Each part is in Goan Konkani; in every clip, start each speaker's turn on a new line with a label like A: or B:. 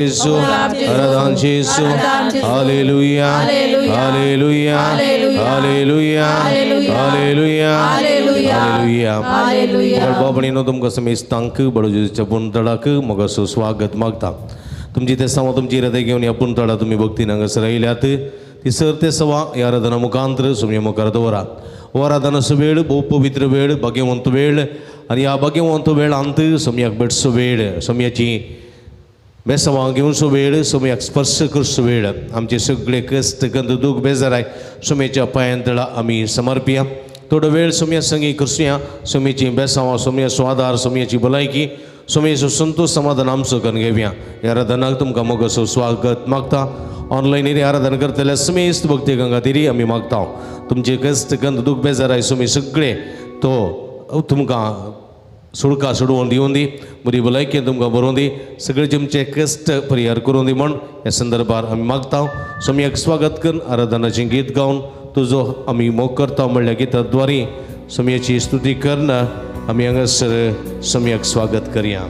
A: Gesù, आराधन जेसू, hallelujah, hallelujah, hallelujah, hallelujah, hallelujah. बाबणीनो तुमकां समेस्तांक बडो जेजूच्या पुनतळाक मोगाचो स्वागत मागता. तुमची ते सवा तुमची हृदय घेवन ह्या पुनतळा तुमी भक्तीन हांगासर आयल्यात ती सर ते सवा ह्या आराधना मुखांतर सुमये मुखार दवरा. हो आराधनाचो वेळ भोव पवित्र वेळ, भाग्यवंत वेळ आनी ह्या भाग्यवंत वेळांत सोमयाक भेटचो वेळ, सोमयाची बेसवां घेवचो वेळ, सोमयाक स्पर्श करचो वेळ. आमचे सगळे कश्ट गंद दूख बेजाराय सोमयेच्या पांयां तळा आमी समर्पिया. थोडो वेळ सोमया संगी करसुया. सोमयेची बेसांवां, सोमयाचो आदार, सोमयेची भलायकी, सोमयेचो संतोश समाधान आमचो करून घेवया. ह्या आराधनाक तुमकां मोगाचो स्वागत मागता. ऑनलायन आराधना करतल्या समेस्त भक्ती गंगातिरी आमी मागता. तुमचे कश्ट गंद दूख बेजाराय सोमी सगळे तो तुमकां सुडका सोडोवन दिवन दी, बरी भलायकी तुमकां बरोवन दी, सगळे तुमचे कश्ट परिहार करून दी म्हण ह्या संदर्भार आमी मागता. सोमयाक स्वागत करून आराधनाचें गीत गावन तुजो आमी मोग करता म्हणल्या गिता द्वारी सोमयाची स्तुती करून आमी हांगासर सोमयाक स्वागत करया.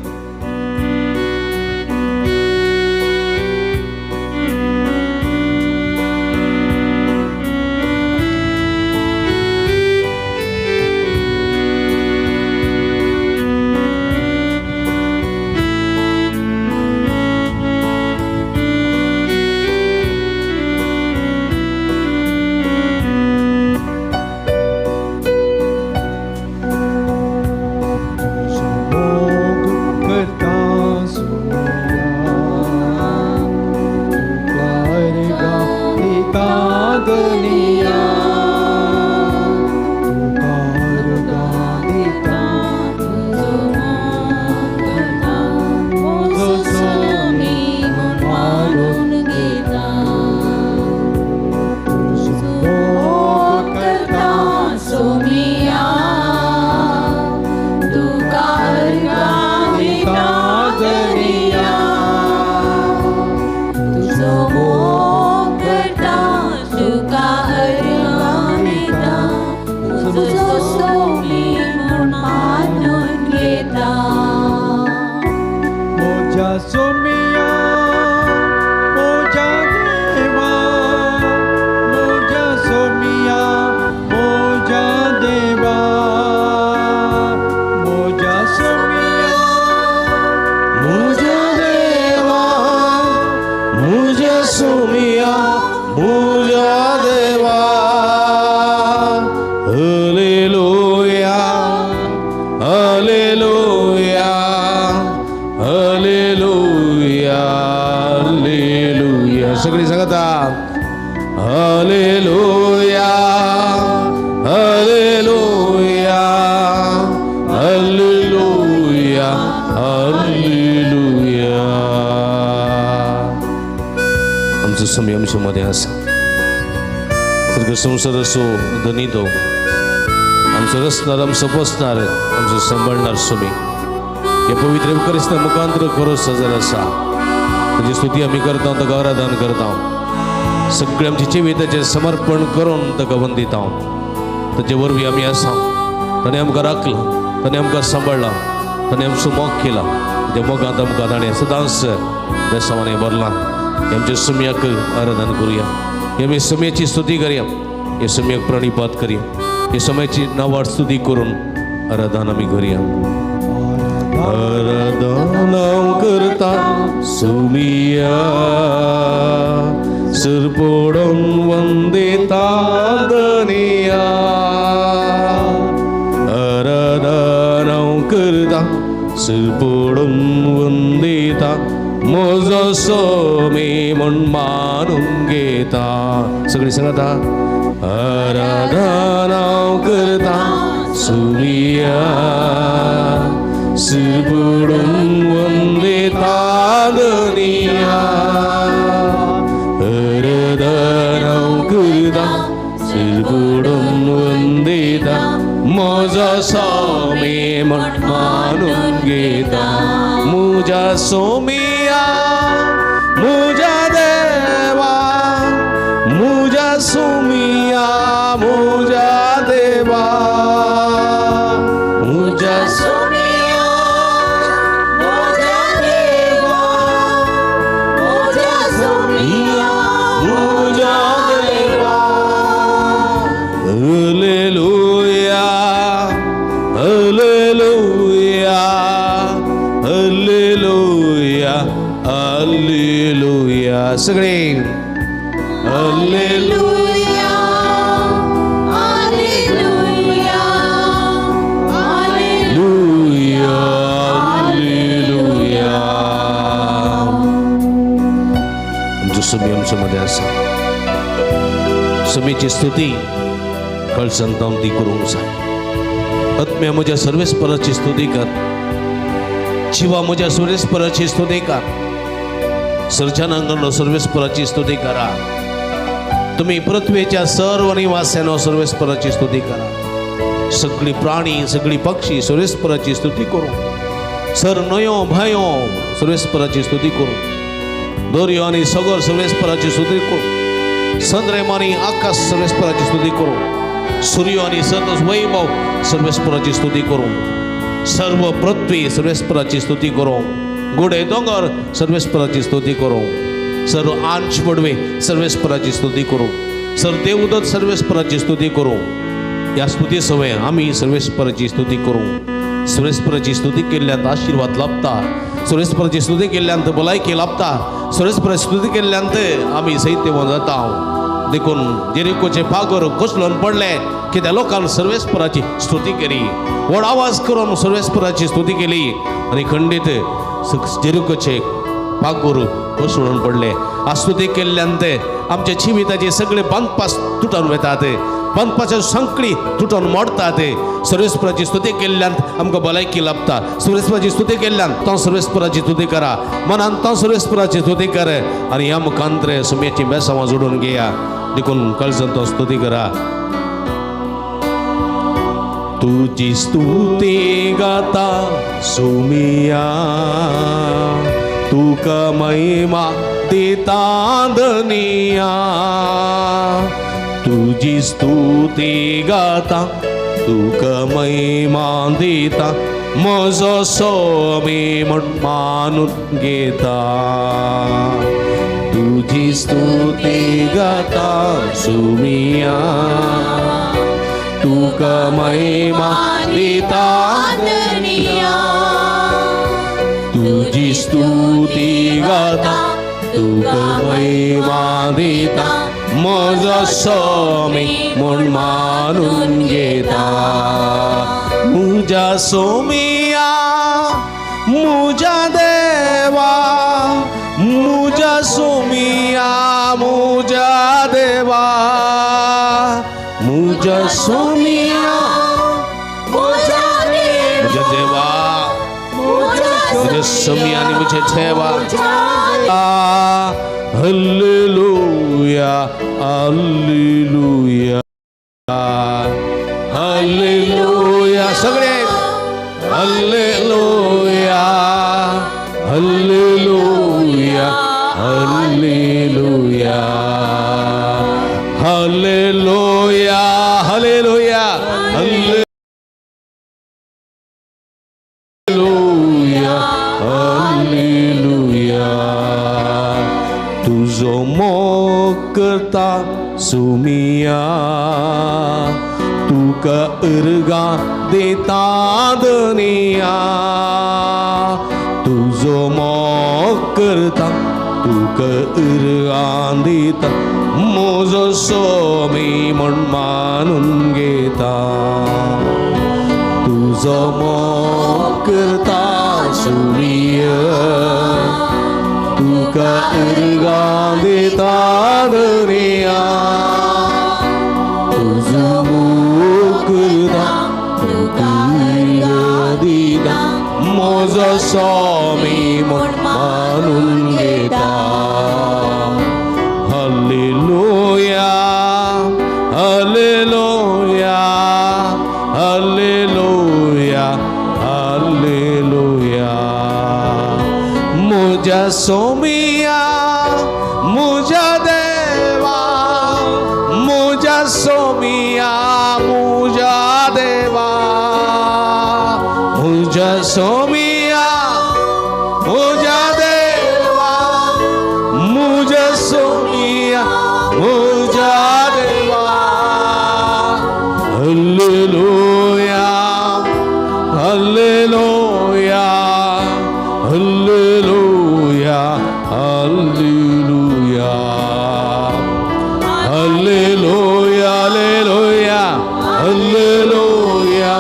A: संवसार असो धनी तो आमचो रचणार, आमचो पोसणार, आमचो सांबाळणार सुमी हे पवित्र क्रिस्त मुखांतर खरो सजर आसा. ताची स्तुती आमी करता, ताका आराधन करता. सगळे आमचे जिविताचें समर्पण करून ताका वंदिता. ताचे वरवीं आमी आसा. ताणें आमकां राखलां, ताणें आमकां सांबाळ्ळां, ताणें आमचो मोग केला. त्या मोगांत आमकां ताणें सदांच बेसांवांनी भरलां. आमच्या सुमयाक आराधन करुया. आमी समयाची स्तुती करया, हे समयाक प्रणिपात करया, हे समयाची नांवार स्तुती करून आराधन आमी करया. आराधन करता सुमिया सुरपोडून वंदिता धनिया. आराधन करता सुरपोडून वंदिता म्हजो सोमी म्हण मानून घेता. सगळी सांगता आराधना करता सुमिया सुरपुडून वंदिता धनिया. आराधना करता सुरपुडून वंदिता म्हजो सोमी म्हण मानून घेता. मुझा सोमिया मुझा देवा, मुझा सोमिया मुझा देवा, मुझा
B: सोमिया मुझा देवा,
A: हल्लेलुया. सगळे हल्लेलुया.
B: Hallelujah, hallelujah,
A: hallelujah. आमचो सुमी आमच्या मध्ये आसा. सुमीची स्तुती कळसंतावन ती करूंक जाय. आत्म्या म्हज्या सर्वेस्पराची स्तुती कर. जिवा म्हज्या सर्वेस्पराची स्तुती कर. सर्जनांगण सर्वेस्पराची स्तुती करा. तुम्ही पृथ्वेच्या सर्व निवास्यानो सर्वेस्पराची स्तुती करा. सगळी प्राणी, सगळी पक्षी सर्वेस्पराची स्तुती करू. सर न्हंयो भायो सर्वेस्पराची स्तुती करू. दर्यो आनी सगर सर्वेस्पराची स्तुती करू. संद्रेम आनी आकाश सर्वेस्पराची स्तुती करू. सूर्य आनी सतस वैभव सर्वेस्पराची स्तुती करू. सर्व पृथ्वी सर्वेस्पराची स्तुती करू. गुडे दोंगर सर्वेस्पराची स्तुती करू. सर्व आंच पडवे सर्वेस्पराची स्तुती करू. सर देवदत्त सर्वेस्पराची स्तुती करू. ह्या स्तुती सवय आमी सर्वेस्पराची स्तुती करू. सर्वेस्पराची स्तुती केल्ल्यान आशिर्वाद लाभता. सर्वेस्पराची स्तुती केल्ल्यान भलायकी लाभता. सर्वेस्पराची स्तुती केल्ल्यान आमी सैत्यवान जाता. देखून जेरिकोचे पागर कोसळून पडले की त्या लोकांन सर्वेस्पराची स्तुती केली. व्हड आवाज करून सर्वेस्पराची स्तुती केली आनी खंडीत जेरिकोचे पागूर कोसळून पडले. स्तुती केल्ल्यान ते आमच्या जिविताचे सगळे बांदपास तुटून वतात. बांदपाच्या संकळी तुटून मोडतात. सर्वेस्पराची स्तुती केल्ल्यान आमकां भलायकी लाभता. सर्वेस्पराची स्तुती केल्ल्यान तो सर्वेस्पराची स्तुती करा. मनान तो सर्वेस्पराची स्तुती कर आनी ह्या मुखांतरे सुम्याची बेसांवां जोडून घेया. देखून कळसन तो स्तुती करा. तुजी स्तुती गाता सुमिया, तुका महिमा दिता धनिया. तुजी स्तुती गाता तुका महिमा दिता, म्हजो सोमी म्हण मानून घेता. तुजी स्तुती गाता सुमिया, तुका महिमा दिता
B: धनिया.
A: तुजी स्तुती गाता तुका महिमा दिता, म्हजो सोमी म्हण मानून घेता. मुज्या सोमिया मुज्या देवा, मुज्या सोमिया मुज्या देवा, मुज्या सोमिया
B: मुझा देवा,
A: मुज्या देवा, मुझे सोमिया आणि मुझे देवा. Hallelujah, hallelujah, hallelujah. सगळे hallelujah, hallelujah, hallelujah, hallelujah, hallelujah, hallelujah, hallelujah. तुजो मोग करता सुमिया, तुका उर्गा दिता धनिया. तुजो मोग करता तुका उर्गा दिता, म्हजो सोमी म्हण मानून घेता. तुजो मोग करता सुमिया, तुका उर्गा दिता धनिया. तुजो मोग करता तुका उर्गा दिता, म्हजो स्वामी म्हण मानून घेता. Hallelujah, hallelujah, hallelujah, hallelujah. मुझ्या सोमिया मुझ्या देवा, मुझ्या सोमिया मुझ्या देवा, मुझ्या सोमिया मुझ्या देवा, मुझ्या सोमिया मुझ्या देवा. Hallelujah, hallelujah, hallelujah, Hallelujah, hallelujah, hallelujah, hallelujah,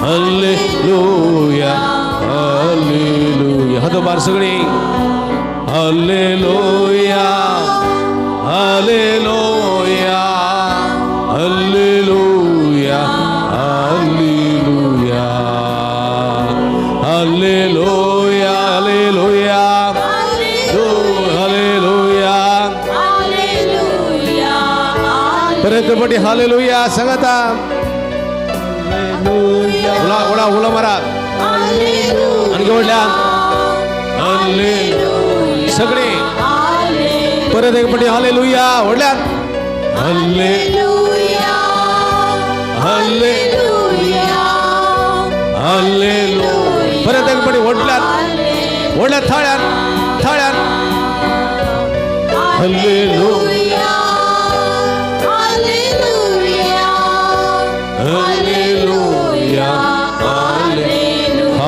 A: hallelujah, hallelujah. हातोबार सगळी hallelujah, hallelujah, hallelujah, hallelujah, hallelujah, hallelujah, hallelujah. परत पटी हालेलुया सांगता. उला उडा उला मारा आणखी म्हटल्या हल्ले सगळे परत एक पटी हालेलुया ओढल्यात हल्ले हल्ले हल्लेलुया. परत एक पटी ओढल्यात ओढल्यात थाळ्यात थाळ्यात hallelujah,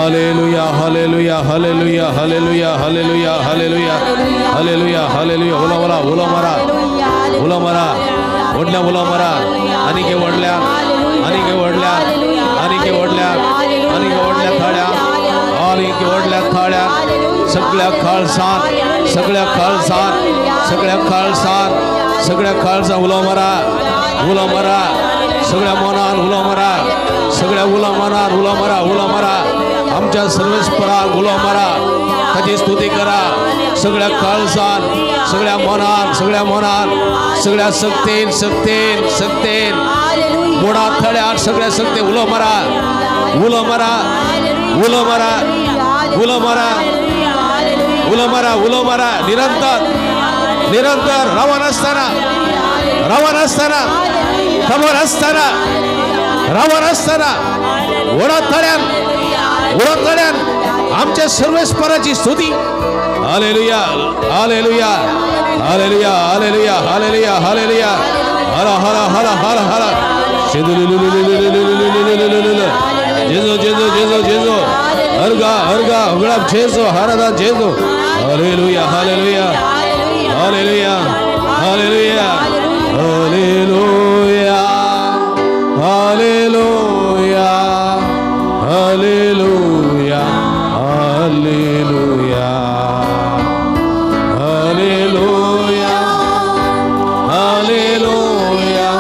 A: hallelujah, hallelujah, hallelujah, hallelujah, hallelujah, hallelujah, hallelujah, hallelujah, hallelujah. Ola मारा, ओला मारा, ओला मारा, ओढल्या ओला मारा. आणि के ओढल्या, आणि के ओढल्या, आणि के ओढल्या, आणि के ओढल्या थाळ्या, आणि के ओढल्या थाळ्या. सगळ्या खालसान, सगळ्या खालसान, सगळ्या खालसान, सगळ्या खालसा उला मारा, उला मारा, सगळ्या मनान उला मारा, सगळ्या उला मनान उला मारा, उला मारा. आमच्या सर्वेस्परा उला मारा, त्याची स्तुती करा. सगळ्या काळजान, सगळ्या मनान, सगळ्या मनान, सगळ्या सक्तेन सक्तेन सक्तेन मोडा थळ्यात सगळ्या सक्ते उलो मारा, उलो मारा, उलो मारा, उलो मारा, उलो मारा, उलो मारा. निरंतर निरंतर रवान असताना, रवान असताना, खबर असताना, रवान असताना ओढा थळ्यान, ओढा थळ्यान आमच्या सर्वेस्पराची स्तुती. Hallelujah, hallelujah, hallelujah, hallelujah, hallelujah, hallelujah. हर हर हर हर हर. जेजो जेजो जेजो जेजो. हरगा हरगा उगडाप जेजो हरदा जेजो. Hallelujah, hallelujah, hallelujah, hallelujah, hallelujah, hallelujah, hallelujah, hallelujah, hallelujah, hallelujah, hallelujah, hallelujah,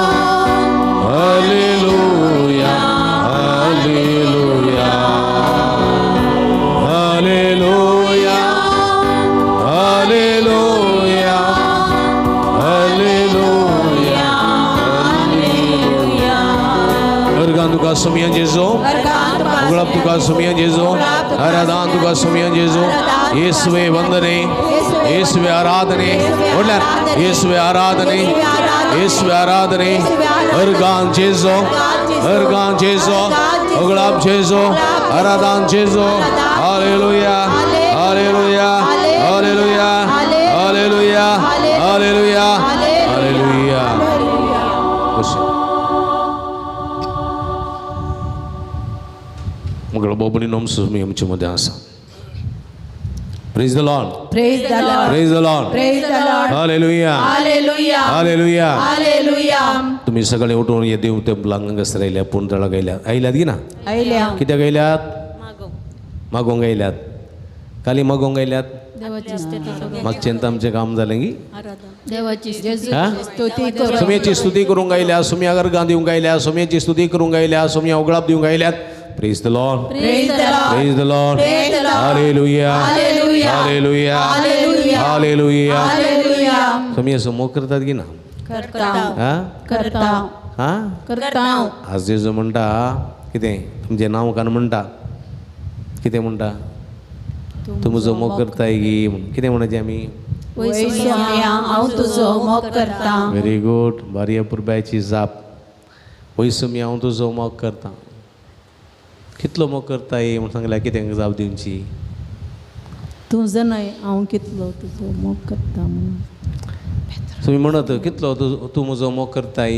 A: hallelujah, hallelujah, hallelujah, hallelujah. Organ तुका सुमियन जेजो, उगळप तुका सुमियन जेजो, आराधन तुका सुमियन जेजो. येसुवे वंदने, येसुवे आराधने, म्हटल्यार येसुवे आराधने, येसुवे आराधने. अर्गान जेजो, अर्गान जेजो, उगळप जेजो, आराधन जेजो. Hallelujah, hallelujah, hallelujah, hallelujah, hallelujah, hallelujah. मग बाबणी नोम सुमी आमच्या मध्ये आसा. Praise the Lord,
B: Praise the Lord,
A: praise the Lord,
B: Praise the Lord.
A: Hallelujah,
B: Hallelujah,
A: hallelujah.
B: Hallelujah.
A: तुम्ही सगळे उठून ये देव ते लांगस राहिल्या पुंतळा गायल्या आयल्यात की ना?
B: आयल्या.
A: कित्याक गायल्यात? मागोंक गायल्यात. खाली मागोंक गायल्यात. मागच्यान आमचें काम जालें की
B: देवाची स्तुती करूंक,
A: सुम्याची स्तुती करूंक गायल्या, सुम्या अर्गां दिवंक गायल्या, सुम्याची स्तुती करूंक गायल्या, सुम्या उगळाप दिवंक गायल्यात. Praise the Lord,
B: Praise the Lord,
A: praise the Lord.
B: Praise the Lord.
A: Hallelujah,
B: Hallelujah.
A: Hallelujah,
B: Hallelujah.
A: Hallelujah.
B: Hallelujah.
A: तुम्ही असं मोग करतात की ना?
B: करता,
A: हा
B: करता,
A: हा.
B: करता.
A: आज जेजू म्हणटा कितें तुमचें नांव कान म्हणटा कितें म्हणटा? तूं म्हजो मोग करताय की कितें म्हणपाचें आमी?
B: वय सोम्या हांव तुजो मोग करता.
A: व्हेरी गूड, बारी अपुरबायची जाप. वयसमी हांव तुजो मोग करता. कितलो मोग करताय म्हूण सांगल्यार कितें जाप दिवची?
B: तूं जाणाय हांव कितलो तुजो मोग करता म्हणून.
A: तुमी म्हणत कितलो तूं म्हजो मोग करताय,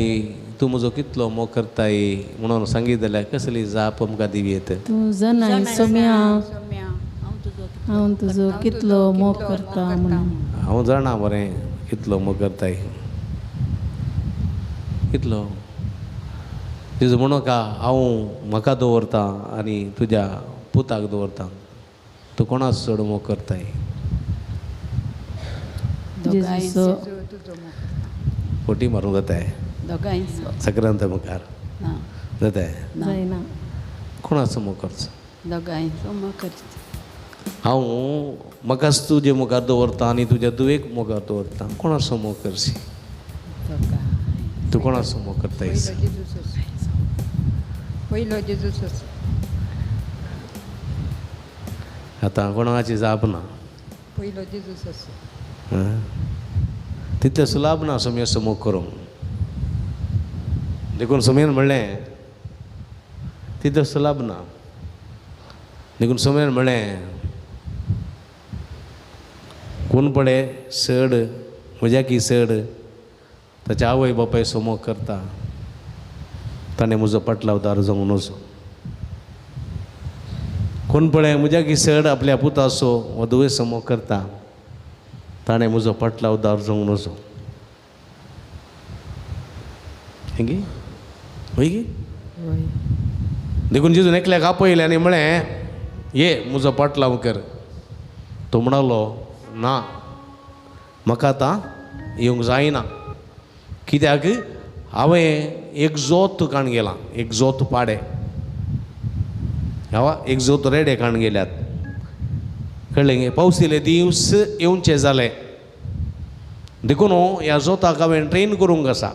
A: तूं म्हजो कितलो मोग करताय म्हणून सांगीत जाल्यार कसली जाप आमकां दिवं येता?
B: तूं जाणाय सोम्या, हांव तुजो कितलो मोग करता म्हणून.
A: हांव जाणा बरें कितलो मोग करताय, कितलो जेजू म्हणोका हांव म्हाका दवरता आनी तुज्या पुताक दवरता, तूं कोणाक चड मोग करताय? फोटी मारूंक जाताय सक्रांत मुखार जाताय? कोणाचो मोग करचो? हांव म्हाकाच तुजे मुखार दवरता आनी तुज्या धुवेक मुखार दवरता, कोणाचो मोग करशी तूं? कोणाचो मोग करताय?
C: पयलो जेजूचो.
A: आतां कोणाची जाप ना.
C: पयलो जेजूचो.
A: तितलें सुलाभ ना सोमयाचो मोग करूंक. देखून सोमयान म्हणलें तितलें सुलाभ ना. देखून सोमयान म्हणलें कोण पळे चड म्हज्याकी चड ताच्या आवय बापायचो मोग करता ताणें म्हजो पाटलावदार जावंक नजो. कोण पळय म्हज्याकी चड आपल्या पुताचो वा धुवेचो मोग करता ताणें म्हजो पाटलावदार जावंक नजो. हें हय गी? देखून जेजून एकल्याक आपयलें आनी म्हळें ये म्हजो पाटलाव कर. तो म्हणालो ना, म्हाका आतां येवंक जायना, कित्याक हांवें एक जोत काण गेलां, एक जोत पाडे हवा एक जोत रेडे काण गेल्यात. कळ्ळें गे? पावस येयले दीस येवचे जाले, देखून ह्या जोताक हांवें ट्रेन करूंक आसा,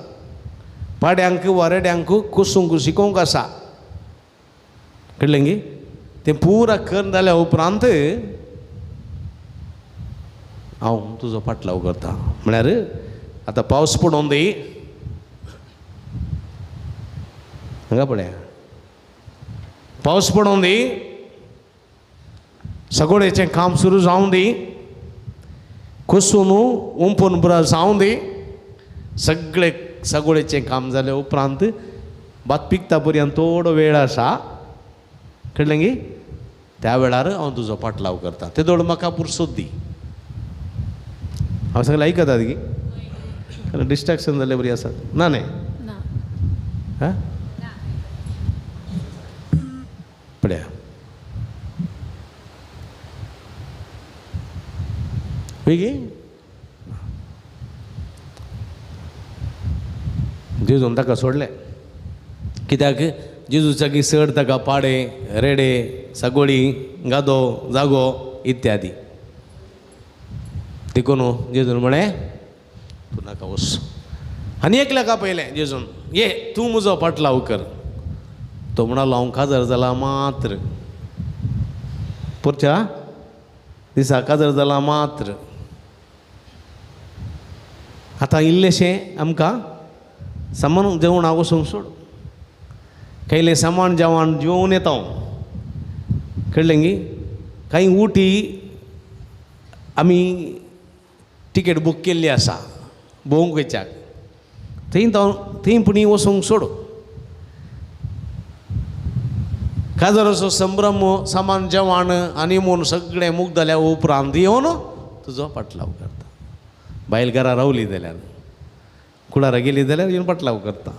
A: पाड्यांक वा रेड्यांक कुसूंक शिकोवंक आसा. कळ्ळें गे? तें पुरा करून जाल्या उपरांत हांव तुजो पाटलाव करता. म्हळ्यार आतां पावस पडोन दी हांगा पळया, पावस पडोन दी, सगळेचें काम सुरू जावं दी, कुसून उंपून पुरा जावं दी, सगळे सगळेचें काम जालें उपरांत भात पिकता पर्यंत थोडो वेळ आसा. कळ्ळें गी? त्या वेळार हांव तुजो पाटलाव करता, तेदोळ म्हाका पुरसोत दी. हांव सगळें आयकतात गी? कारण डिस्ट्रेक्शन जाल्ले बरी आसा ना न्ही? हां पळया गी जेजून ताका सोडलें, कित्याक जेजूच्या की चड ताका पाडे रेडे सागोळी गादो जागो इत्यादी. देखून जेजून म्हळें तूं नाका वच. आनी एकल्याक आपयलें जेजून, ये तूं म्हजो पाटलाव कर. तो म्हणालो हांव काजार जाला मात्र, पुरच्या दिसा काजार जाला मात्र. आतां इल्लेशें आमकां सामान जेवणाक वचूंक सोड, कायलें सामान जेवण जेवन येता हांव. कळ्ळें गी? कांय उटी आमी टिकेट बूक केल्ली आसा भोंवंक वयच्याक, थंय थंय पुणी वचूंक सोड. काजाराचो संभ्रम सामान जेवण आनी म्हूण सगळें मुक्त जाल्या उपरांत येवन तुजो पाटलाव करता. बायल घरा रावली जाल्यार, कुळारा गेली जाल्यार येवन पाटलाव करता.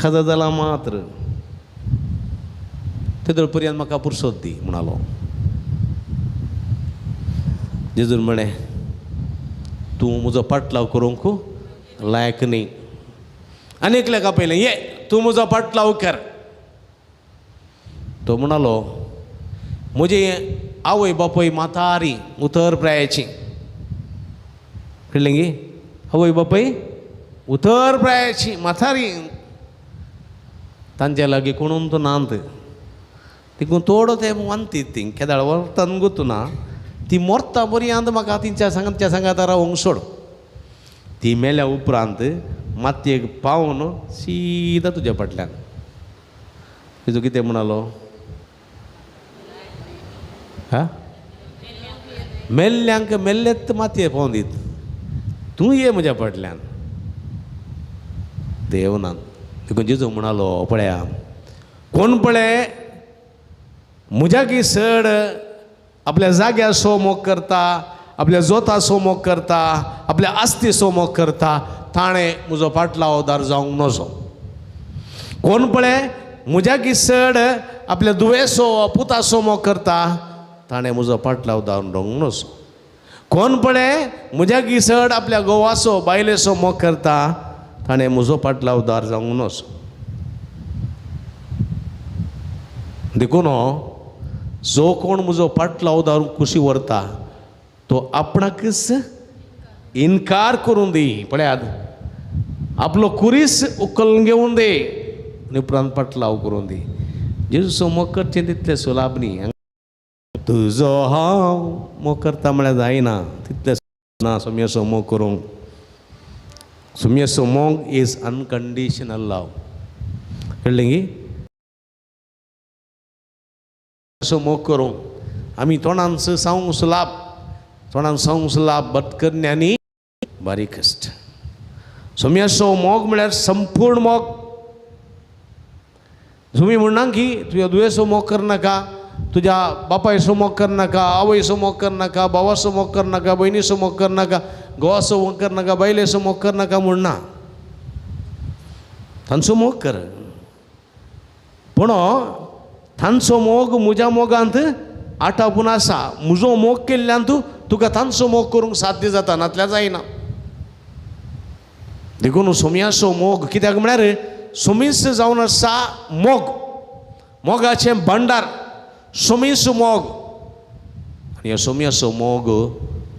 A: काजार जाला मात्र तेदोळ पर्यंत म्हाका पुरसोत दी म्हणालो. जेजून म्हळें तूं म्हजो पाटलाव करूंक लायक न्ही. आनी एकल्याक आपयलें, ये तूं म्हजो पाटलाव कर. तो म्हणालो म्हजी आवय बापूय म्हातारी उतर प्रायाची. कळ्ळें गी? आवय बापूय उतर प्रायाची म्हातारी, तांच्या लागीं कोणून तो नांत, तिकून थोडो ते वांतीत ती केदाळ व्हरतान गोतू ना, ती मोरता पर्यंत म्हाका तिच्या सांगात सांगात रावंक सोड. ती मेल्या उपरांत मातयेक पावन सीधा तुज्या फाटल्यान. तेजो कितें म्हणालो? हा मेल्ल्यांक मेल्लेत मातये पावन दीत, तूं ये म्हज्या फाटल्यान. देवनान देखून जेजू म्हणालो पळया कोण पळय म्हज्याकी चड आपल्या जाग्याचो मोग करता, आपल्या जोताचो मोग करता, आपल्या आस्तीचो मोग करता, ताणें म्हजो पाटलावदार जावंक नजो. कोण पळय म्हज्याकी चड आपल्या दुयेंसो पुताचो मोग करता, ताणें म्हजो पाटलावदार जावंक नजो. कोण पळय म्हज्याकी चड आपल्या घोवाचो बायलेचो मोग करता, ताणें म्हजो पाटलावदार जावंक नजो. देखून जो कोण म्हजो पाटलावदार कुशी व्हरता तो आपणाकच इनकार करून दी. पळयात, आपलो कुरीस उखलून घेवन दी आनी उपरांत पाटलाव करून दी. जेजूचो मोग करचें तितलें सुलाभ न्ही. तुजो हांव मोग करता म्हळ्यार जायना, तितलें ना सोम्याचो मोग करूंक. सोम्याचो मोग is unconditional लव. कळ्ळें की? असो मोग करूंक आमी तोंडान सांगूंक सुलाभ, तोंडान सांगूंक सुलाभ, बट करण्यांनी बारीक कश्ट. सोम्याचो मोग म्हळ्यार संपूर्ण मोग. तुमी म्हणना की तुज्या दुयेंसो मोग करनाका, तुज्या बापायचो मोग करनाका, आवयचो मोग करनाका, भावाचो मोग करनाका, भयणीचो मोग करनाका, घोवाचो मोग करनाका, बायलेचो मोग करनाका म्हणना. तांचो मोग कर, पूण तांचो मोग म्हज्या मोगांत आटापून आसा. म्हजो मोग केल्ल्यान तूं तुका तांचो मोग करूंक साध्य जाता, नातल्यार जायना. देखून सोम्याचो मोग कित्याक म्हळ्यार सोमीस जावन आसा मोग, मोगाचें भांडार सोमीस मोग. आनी ह्या सोम्याचो मोग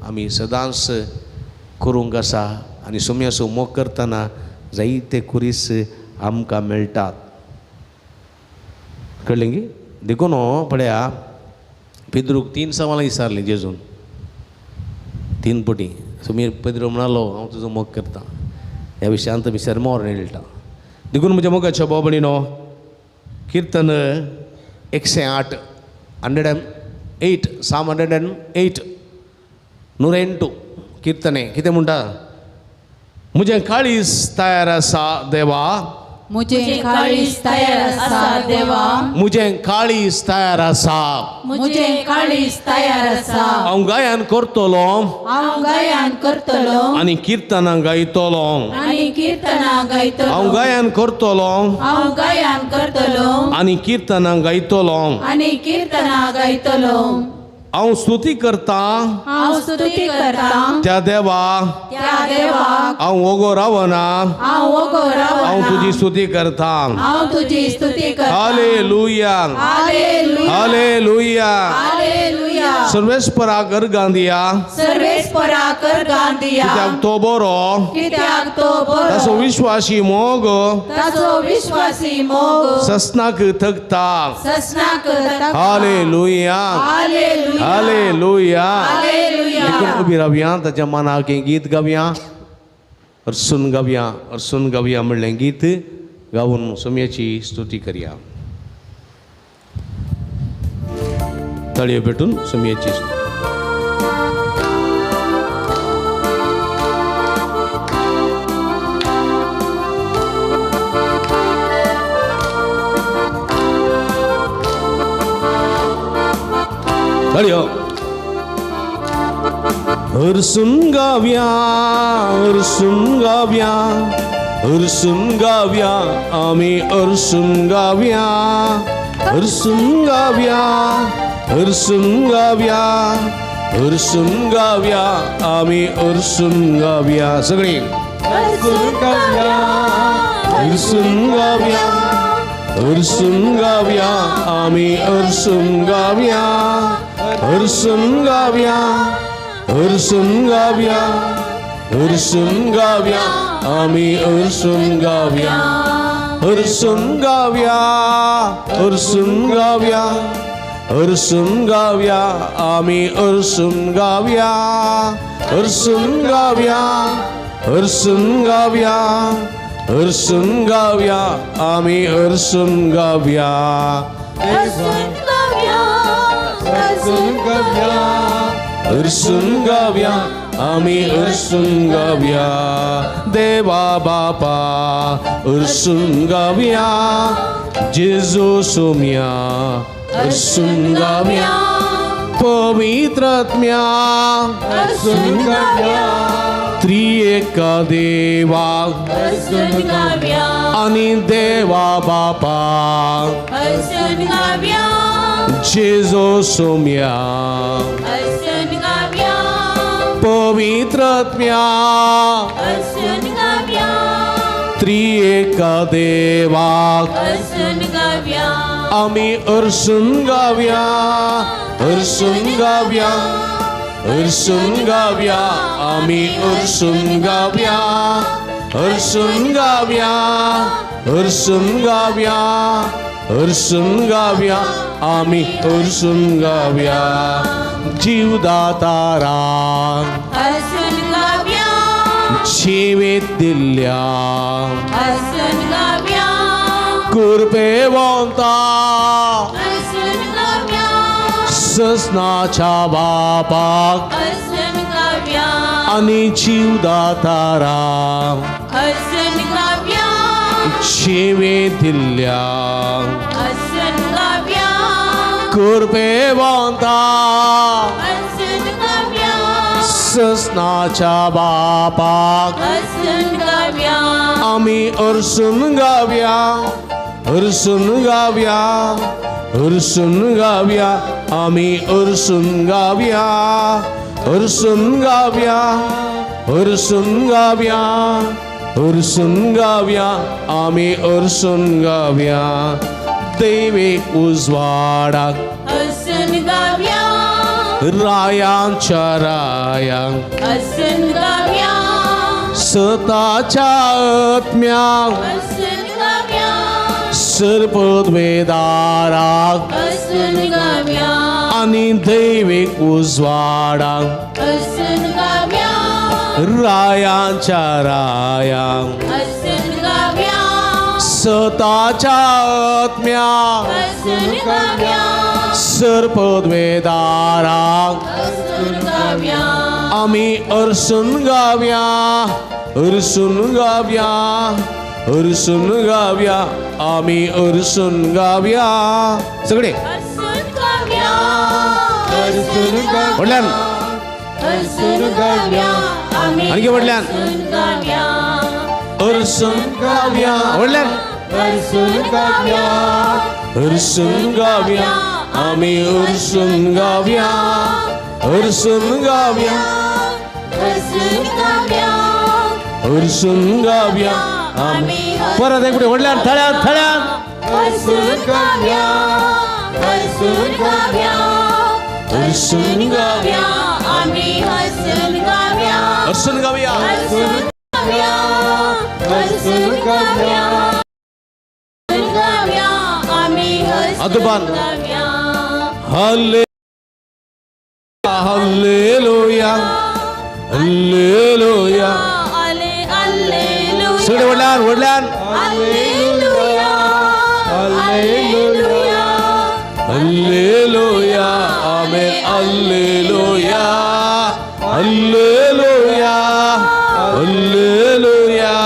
A: आमी सदांच करूंक आसा. आनी सोम्याचो मोग करतना जायते कुरीस आमकां मेळटात. कळ्ळें की? देखून पळया पेद्रूक 3 सवालां विचारलीं जेजून, 3 पटी. सोमी पेद्रू म्हणालो हांव तुजो मोग करता. ह्या विशयांत आमी सेरमावर मेळटा. देखून म्हज्या मोगाच्या भाव भयणीनो, किर्तन 108, 108, साम 108, 108 किर्तने कितें म्हणटा? म्हजें काळीज तयार आसा देवा,
B: म्हजें काळीज तयार आसा देवा,
A: म्हजें काळीज तयार आसा,
B: म्हजें काळीज तयार आसा.
A: हांव गायन करतलो,
B: हांव गायन करतलो
A: आनी किर्तनां गायतलो,
B: आनी किर्तनां गायतलो.
A: हांव गायन करतलो,
B: हांव गायन करतलो
A: आनी किर्तनां गायतलो,
B: आनी किर्तनां गायतलो.
A: हांव स्तुती करता,
B: हांव स्तुती करता
A: त्या देवा,
B: त्या देवाक.
A: हांव ओगो रावना,
B: हांव ओगो रावना,
A: हांव तुजी स्तुती करता,
B: हांव तुजी स्तुती करता.
A: Hallelujah,
B: hallelujah,
A: hallelujah,
B: hallelujah.
A: सर्वेस्पराक अर्गां दिया,
B: सर्वेस्पराक अर्गां दिया,
A: कित्याक तो बरो,
B: कित्याक तो बरो,
A: ताचो विश्वासी मोग,
B: ताचो विश्वासी मोग
A: ससनाक थकता.
B: ससनाक थकता.
A: Hallelujah,
B: hallelujah,
A: hallelujah.
B: हालेलुया.
A: देखून उबी रावया, ताच्या मनाक हें गीत गावया, अर्सून गावया, अर्सून गावया म्हणलें गीत गावन सोम्याची स्तुती करया. ताळयो पेटून सोम्याची स्तुती. ताळयो. हरसून गावया, हरसून गावया, हरसून गावया, आमी हरसून गावया, हरसून गावया, हरसून गावया, हरसून गावया, आमी हरसून गावया. सगळीं
B: हरसून गावया,
A: हरसून गावया, हरसून गावया, आमी हरसून गावया, हरसून गावया, हरसून गावया, हरसून गावया, आमी हरसून गावया, हरसून गावया, हरसून गावया, हरसून गावया, आमी हरसून गावया, हरसून गावया, हरसून गावया, हरसून गावया, आमी हरसून गावया,
B: हरसून गावया, हरसून गावया,
A: हरसून गावया, आमी हरसून गावया. देवा बापा हरसून गावया, जेजू सोम्या हरसून गावया पवित्र आत्म्या
B: हरसून गावया
A: त्रिएक देवा
B: हरसून गावया
A: आनी देवा बापा
B: हरसून गावया
A: जेजू सोम्या
B: हरसून गावया
A: पवित्र आत्म्या
B: हरसून गावया
A: त्रिएक देवा
B: हरसून गावया
A: आमी हरसून गावया हरसून गावया हरसून गावया आमी हरसून गावया हरसून गावया हरसून गावया हरसून गावया आमी हरसून गावया जीवदातारा
B: हरसून गावया
A: जिवीत दिल्ल्या
B: हरसून गावया
A: कृपेवंता
B: हरसून गावया
A: ससनाच्या बापाक
B: हरसून गावया
A: आनी जीवदातारा
B: हरसून गावया
A: जिवीत दिल्ल्या
B: हरसून गावया
A: कृपेवंता
B: हरसून गावया
A: ससनाच्या बापाक
B: हरसून गावया
A: आमी हरसून गावया हरसून गावया हरसून गावया आमी हरसून गावया हरसून गावया हरसून गावया हरसून गावया आमी हरसून गावया दैवीक उजवाडाक
B: हरसून गावया
A: रायांच्या रायांक
B: हरसून गावया
A: सताच्या आत्म्याक
B: हरसून गावया
A: सर्पद्वेदाराक
B: हरसून गावया
A: आनी दैवीक उजवाडाक
B: हरसून गावया
A: रायांच्या रायांक
B: हरसून गावया
A: सताच्या आत्म्याक
B: हरसून गावया
A: सर्पद्वेदाराक
B: हरसून गावया
A: आमी हरसून गावया हरसून गावया हरसून गावया आमी हरसून गावया सगळे
B: हरसून गावया हरसून गावया
A: व्हडल्यान
B: हरसून गावया आमी
A: आणखी व्हडल्यान.
B: हरसून गावया
A: हरसून गावया व्हडल्यान
B: हरसून गावया
A: हरसून गावया आमी हरसून गावया हरसून गावया
B: हरसून गावया
A: हरसून गावया आमी परत एक व्हडल्यान थळ्यान थळ्यान
B: हरसून गावया हरसून गावया
A: हरसून गावया
B: आमी हरसून गावया
A: हरसून गावया
B: हरसून गावया हरसून गावया गावया आमी हरसून
A: अदबान.
B: गावया
A: हल्ले हल्लेलुया हल्लेलुया
B: आले alleluia
A: सगळे व्हडल्यान व्हडल्यान
B: alleluia alleluia
A: hallelujah आमेन hallelujah hallelujah hallelujah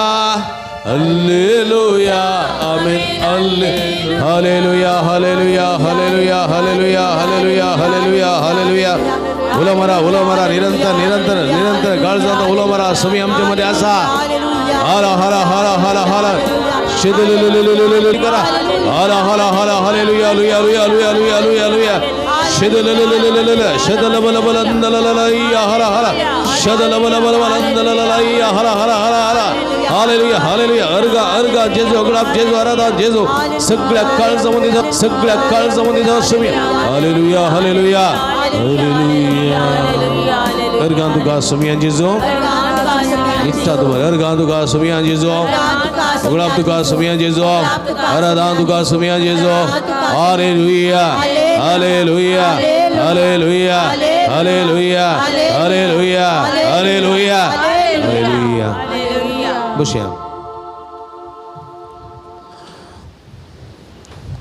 A: hallelujah आमेन हल्ले hallelujah hallelujah hallelujah hallelujah hallelujah hallelujah hallelujah उलो मारा उलो मारा निरंतर निरंतर निरंतर गाळ जाता उलो मारा स्वामी आमच्या मध्ये असा हरा हरा हरा हरा हरा शिदलललललल करा हरा हरा हरा हालेलुया लुया लुया लुया लुया लुया लुया शिदलललललल शदलबलबलंदलललया हरा हरा शदलबलबलबलंदलललया हरा हरा हरा हरा हालेलुया हालेलुया अर्गा अर्गा जेजू अगडाप जेजू आराधा जेजू सगळ्या काळजामध्ये जा सगळ्या काळजामध्ये जा स्वामी हालेलुया हालेलुया हालेलुया अर्गा तुका स्वामी जेजू इच्छा तुम्हाला अर्गा तुका स्वामी जेजू अगडाप तुका स्वामी जेजू आराधा तुका स्वामी जेजू hallelujah hallelujah hallelujah hallelujah hallelujah hallelujah hallelujah. बसया.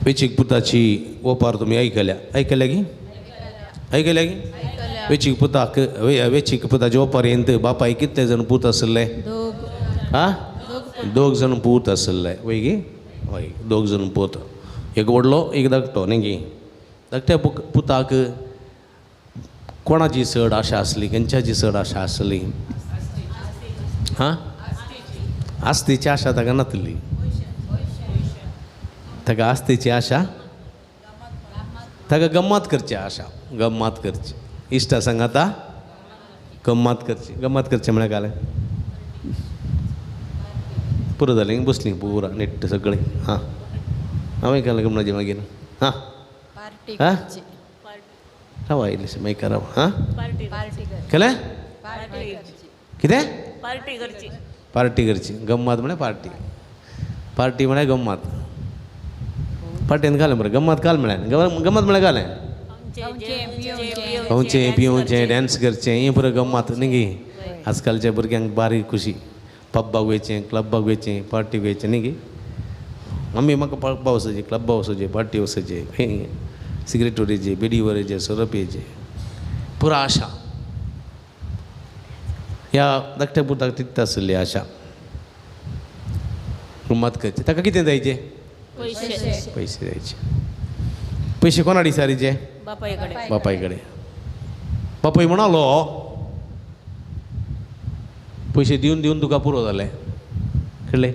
A: वेचीक पुताची ओपार तुमी ऐकल्या ऐकल्या की ऐकल्या की वेचीक पुताक वेचीक पुताची ओपार येत बापाय कितले जण पूत आसले हा दोग जण पूत आसले वय की हय दोग जण पूत एक व्हडलो एक धाकटो न्ही की धाकट्या पुताक कोणाची चड आशा आसली? खंयच्याची चड आशा आसली? हां, आस्तीची आशा ताका नातली. ताका आस्तीची आशा, ताका गम्मात करची आशा, गम्मात करची. इश्टा सांगाता गम्मात करची. गम्मात करची म्हळ्यार काय? पुरो जालें, बसलीं पुरा नेट्ट सगळीं. हां, हांवें घालें गमनाचे मागीर. हां हां रावा इल्लेशें मागीर राव. हां केलें कितें? पार्टी करची. गम्मात म्हळ्यार पार्टी, पार्टी म्हळ्यार गम्मात. पार्टेन घालें बरें, गम्मात घाल म्हळ्यार गम्मात म्हळ्यार घालें खावचें पिवचें डॅन्स करचें, हें पुरो गम्मात न्ही गी. आजकालच्या भुरग्यांक बारीक खुशी, पब्बाक वयचें, क्लबाक वयचें, पार्टीक वयचें न्ही गी. मम्मी म्हाका पब्बा वचोचें, क्लब्बा वचोचें, पार्टी वचोचें, खंय सिगरेट वरयचे, बिडी वरयचे, सोरो पियेचे, पुरा आशा. ह्या धाकट्या पुताक तितली आसली आशा, गम्मात करची. ताका कितें जायचें? पयशे जायचे. पयशे कोणा दिसारीचे? बापाय कडेन. बापूय म्हणालो पयशे दिवन दिवन तुका पुरो जालें. कळ्ळें?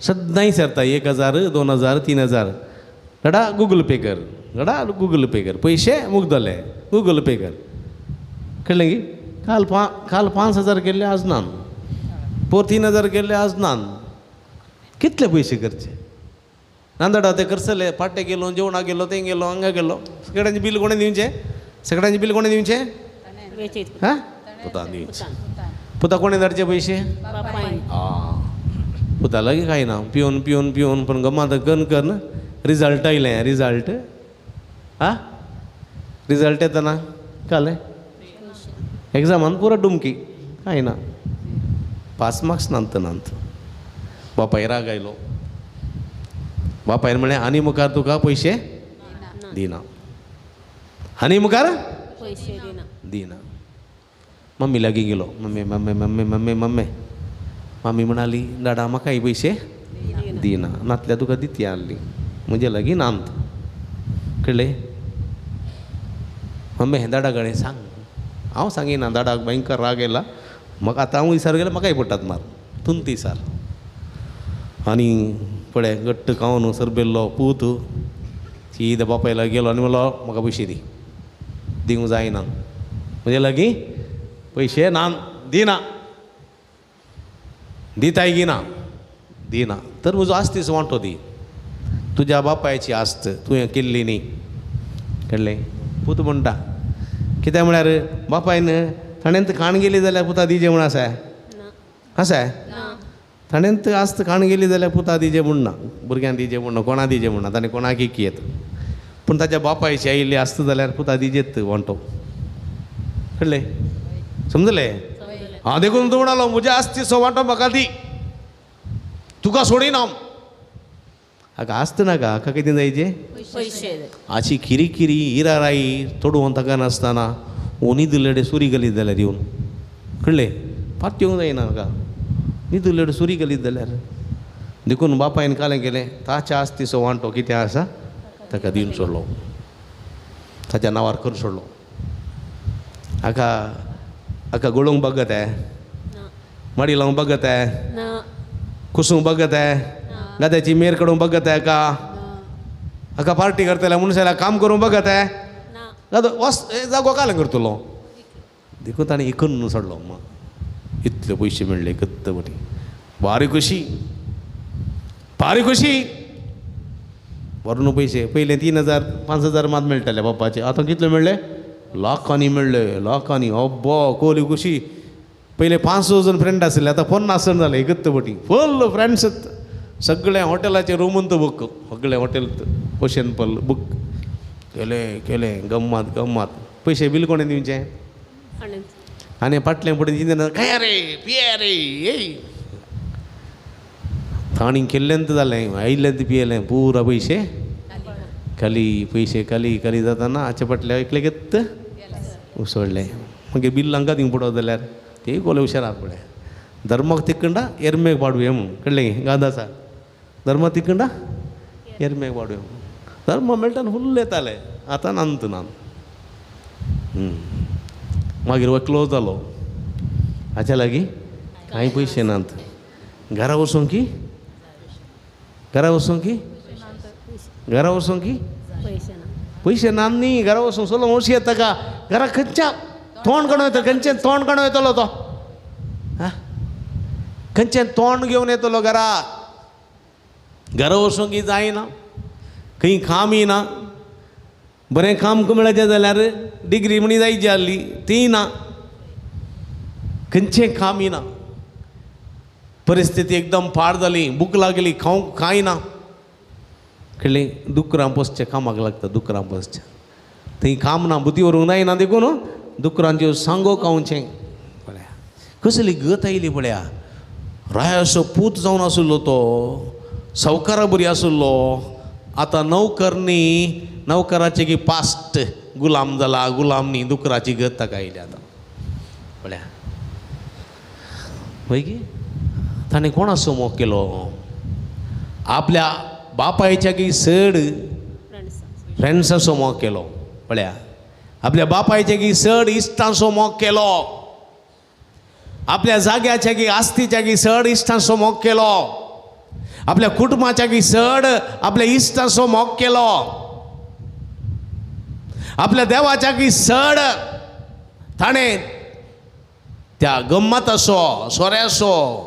A: सद्दांय सरता 1000, 2000, 3000. गडा गुगल पे कर, गडा गुगल पे कर, पयशे मुगदले गुगल पे कर. कळ्ळें की? काल काल 5000 केल्ले आज नान, पोर 3000 केल्ले आज नान. कितले पयशे करचे? नांदडा ते करसले, पाट्टे गेलो, जेवणाक गेलो, थंय गेलो, हांगा गेलो. सगळ्यांचे बील कोणें दिवचें? सगळ्यांचे बील कोणें दिवचें? हां, पुतान दिवचें. पुता कोणें धाडचे पयशे? आं, पुता लागीं कांय ना, पिवन पिवन पिवन पण गमात करून करून रिजल्ट आयलें. रिजल्ट आं, रिजल्ट येतना कालें एग्जामान पुरो डुमकी, कांय ना, पास मार्क्स नात नात. बापाय राग आयलो. बापायन म्हळें आनी मुखार तुका पयशे दिना, आनी मुखार दिना. मम्मी लागीं गेलो. Mummy mummy mummy mummy mummy. Mummy म्हणाली डाडा म्हाकाय पयशे दिना, नातल्या तुका दिती आहली, म्हजे लागीं नात. कळ्ळें? मम्मी दाडा कडेन सांग. हांव सांगिना, दाडाक भयंकर राग येयला म्हाका. आतां हांव विचार गेल्यार म्हाकाय पडटात मार तुमती सार. आनी पळय घट्ट खावन सरबेल्लो पूत सीधा बापाय लागीं गेलो आनी म्हणलो म्हाका पयशे दी. दिवंक जायना म्हजे लागीं पयशे ना, दिना, दिताय की ना, दिना. तर म्हजो आस्तीस वांटो दी, तुज्या बापायची आस्त तुवें केल्ली न्ही. कळ्ळें? पूत म्हणटा कित्याक म्हळ्यार बापायन ताणें खाण गेली जाल्यार पुता दिजे म्हूण आसा आसा ताणें आस्त खाण गेली जाल्यार पुता दिजे म्हूण ना, भुरग्यान दिजे म्हूण ना, कोणा दिजे म्हूण ना, ताणें कोणाक एक येत. पूण ताच्या बापायची आयिल्ली आसता जाल्यार पुता दिजेत वांटो. कळ्ळें? समजलें? हां, देखून तूं म्हणालो म्हज्या आस्तीचो वांटो म्हाका दी, तुका सोडिना हांव. हाका आस्त नाका, हाका कितें जायचें? आची खिरी हिराराई तोडून ताका नासतना ओनी दिल्लेडे सुरी गलीत जाल्यार येवन. कळ्ळें? फाट येवंक जायना हाका, न्हिदलेडे सुरी गलीत जाल्यार. देखून बापायन कालें केलें, ताच्या आस्तीचो वांटो कितें आसा ताका दिवन सोडलो, ताच्या नांवार करून सोडलो. हाका हाका गोळोवंक बगत आहे, माडी लावंक बगत आहे, कुसूंक बगत आहे, गाद्याची मेर काडूंक बगत आहे का? हाका पार्टी करतले मनशाला काम करूंक बगत आहे? दादो वस जागो कालें करतलो. देखून ताणें इकून सोडलो. इतले पयशे मेळ्ळे कत्त बरी, भारी खुशी, भारी खुशी. भरून पयशे पयले 3000 5000 मात मेळटाले बापाचे, आतां कितले मेळ्ळे? लाखांनी मेळ्ळे, लाखांनी. अब्बो कोली खुशी. पयले 500 जण फ्रेंड आसले, आतां 50 जण जाले. एकत्त पटी फुल फ्रेंड्स, सगळे हॉटेलाचे रुमून बूक, सगळे हॉटेल ओशन पल बूक केले केले. गम्मात गम्मात. पयशे बील कोणें दिवचें? आनी फाटलें फुडें चिंतना काय रे पिये रे ये ताणी केल्लेंत जालें, आयिल्लेंत पियेलें, पुरा पयशे खाली, पयशे खाली खाली जाताना हाचे फाटल्या एकले घेत उसळ्ळें. मागीर बिल हांकां दिवंक पडत जाल्यार ते कोले हुशार आहात पळय. धर्माक तिकंडा एरमेक पाडुया म्हूण. कळ्ळें? गाद आसा, धर्मा तिकंडा एरमेक पाडुया. धर्म मेळटा फुल्ल येताले. आतां नांत ना. मागीर एकलो जालो, हाच्या लागीं कांय पयशे नात. घरा वचूंक की, घरा वचूंक की, घरा वचूंक की पयशे ना न्ही. घरा वचूंक सोलो वशी येता का घरा खंयच्या तोंड काडून येता, खंयचें तोंड काडून येतलो तो, हा खंयचें तोंड घेवन येतलो घरा. घरा वचूंक की जायना, खंय कामय ना. बरें काम मेळचें जाल्यार डिग्री म्हणी जायची आहली, तीय ना, खंयचें कामय ना. परिस्थिती एकदम पाड जाली, भूक लागली, खावंक कांय ना. कळ्ळें, दुकरां पोसचें कामाक लागता, दुकरां पोसचें थंय काम ना, बुद्धी व्हरूंक जायना देखून दुकरांच्यो सांगो खावचें. पळया कसली गत आयली पळया. रायाचो पूत जावन आशिल्लो तो, सावकारा बरी आशिल्लो, आतां नौकर न्ही, नौकराचे की पास्ट गुलाम जाला, गुलाम न्ही, दुकराची गत ताका आयली आतां. पळया वय की ताणें कोणाचो मोग केलो, आपल्या बापायच्या की चड फ्रेंड्साचो मोग केलो. पळया आपल्या बापायच्या की चड इश्टांचो मोग केलो, आपल्या जाग्याच्या की आस्तीच्या की चड इश्टांचो मोग केलो, आपल्या कुटुंबाच्या की चड आपल्या इश्टांचो मोग केलो, आपल्या देवाच्या की चड ताणें त्या गम्मताचो, सोऱ्याचो,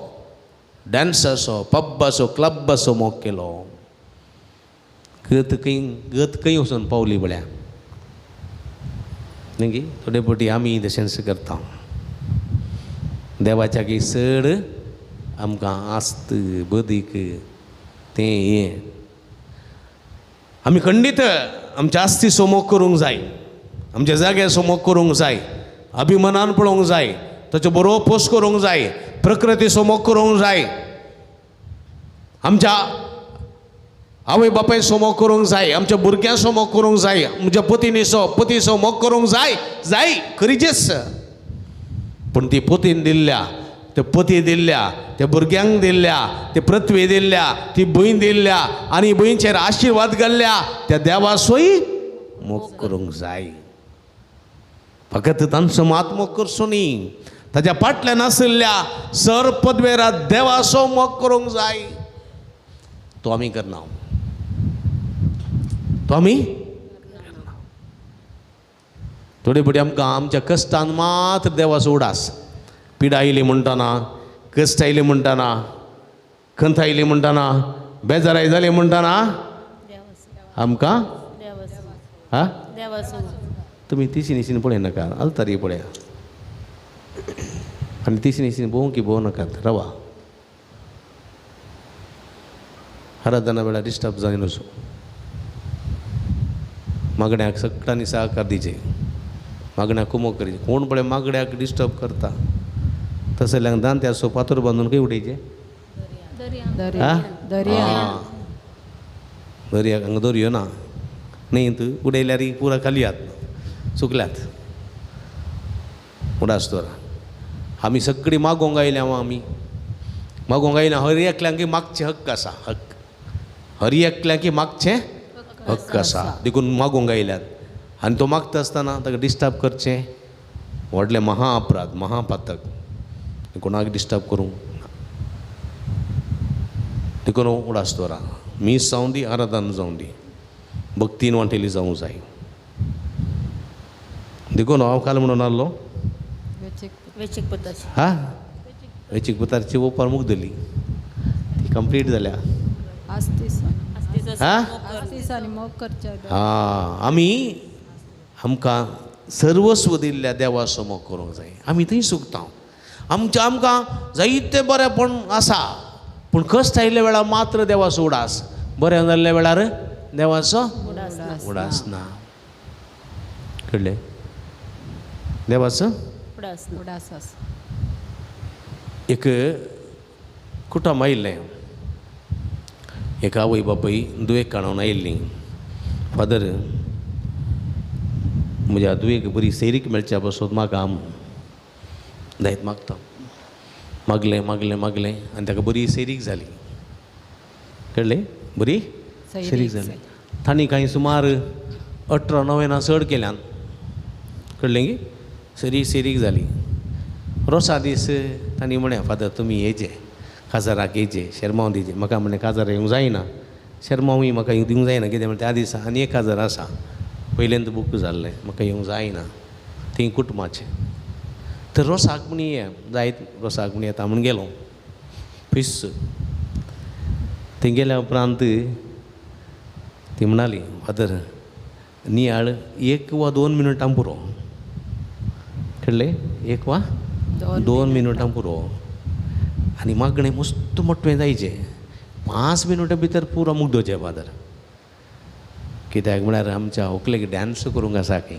A: डान्साचो, पब्बाचो, क्लब्बाचो मोग केलो. गत खंय, गत खंय वचून पावली पळया. न्ही थोडे फावटी आमी तशेंच करता, देवाच्या की चड आमकां आस्त बदीक तें हें आमी खंडीत आमच्या आस्तीचो मोग करूंक जाय, आमच्या जाग्याचो मोग करूंक जाय, अभिमानान पळोवंक जाय, ताचो बरो पोस करूंक जाय, प्रकृतीचो मोग करूंक जाय, आमच्या आवय बापायचो मोग करूंक जाय, आमच्या भुरग्यांचो मोग करूंक जाय, आमच्या पतिनीचो पतीचो मोग करूंक जाय, जाय खरीचेच. पूण ती पोतीन दिल्ल्या, ते पती दिल्ल्या, ते भुरग्यांक दिल्ल्या, ते पृथ्वी दिल्ल्या, ती भूंय दिल्ल्या आनी भुंयचेर आशिर्वाद घाल्ल्या त्या देवाचोय मोग करूंक जाय. फकत तांचो मात मोग करचो न्ही, ताच्या फाटल्यान आशिल्ल्या सर पदवेरा देवाचो मोग करूंक जाय. तो आमी करना, तो आमी करना. थोडे फावटी आमकां आमच्या कश्टान मात्र देवाचो उडास, पिडा आयली म्हणटना, कश्ट आयली म्हणटना, खंत आयली म्हणटना, बेजाराय जाली म्हणटना आमकां हा तुमी तिशी निशीन पळय नाका, आलतारी पळया आनी तिशी निशीन भोवंक की भोवं नाकात, रावा. आराधना वेळार डिस्टर्ब जायना. मागण्याक सगळ्यांनी सहकार दिवचे, मागण्याक कुमोक करीचे. कोण पळय मागण्याक डिस्टर्ब करता तसल्यांक दांत्याचो फातर बांदून खंय उडयचे, दर्याक. हांगा दर्यो ना न्ही, तूं उडयल्यार पुरा खाली आत सुकल्यात. उडास दवर. आमी सगळीं मागोंक आयल्या, आमी मागोंक आयल्या. हर एकल्यांक मागचें हक्क आसा, हक्क हर एकल्यांक मागचें हक्क आसा, देखून मागोंक आयल्यात. आनी तो मागता आसतना ताका डिस्टर्ब करचें व्हडलें महा अपराध, महापातक. कोणाक डिस्टर्ब करूंक ना. देखून उडास दवरा. मीस जावं दी, आराधना जावं दी, भक्तीन वांटेली जावंक जाय. देखून हांव काल म्हणून आहलो हा वेचीक पुताची ओपार मुगदली, ती कंप्लीट जाल्या. हा आमी आमकां सर्वस्व दिल्ल्या देवाचो मोग करूंक जाय. आमी थंय सुकता, आमच्या आमकां जायते बरेंपण आसा, पूण कश्ट आयिल्ल्या वेळार मात्र देवाचो उडास, बरें जाल्ल्या वेळार देवाचो उडास ना. कळ्ळें? देवाचो
B: उडास.
A: एक कुटुंब आयिल्लें, एक आवय बापूय दुयेक काडून आयिल्लीं. फादर म्हज्या दुयेक बरी सैरीक मेळच्या पासून म्हाका आम जायत मागता. मागलें मागलें मागलें आनी ताका बरी सैरीक जाली. कळ्ळें? बरी सैरीक जाली. तांणी कांय सुमार 18 नोवेनां चड केल्यान कळ्ळें की सरी सेरीक जाली. रोसा दीस तांणी म्हणलें फादर तुमी येचे काजाराक येचे शेरमांव दिवचें. म्हाका म्हणलें काजार येवंक जायना, शेरमांवूय म्हाका दिवंक जायना, कितें म्हणल्यार त्या दिसा आनी एक काजार आसा पयल्यांत बूक जाल्लें, म्हाका येवंक जायना थंय कुटुंबाचें. तर रोसाक म्हण ये जायत रोसाक म्हण येता म्हूण गेलो पयस. थंय गेल्या उपरांत ती म्हणाली फादर नियाळ 1 वा 2 मिनटां पुरो, कळ्ळें, 1 वा 2 मिनटां पुरो. आनी मागणें मस्त मोटवें जायचें, 5 मिनटां भितर पुरो मुगदोचें फादर, कित्याक म्हळ्यार आमच्या व्हंकलेक डांस करूंक आसा खंय,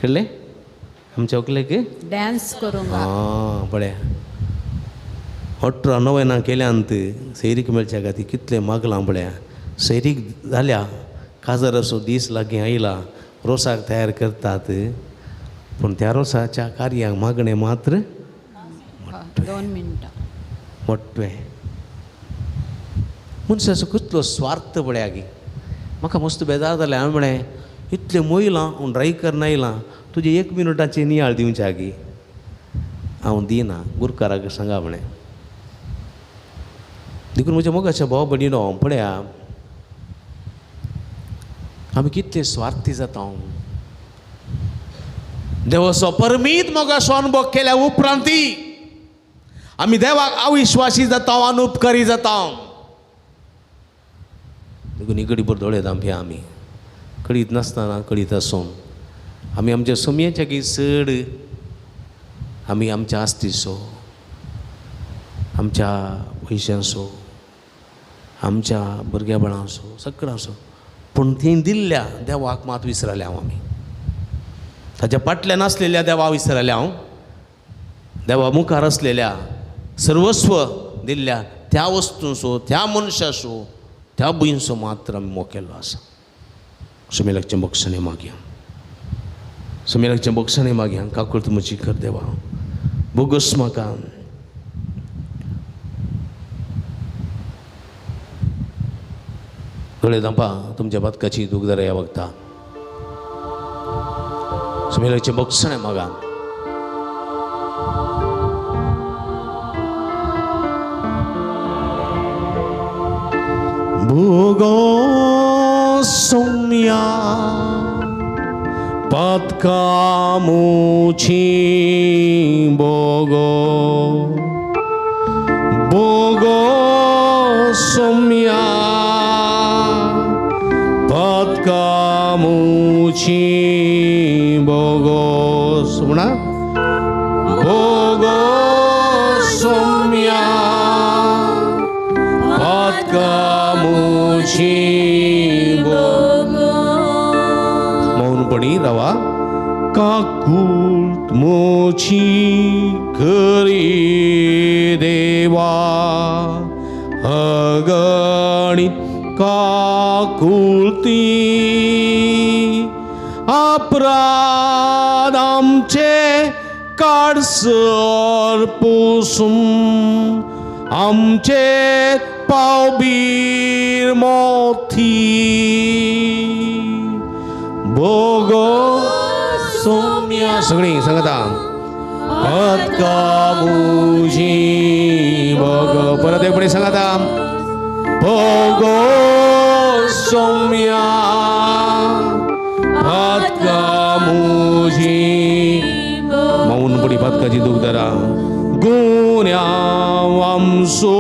A: कळ्ळें, आमच्या व्हंकलेक
B: डांस करूंक.
A: आं पळय 18 नोवेनां केल्यांत सैरीक मेळच्या खातीर कितलें मागलां पळया. सैरीक जाल्या काजाराचो दीस लागीं आयला, रोसाक तयार करतात, पूण त्या रोसाच्या कार्याक मागणें मात्र
B: 2 मिनटां
A: मोटवें. मनशाचो कितलो स्वार्थ पळया की म्हाका मस्त बेजार जालें. हांवें म्हळें इतलें मोयलां हांव ड्रायव करून आयलां, तुजें 1 मिनटाचें नियाळ दिवच्या की हांव दिना, गुरकाराक सांगा म्हळें. देखून म्हज्या मोगाच्या भाव भयणीनो पळया आमी कितले स्वार्थी जाता. देवाचो परमीत मोगाचो अनुभव केल्या उपरांती आमी देवाक अविश्वासी जाता, अनुपकारी जाता. देखून इकडीभर दोळे धांपया आमी कळीत नासतना कळीत आसून आमी आमच्या सुमयेच्या की चड आमी आमच्या आस्तीचो, आमच्या पयशांचो, आमच्या भुरग्या बाळांचो सगळ्यांचो, पूण थंय दिल्ल्या देवाक मात विसरले हांव. आमी ताच्या फाटल्यान आसलेल्या देवा विसरले हांव, देवा मुखार आसलेल्या सर्वस्व दिल्ल्या त्या वस्तूंचो, त्या मनशाचो, त्या भुंयचो मात्र आमी मोग केल्लो आसा. सुमेलाकचें बक्षणें मागया, सुमेलाकचें बक्षणें मागया. काकूळत म्हजी कर देवा, बोगस म्हाका. दोळे धांपा, तुमच्या पातकाची दुखदरा ह्या वखता. सुमेलाकचें बक्षणें मागा. भोगो सोम्या पातका मुची भोगो, भोगो सोम्या पातका मुची भोगो. सुमणा भोगो सोम्या पातका मुची भोगो. मौनपणी रवा. काकूट मोची करी देवा अगणित काकुळती, अपराध आमचे काडसर पुसून आमचे पावबीर मोती. भोगो सोम्या सगळीं सांगता पातका मुजी भोगो. परत एक फुडें सांगता भोगो सोम्या पातका मुजी. मौनपणी पातकाची दुखदरा. गुन्यांव आमचो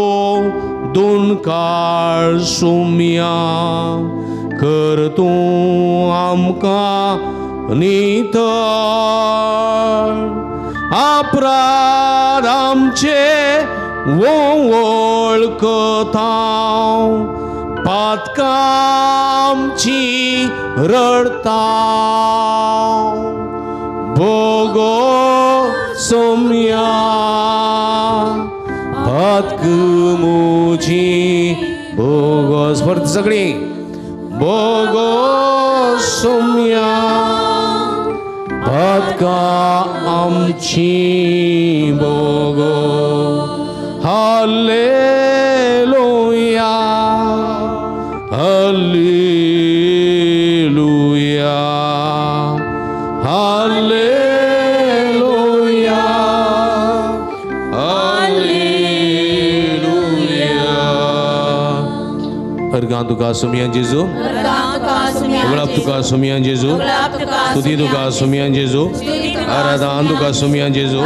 A: दोन काळ सोम्या कर तूं आमकां नितळ, अपराध आमचे वळखता, पातकां आमची रडता. भोगो सोम्या पातक मुजी भोगो. परत सगळीं भोगो सोम्या पातका आमची भोगो. Hallelujah, hallelujah. अर्गां तुका सुमया जेजू, गुलाब तुका सुमया जेजू, स्तुती तुका सुमया जेजू, आराधन तुका सुमया जेजू।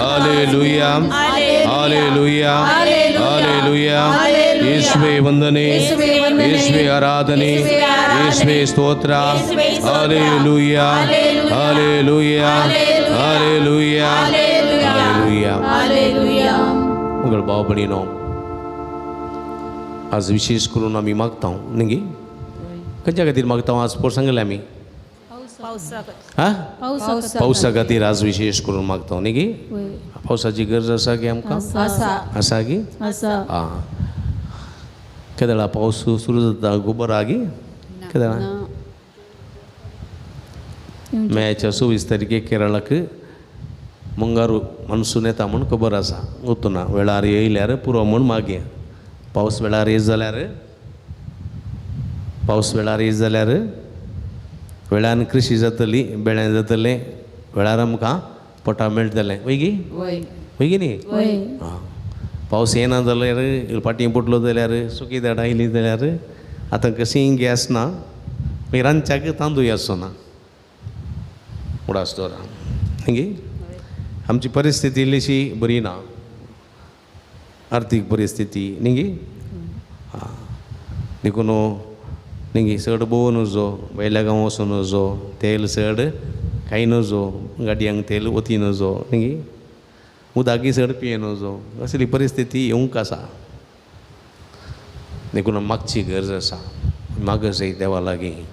A: Hallelujah hallelujah hallelujah. येशुवे वंदने, येशुवे आराधने, येशुवे स्तोत्र। Hallelujah hallelujah hallelujah hallelujah. मंगळ भाव भयणीनो, आज विशेष करून आमी मागता न्ही, खंयच्या खातीर मागता आज पोर सांगलें आमी? हा, पावसा खातीर आज विशेष करून मागता न्ही गी? पावसाची गरज आसा की आमकां? आसा की? आं, केदळा पावस सुरू जाता गोबर आहा की केदळा? मेच्या 26 तारखेक केरळाक मुंगारू मनसून येता म्हूण खबर आसा. वतना वेळार येयल्यार पुरो म्हूण मागया. पावस वेळार येत जाल्यार, पावस वेळार येत जाल्यार वेळान कृषी जातली, बेळ्यान जातलें, वेळार आमकां पोटा मेळटलें. वय गी? वय गी न्ही? आं, पावस येना जाल्यार फाटीं पडलो जाल्यार सुकी झाडां आयलीं जाल्यार आतां कशीं गॅस ना, मागीर रांदच्याक तांदूळ आसचो ना. उडास दवरा न्ही. आमची परिस्थिती इल्लीशी बरी ना, आर्थीक परिस्थिती न्ही गी? आं, देखून न्ही चड भोंवूं नजो, भायल्या गांव वचूं नजो, तेल चड खाय नजो, गाडयांक तेल ओती नजो न्ही, उदकय चड पिये नजो. असली परिस्थिती येवंक आसा. देखून मागची गरज आसा. माग जाय देवा लागीं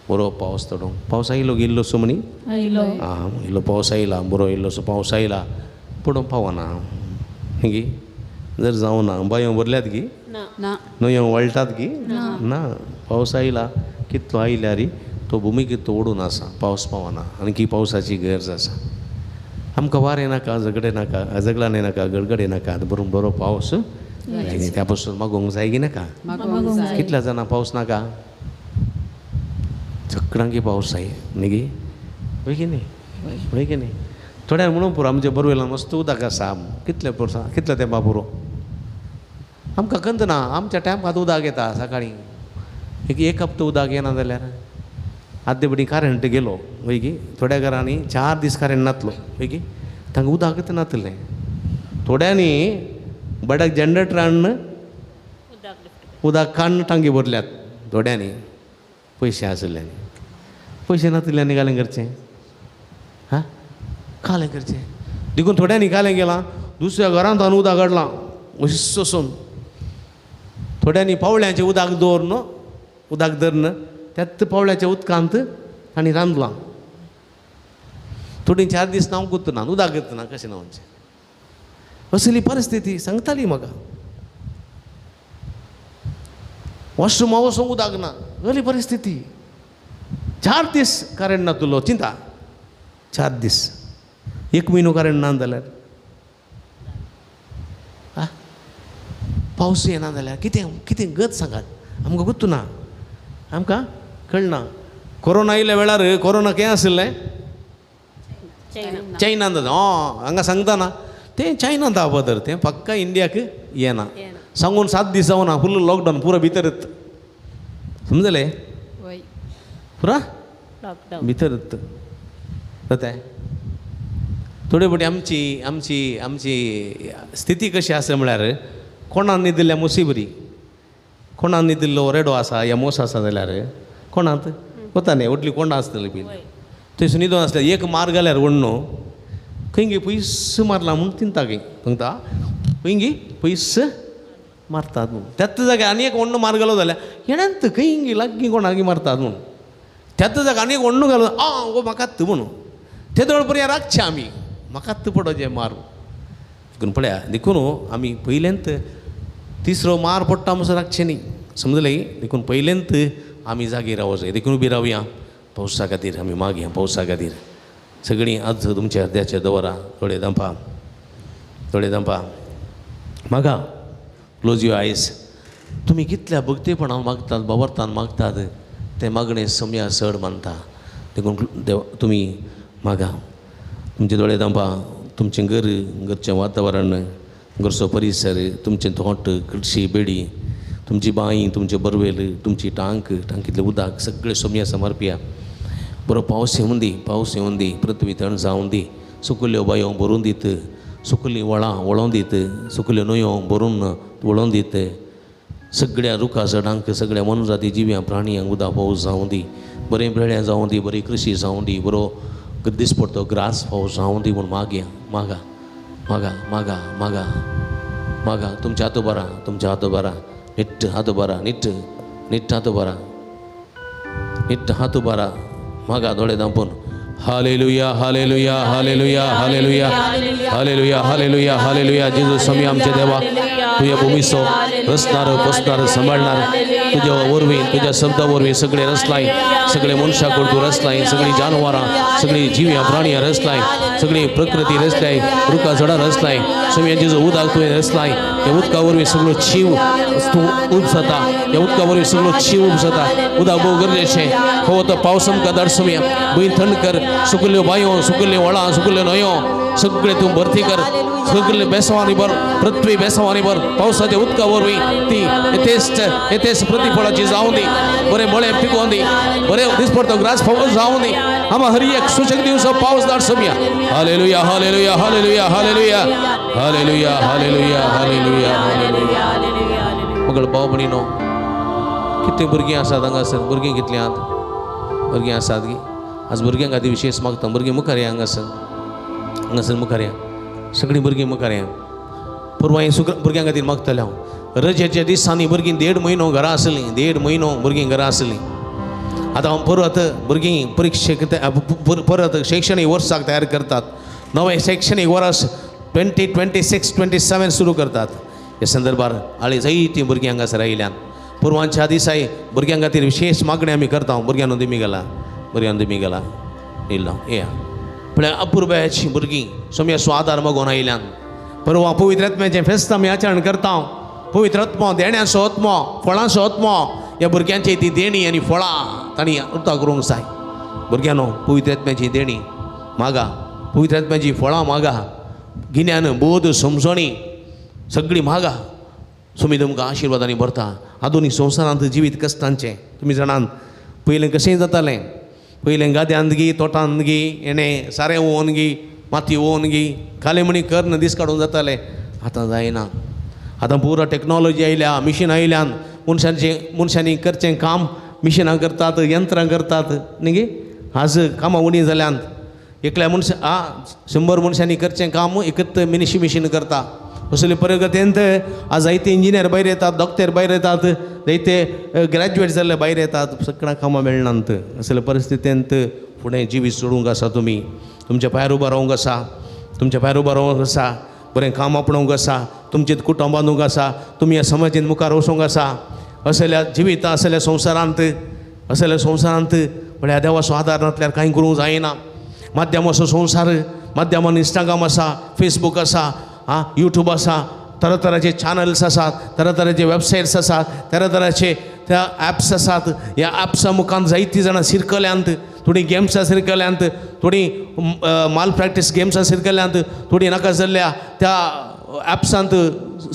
A: बरो पावस तडूंक. पावस आयलो इल्लोसो म्हणी? आं, इल्लो पावस आयला, बरो इल्लोसो पावस आयला, पूण पावना न्ही, जर जावना. बांयो भरल्यात गी? न्हंयो वळटात गी? ना. पावस आयला कितलो आयल्यार तो भुमी तो ओडून आसा, पावस पावना. आणखी पावसाची गरज आसा. आमकां वारें नाका, झगडें नाका, झगडांनी नाका, गडगडे नाका, बरो बरो पावस त्या पासून मागोवंक जाय की नाका? कितल्या जाणां पावस नाका? सगळ्यांकी पावस जाय न्ही गी? वय की न्ही? वय की न्ही? थोड्यान म्हणून पुरो आमच्या बोरवेलान मस्त उदक आसा, कितले पुरो, कितल्या तेंपा पुरो, आमकां गंद ना. आमच्या टायमाक उदक येता सकाळीं एक एक हप्तो उदक येना जाल्यार आद्दे पटी करंट गेलो वय की? थोड्या घरांनी 4 दीस करंट नातलो वय की? तांकां उदकच नातलें. थोड्यांनी बड्याक जनरेटर हाडून उदक काडून टांकी भरल्यात. थोड्यांनी पयशे आशिल्ल्यांनी, पयशे नातिल्ल्यांनी कालें करचें? हां, कालें करचें. देखून थोड्यांनी कालें गेलां दुसऱ्या घरांत हाडून उदक हाडलां वसून. थोड्यांनी पावळ्यांचें उदक दवरून, उदक धरून त्याच पावळ्याच्या उदकांत तांणी रांदलां. थोडीं 4 दीस नांव गुत्तना उदक घेतना कशें न्हांवचें? असली परिस्थिती सांगताली म्हाका. वॉशरुमा वचूंक उदक ना, असली परिस्थिती. 4 दीस करंट ना तुलो चिंता, 4 दीस, 1 म्हयनो करंट ना जाल्यार, आं, पावस येना जाल्यार कितें कितें गत सांगात आमकां गुत्तू ना, आमकां कळना. कोरोना आयिल्ल्या वेळार कोरोना खंय आशिल्लें? चायनांत. हय, हांगा सांगता ना तें चायनांत आहा, तें पक्का इंडियाक येना. सांगून 7 दीस जावना, फुल लॉकडावन पुरो भितरच. समजलें? पुरा भितरच जाता. थोडे फावटी आमची आमची आमची स्थिती कशी आसा म्हळ्यार कोणाक न्हिदिल्ल्या मुसीबरी, कोणाक न्हिदिल्लो रेडो आसा या मोस आसा जाल्यार कोणांत वता न्ही, व्हडली कोंडा आसतली पयलीं थंयसून न्हिदोन आसल्यार एक मार घाल्यार व्हडनो खंय गे पयस मारला म्हूण चिंता खंय सांगता, खंय गे पयस मारतात म्हूण. त्याच जाग्यार आनी एक व्हडलो मार घालो जाल्यार हेण्यांत खंय गे लागीं कोणाक मारतात म्हूण. त्याच जाग्यार आनी एक व्हडलो घालो, आं गो म्हाकात म्हणून तेदोळ पर्यंत राखचें आमी, म्हाकात पडोचें मार. देखून पळया, देखून आमी पयल्यांत तिसरो मार पडटा म्हणसर राखचें न्ही, समजलें? देखून पयल्यांत आमी जागीर रावो जाय. देखून उबी रावया पावसा खातीर, आमी मागया पावसा खातीर. सगळीं आज तुमच्या हृदयाचेर दवरा, थोडे दंपा, थोडे दंपा मागा. Close your eyes. तुमी कितल्या भक्तीपणान मागतात, बाबरतान मागतात, तें मागणें समया चड मानता. देखून देव तुमी मागा. तुमचे दोळे दंपा, तुमचें घर, घरचें वातावरण, घरचो परिसर, तुमचें तोंट, कृशी, बेडी, तुमची बांय, तुमचे बरवेल, तुमची टांक, टांकीतलें उदक सगळें सोमया समर्पिया. बरो पावस येवन दी, पावस येवन दी, पृथ्वी थंड जावन दी, सुकल्ल्यो बांयो भरून दीत, सुकल्लीं वळां वळोवन दीत, सुकल्ल्यो न्हंयो भरून वळोवन दीत, सगळ्या रुखा झाडांक, सगळ्या मनजाती जिव्यां प्राणयांक उदक पावस जावं दी, बरें बेळ्यां जावं दी, बरी कृशी जावं दी, बरो दिसपडतो ग्रास पावस जावं दी म्हूण मागया. मागा मागा मागा मागा मागा. तुमच्या हातो बरा, तुमच्या हातो बरा, निट्ट हातो बरा, निट्ट निट्ट हातो बरा, निट्ट हातो बरा. मागा दोळे धांपून. Hallelujah hallelujah hallelujah hallelujah hallelujah hallelujah hallelujah. जेजू स्वामी आमचे देवा, तुझ्या भूमिसो रचणार, पोसणार, सांभाळणार, तुझ्या वरवीं, तुझ्या शब्दा वरवीं सगळे रचलाय, सगळे मनशाकूड तूं रचलाय, सगळीं जानवरां, सगळीं जिव्यां प्राणयां रचलाय, सगळी प्रकृती रचलाय, रुखा झाडां रचलाय. स्वामी जेजू उदक तुवें रचलाय, ह्या उदका वरवीं सगळो जीव तूं उपसता, ह्या उदका वरवीं सगळो जीव उपसता. उदक भोव गरजेचें. हो तो पावस आमकां धाड स्वामी, भूंय थंड कर, सुकल्ल्यो बांयो, सुकल्ल्यो वळां, सुकल्ल्यो न्हंयो सगळे तूं भरती कर, सगळे बेसवानी भर, पृथ्वी बेसवानी भर. पावसाच्या उदका वरवीं ती यथेश्ट यथेश्ट प्रतिफळाची जावं दी, बरें मळे पिकोवन दी, बरें दिसपडतो ग्रास पावस जावं दी. आमा हर एक सुशेग दिवसो पावस धाड Somaiya. Hallelujah hallelujah hallelujah hallelujah hallelujah hallelujah hallelujah hallelujah. मगळ भाव भयणीनो, कितलीं भुरगीं आसात हांगासर? भुरगीं कितलीं आहात? भुरगीं आसात गी? आज भुरग्यां खातीर विशेश मागता. भुरगीं मुखार या, हांगासर हांगासर मुखार या, सगळीं भुरगीं मुखार या. पुर्वां भुरग्यां खातीर मागतलें हांव. रजेच्या दिसांनी भुरगीं 1.5 म्हयनो घरा आसलीं, 1.5 म्हयनो भुरगीं घरा आसलीं. आतां हांव परत भुरगीं परिक्षेक परत शैक्षणीक वर्साक तयार करतात. नवें शैक्षणीक वर्स 2026-27 सुरू करतात. ह्या संदर्भार हालीं जायतीं भुरगीं हांगासर आयल्यान. पुर्वांच्या दिसाय भुरग्यां खातीर विशेश मागणी आमी करता. भुरग्यांनो दिमी गेला, भुरग्यांनो दिमी गेला, येयलो येया. पळय अपुरबायेचीं भुरगीं सोमयाचो आदार मागून आयल्यान. परवां पवित्र आत्म्याचें फेस्त आमी आचरण करता. पवित्र आत्मो देण्याचो आत्मो, फळांचो आत्मो, ह्या भुरग्यांची ती देणी आनी फळां तांणी उर्ता करूंक जाय. भुरग्यांनो पवित्र आत्म्याची देणी मागा, पवित्र आत्म्याची फळां मागा, गिन्यान बोध समजणी सगळी मागा. सुमी तुमकां आशिर्वादांनी भरता. आधुनीक संवसारांत जिवीत कश्टांचें तुमी जाणात. पयलें कशें जातालें? पयलें गाद्यांत गी, तोटांत गी, हेणें सारें ओवन गी, माती ओवन गी, काले म्हणी कर्ण दीस काडून जातालें. आतां जायना. आतां पुरो टॅक्नोलॉजी आयल्या, मिशिनां आयल्यान मनशांचें मनशांनी करचें काम मिशिनां करतात, यंत्रां करतात न्ही गी. आज कामां उणी जाल्यान. एकल्या मनशा 100 मनशांनी करचें काम एकत मिनिशी मिशीन करता. असले प्रगतींत आज जायते इंजिनियर भायर येतात, डॉक्टर भायर येतात, जायते ग्रॅज्युएट जाल्ले भायर येतात. सगळ्या कामां मेळनात. असले परिस्थितींत फुडें जिवीत सोडूंक आसा तुमी. तुमच्या पांयार उबो रावंक आसा, तुमच्या पांयार उबो रावंक आसा, बरें काम आपणोवंक आसा, तुमचें कुटुंब बांदूंक आसा, तुमी ह्या समाजीन मुखार वचूंक आसा. असल्या जिविता, असल्या संवसारांत, असल्या संवसारांत म्हळ्यार देवाचो आदार नासल्यार कांय करूंक जायना. माध्यमाचो संवसार, माध्यमान इंस्टाग्राम आसा, फेसबूक आसा, आं यूट्यूब आसा, तरातराचे चॅनल्स आसात, तरातराचे वेबसायट्स आसात, तरातराचे त्या ॲप्स आसात. ह्या ॲप्सा मुखान जायतीं जाणां शिरकल्यांत, थोडीं गेम्सां शिरकल्यांत, थोडीं माल प्रॅक्टीस गेम्सां शिरकल्यांत, थोडीं नाका जाल्ल्या त्या ॲप्सांत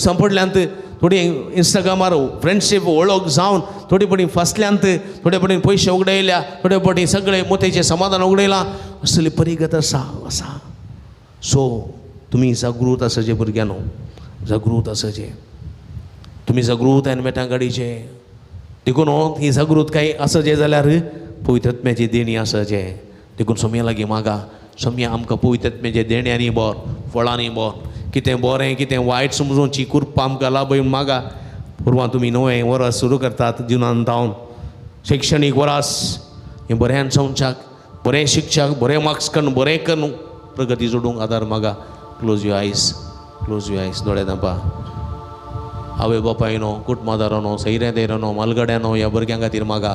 A: सांपडल्यांत, थोडीं इंस्टाग्रामार फ्रेंडशीप वळख जावन थोडी पटी फसल्यांत, थोडे पटी पयशे उगडयल्या, थोडे पटी सगळे मोतेचें समाधान उगडयलां. असली परिगत आसा आसा. सो तुमी जागृत आसाचे भुरग्यांनो, जागृत आसाचे. तुमी जागृत हेल्मेटां गाडीचे देखून ही जागृतकाय आसाचे जाल्यार पवित्र आत्म्याची देणी आसाचे. देखून सोमया लागीं मागा, सोमया आमकां पवित्र आत्म्याचे देण्यांनी भर, फळांनी भर, कितें बरें कितें वायट समजूची कृपा आमकां लाभय मागा. पुर्वां तुमी नवें वरस सुरू करतात जुनान जावन शैक्षणीक वरस, हें बऱ्यान संवच्याक, बरें शिकच्याक, बरें मार्क्स करून बरें करून प्रगती जोडूंक आदार मागा. Close your eyes, close your eyes. दोळे धांपा. आवय बापायनो, कुटुंबादारानो, सैऱ्या दैरानो, मालगड्यानो ह्या भुरग्यां खातीर मागा.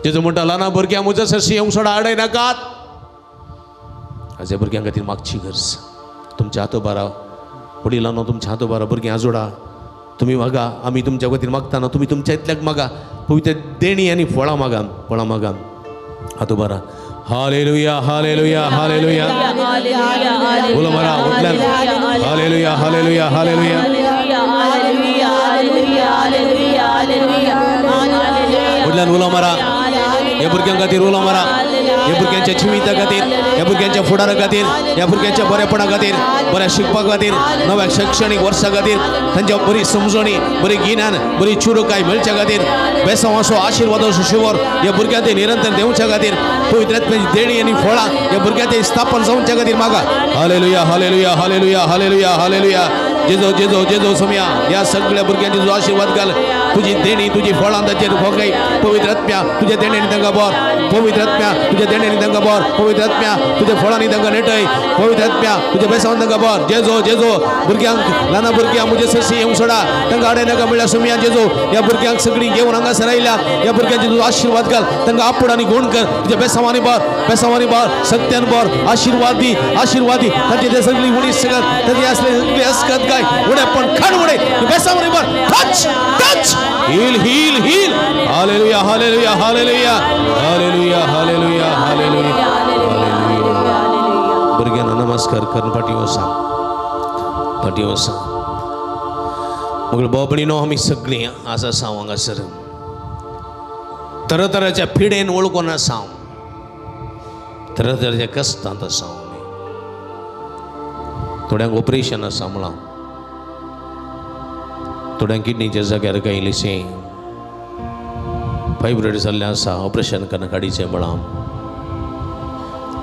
A: जेजू म्हणटा ल्हान भुरग्यां म्हज्या सरशी येवंक सोडा, आडय नाकात. आज ह्या भुरग्यां खातीर मागची गरज. तुमच्या हातोबारा वडिलांनो, तुमच्या हातोबारा भुरग्यां आजोडा तुमी मागा. आमी तुमच्या खातीर मागताना तुमी तुमच्या इतल्याक मागा. पवित्र देणी आनी फळां मागा, फळां मागा. हातोबारा. Hallelujah hallelujah hallelujah. बोलो मारा उठल्यान. Hallelujah hallelujah hallelujah. व्हडल्यान उलो मारा. ह्या भुरग्यां खातीर उलो मारा. ह्या भुरग्यांच्या जिविता खातीर, ह्या भुरग्यांच्या फुडारा खातीर, ह्या भुरग्यांच्या बरेपणा खातीर, बऱ्या शिकपा खातीर, नव्या शैक्षणीक वर्सा खातीर, तांच्या बरी समजणी, बरी गिन्यान, बरी चुरुकाय मेळच्या खातीर, बेसांव असो आशिर्वादाचो शिवर ह्या भुरग्यां ते निरंतर देवच्या खातीर, पवित्र आत्म्याची देणी आनी फळां ह्या भुरग्यां ते स्थापन जावच्या खातीर मागा. Hallelujah, hallelujah, hallelujah, hallelujah, hallelujah. Jeju जेजो जेजो सोमया, ह्या सगळ्या भुरग्यांचे तुजो आशिर्वाद घाल. तुजी देणी, तुजी फळां ताचेर भोगय. पवित्र आत्म्या, तुज्या देण्यांनी तांकां भर. पवित्र आत्म्या, तुज्या देण्यांनी तांकां भर. पवित्र आत्म्या, तुज्या फळांनी तांकां नेटय. पवित्र आत्म्या, तुज्या बेसांवान तांकां भर. जेजो जेजो, भुरग्यांक, ल्हान भुरग्यांक म्हजे सरशी येवंक सोडा, तांकां आडे नाका म्हणल्यार. सोमया जेजो, ह्या भुरग्यांक सगळीं घेवन हांगासर आयल्या. ह्या भुरग्यांचे तुजो आशिर्वाद घाल, तांकां आपूड आनी गुण कर. तुज्या बेसांवांनी भर, बेसांवांनी भर, सत्यान भर, आशिर्वाद दी, आशिर्वाद दी. तांचे ते सगळी उणी सगळं तांची असले सगळी असकत काय उडे पण खाण उडे बेसांवांनी भर. Touch, touch, heal, heal, heal. Hallelujah, hallelujah, hallelujah, hallelujah, hallelujah, hallelujah, hallelujah. भुरग्यांना नमस्कार करून फाटीं वसा, फाटीं वसा. मग बाबणीनो, आमी सगळीं आज आसा हांगासर तरातराच्या पिडेन वळखून आसा हांव, तरातराच्या कश्टांत आसा आमी. थोड्यांक ऑपरेशन आसा म्हळां, थोड्यांक किडनीच्या जाग्यार कांय इल्लेशें फायब्रॉयड जाल्लें आसा, ऑपरेशन करून काडीचें म्हळां.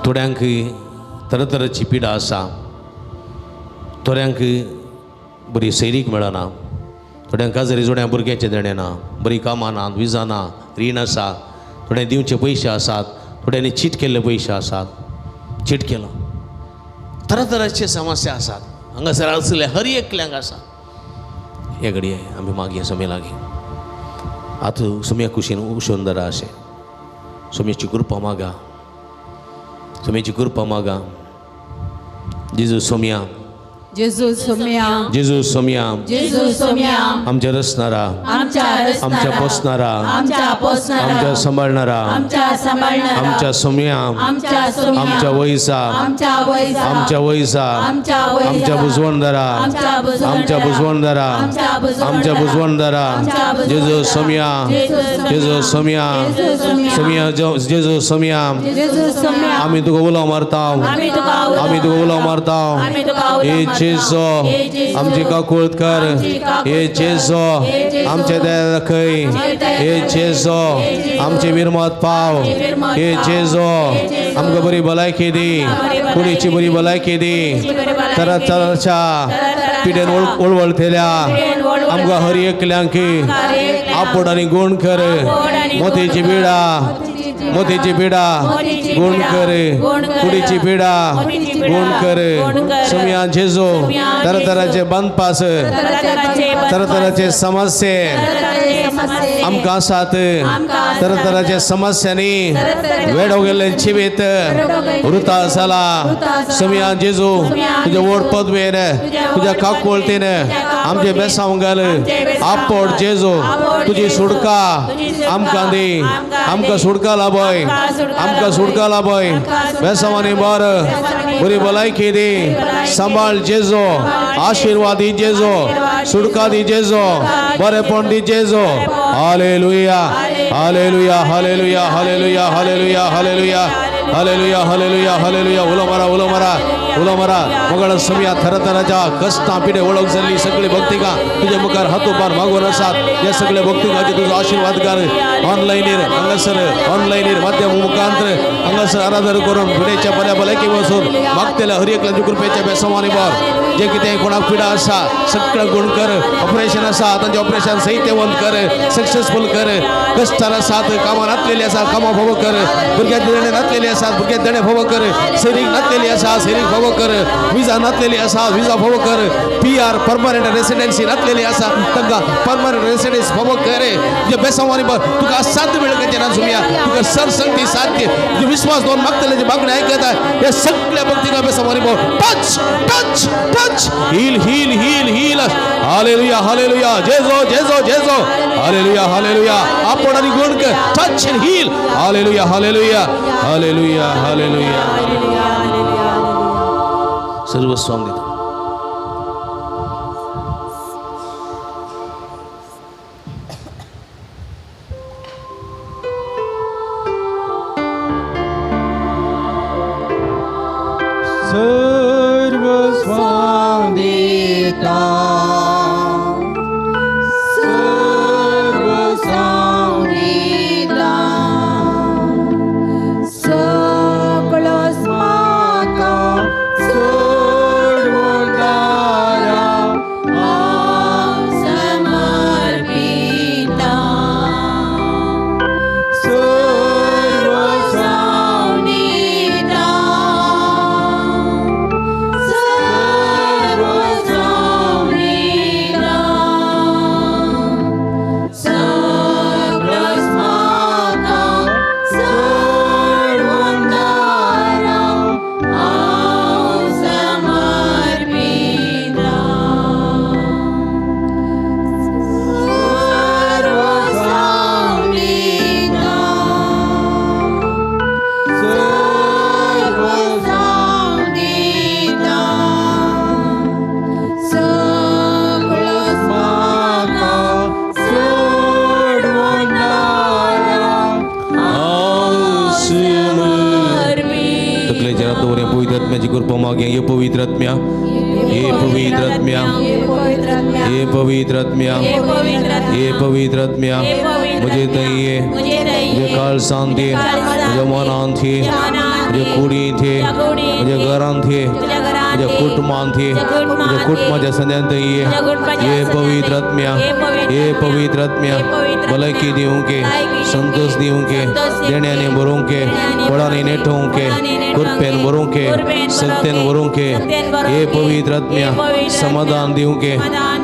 A: थोड्यांक तरातराची पिडा आसा, थोड्यांक बरी सैरीक मेळना, थोड्यांक काजरी जोड्या भुरग्याचें देणें ना, बरी कामां ना, विजा ना, रीण आसा, थोड्यांक दिवचे पयशे आसात, थोड्यांनी चीट केल्ले पयशे आसात, चीट केलो, तरातराचे समस्या आसात हांगासर आसले हर एकल्यांक आसा. हे घडये आमी मागीर सोम्या लागीं आतां सोम्या कुशीन उशोन धरा अशें सोम्याची कृपा मागा, सोम्याची कृपा मागा. जेजू सोम्या,
B: जेजू सोम्या,
A: जेजू सोम्या,
B: जेजू सोम्या,
A: आमच्या रचणारा,
B: आमच्या
A: आमच्या पोसणारा,
B: आमच्या पोसणारा,
A: आमच्या सांबाळणारा,
B: आमच्या सांबाळणारा,
A: आमच्या सोम्या,
B: आमच्या सोम्या,
A: आमच्या वयसा,
B: आमच्या वयसा,
A: आमच्या वयसा,
B: आमच्या वयसा,
A: आमच्या बुजवणदारा, आमच्या बुजवणदारा, आमच्या बुजवणदारा. जेजू सोम्या, जेजू सोम्या, सोम्या, जेजू सोम्या,
B: जेजू सोम्या,
A: आमी तुका उलो मारता, आमी तुका उलो मारता. हे जेजो, आमची काकूळत कर. हे जेजो, आमचे दया दाखय. हे जेजो, आमचे विरमत पाव. हे जेजो, आमकां बरी भलायकी दी, कुडीची बरी भलायकी दी. तरातराच्या पिडेन वळवळतेल्या आमकां हर एकल्यांक आपोड आनी गुण कर. मोतीची पिडा, मोतीची पिडा गुण कर, कुडीची पिडा गुण कर. सोम्या जेजो, तरातराचे बांदपास, तरातराचे समस्ये आमकां आसात. तरातराच्या समस्यांनी वेडो गेल्ले जिवीत वृता जाला. सोम्या जेजू, तुज्या व्हड पदवेन, तुज्या काकुळतीन आमचे बेसांव घाल. आपोड जेजू, तुजी सुटका आमकां दी, आमकां सुटका लाभय, आमकां सुटका लाभय. बेसांवांनी बर, बरी भलायकी दी, सांबाळ जेजो, आशिर्वाद दी जेजो, सुटका दी जेजो, बरेपण दी Jeju. Hallelujah, hallelujah, hallelujah, hallelujah, hallelujah, hallelujah, hallelujah, hallelujah, hallelujah. उलो मारा, उलो मारा, उलो मारा. मगळ समिया, थराथराच्या कष्टां पिडे ओळख जाल्ली सगळी भक्तिका तुज्या मुखार हातोपार मागून आसात. ह्या सगळ्या भक्तिकाचे तुजो आशिर्वाद कर. ऑनलायनीर हांगासर ऑनलायनीर माध्यम मुखांतर हांगासर आराधना करून पिडेच्या बऱ्या भलायकी वचून मागतेल्या हर एकल्याच्या कृपेच्या बेसवानी भर. जे कितें कोणाक पिडा आसा सगळें गुण कर. ऑपरेशन आसा तांचें ऑपरेशन सहित्यवंत कर, सक्सेसफूल कर. कश्टार आसात, कामां नातलेली आसा, कामां फावो कर. भुरग्याक देणे नातलेली आसात, भुरग्याक देणे फावो कर. सैरीक नातलेली आसा, सैरीक फावो कर. विजा नातलेली आसा, विजा फावो कर. पीआर परमनंट रेसिडेन्सी नातलेली आसा, तांकां परमनंट रेसिडेन्सी फावो कर. तुज्या बेसांवानी भर. तुका असाध्य वेळ ना सुमया, तुका सरसंती साध्य. तुझे विश्वास दोन मागतले जे मागणे ऐकत हे सगळ्या भक्तीका बेसांवानी भर. Touch, touch, touch, heal, heal, heal, heal. Hallelujah, hallelujah. Jeju जेजो जेजो. Hallelujah, hallelujah. आपण आणि गुण कर. Touch and heal. Hallelujah, hallelujah, hallelujah, hallelujah. सर्व स्वामी दिता. वाक्य ये पवित्र आत्म्या, ये पवित्र आत्म्या, ये पवित्र आत्म्या, ये पवित्र आत्म्या मुझे तय, मुझे काल शांती, मुझे मनान थी, मुझे कुडी थी, मुझे घरान थी, मुझे कुटुंबान थी, मुझे कुटुंबाच्या संध्यान थंय ये पवित्र आत्म्या, ये पवित्र आत्म्या भलायकी दिवंके, संतोष दिवंके, देण्याने भरूंके, फळांनी नेठोवंके, कृपेन भरूंके, सत्यान भरूंके। ये पवित्र आत्म्या समाधान दिवंके,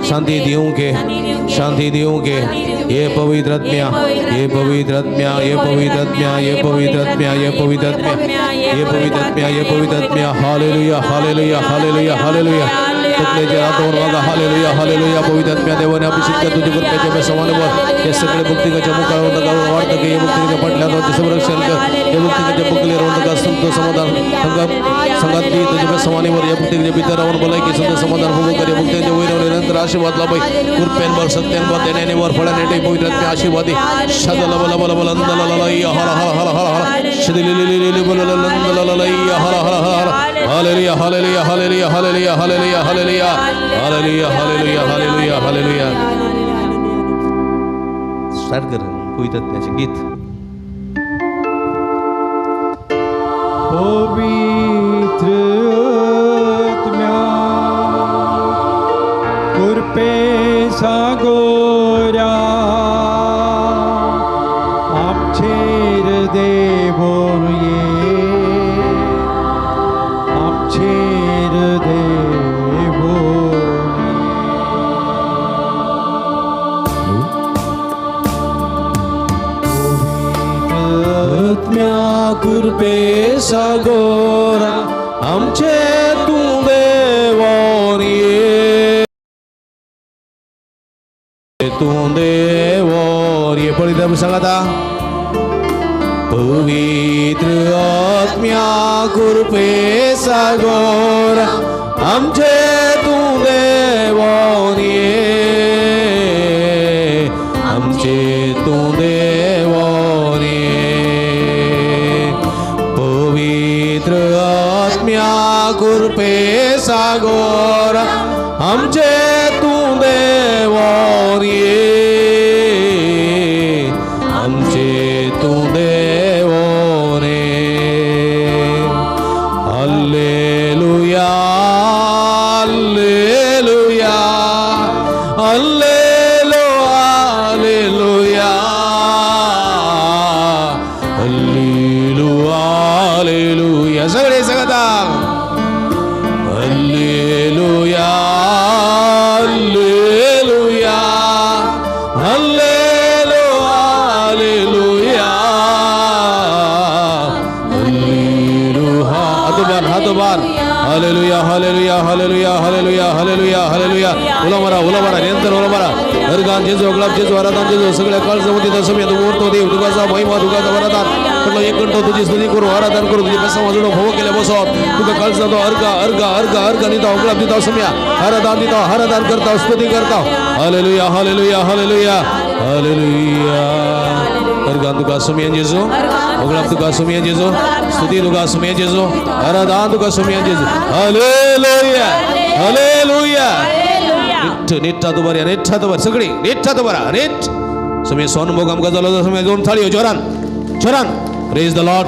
A: शांती दिवंके, शांती दिवंके। ये पवित्र आत्म्या, ये पवित्र आत्म्या, ये पवित्र आत्म्या, ये पवित्र आत्म्या, ये पवित्र आत्म्या, ये पवित्र आत्म्या, ये पवित्र आत्म्या। Hallelujah, hallelujah, hallelujah, hallelujah. तकलेच्या हातावर वागा। Hallelujah, hallelujah. पवित्र आत्म्या देवाने अभिषेक कर तुझ्या कृपेच्या बेसमानावर या सगळे भक्तिकाच्या मुखावर नका वाढतं की या भक्तिकाच्या पाटल्यात संरक्षण कर, या भक्तिकाच्या बकले राहून नका संत समाधान संघात दी तुझ्या बेसमानीवर या भक्तिकाच्या भीतर राहून भलायकी संत समाधान होऊ कर। या भक्तिकाच्या वैर निरंतर आशीर्वाद लाभाई, कृपेंवर सत्यांवर देण्यावर फळाने पवित्र आत्म्या आशीर्वादी। शदला बला बला बला लंदला हर हर हर हर हर शदली बला लंदला हर हर हर। Hallelujah, hallelujah, hallelujah, hallelujah, hallelujah, hallelujah, hallelujah, hallelujah, hallelujah, hallelujah. Start कर पवित्र आत्म्याचे गीत।
D: पवित्र आत्म्या कृपे सागोरा आमचेर देवो ये, आमचेर देवो
A: आत्म्या कृपे सागोरा आमचे तूं देवोन ये, तूं देवोन ये। पळयता सांगाता पवित्र आत्म्या कृपे सागोरा आमचे तूं देवोन ये, आमचे तूं देवोन ये। पवित्र आत्म्या कृपे सागोरा आमचे तूं देवोन ये, आमचे तूं देवोन ये। Hallelujah, hallelujah, hallelujah, hallelujah, hallelujah, hallelujah. सगळे सांगता hallelujah, hallelujah, hallelujah, hallelujah, hallelujah. हातोबार, हातोबार। Hallelujah, hallelujah, hallelujah, hallelujah, hallelujah, hallelujah. उला मारा, उला मारा, निरंतर उला मारा। हरगान जेजू, अगलाब जेजू, आराधन जेजू। सगळ्या काळजामध्ये तसं तू मूर्त देव, तुझा महिमा, तुझा वरदान। म्हटलं एक घंटो तुझी स्तुती करू, आराधन करू, तुझी बसा वाजवणं भोग केल्या बसव। तुझा काळजा तो अर्घा अर्घा अर्घा अर्घा दिता, अगलाब दिता, सम्या आराधन दिता, आराधन करता, स्तुती करता। Hallelujah, hallelujah, hallelujah, hallelujah. अर्घान तुका सुमियन जेजू, अगलाब तुका सुमियन जेजू, स्तुती तुका सुमियन जेजू, आराधन तुका सुमियन जेजू। Hallelujah, hallelujah. नीट नीट हात उभार, नीट हात उभार, सगळी नीट हात उभार, नीट। सुमी सोनभोग आमकां जालो सुमी दोन थाळयो जोरान जोरान। Praise the Lord,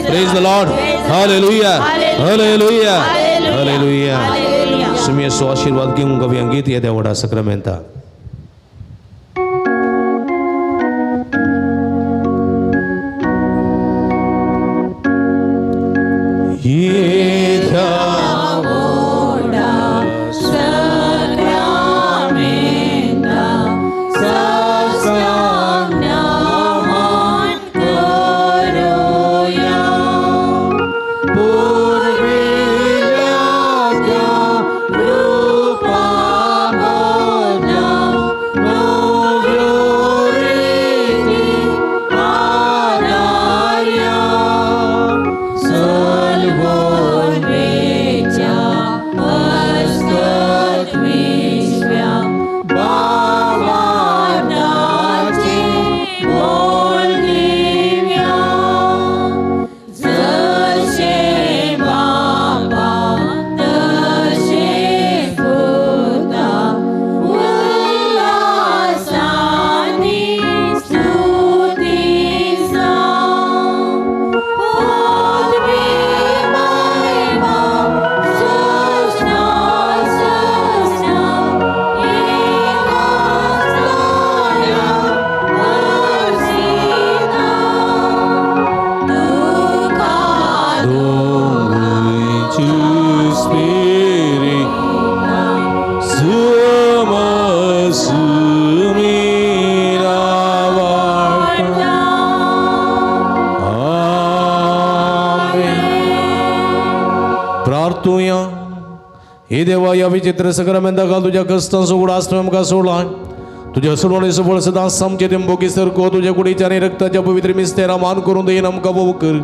A: praise the Lord. Hallelujah, hallelujah, hallelujah. सुमी सो आशीर्वाद घेऊन कवी अंगीत येद्या व्हडा सक्रामेंता। येद्या
D: पूर्विल्या रूपा बोला।
A: देवा ह्या विचित्र सक्रमेंता घाल तुज्या कश्टांचो उडास तुवें आमकां सोडला. तुज्या सोडवणेचो फळ सदांच आमचे तेंबोकी सरको तुज्या कुडीच्या आनी रक्ताच्या पवित्र मिस्तेरा मान करून देईन आमकां भोव कर.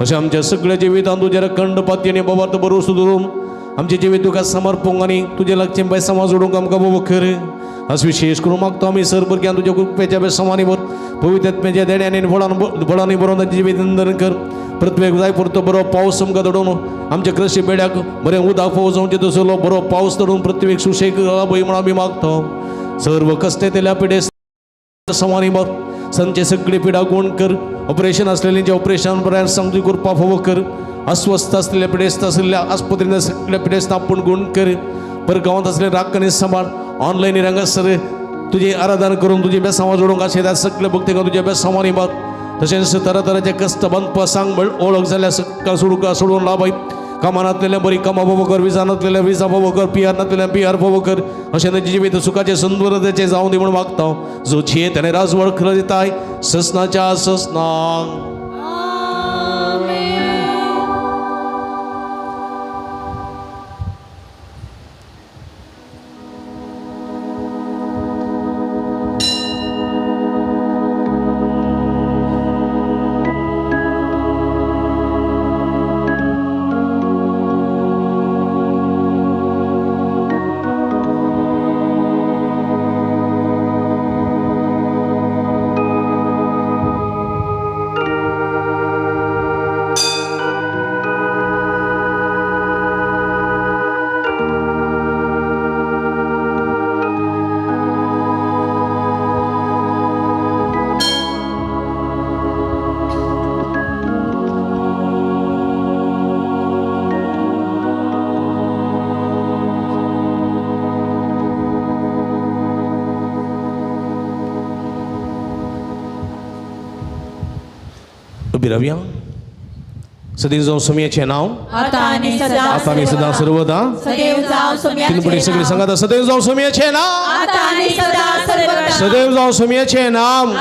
A: अशें आमच्या सगळ्या जिवितांत तुज्या रखंड पाती आनी बाबार्थ भरोसो धरून आमचें जिवीत तुका समर्पूंक आनी तुजे लागचें बेसांवां जोडूंक आमकां भोव कर. अस विशेष करून मागतो आमी सर भुरग्यां तुज्या कृपेच्या बेसांवांनी भर पवित्र आत्म्याच्या देण्यांनी फळांनी भरून तांचें जिवीत इंधन कर. पृथ्वेक जाय पुरतो बरो पावस आमकां धाडून आमच्या कृशी बेड्याक बरें उदक फावो जावचें तसलो बरो पावस धाडून पृथ्वेक सुशेग लाभय म्हूण आमी मागता. सर्व कश्ट येतल्या पिडे सवानी भर संचे सगळी पिडा गुण कर. ऑपरेशन असलेल्यांचे ऑपरेशन बरें सांगती करपा फावो कर. अस्वस्थ असलेल्या पिडेस्त आशिल्ल्या आस्पत्रीन सगळ्या पिडेस्त आपूण गुण कर. पर गांवांत असले राख आनी सांबाळ ऑनलायन रंगासर तुजी आराधना करून तुजी बेसांवां जोडूंक आशिल्ल्या सगळे भक्ती तुज्या बेसांवांनी भर. तशेंच तरातराचे कश्ट बांदपा सांग ओळख जाल्यार सगळ्या सोडूंक सोडून लाभय. कामां बरी कामां फावो कर, विजा नासलेल्या विजा फावो कर, पी आर नासलेल्या पी आर फावो कर. अशें तांचें जिवीत सुखाचें सुंदरतेचें जावं दी म्हूण मागता. जो जियेत आनी राजवळ दिताय ससनाच्या ससनाक. रावया. सदैव जावं सोमयाचें नांव
E: आता आनी सदां
A: सर्वदा. तीन पुढे सगळी सांगात सदैव जावं सोमयाचें नांव सदैव जावं सोमयाचें नांव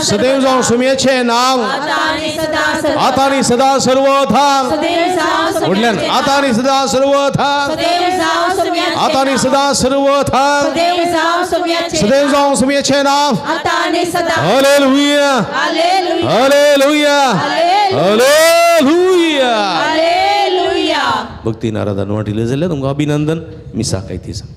A: सदैव जावं सोमयाचें नांव आता आनी सदा सर्वथा. म्हटल्यान आता आनी सदा सर्वथा आता आनी सदा सर्वथा सदैव जावं सोमयाचें नांव. Hallelujah hallelujah hallelujah. भक्ती नाराधन वाटिल्लें जाल्यार तुमकां अभिनंदन. मिसा कायती सांग.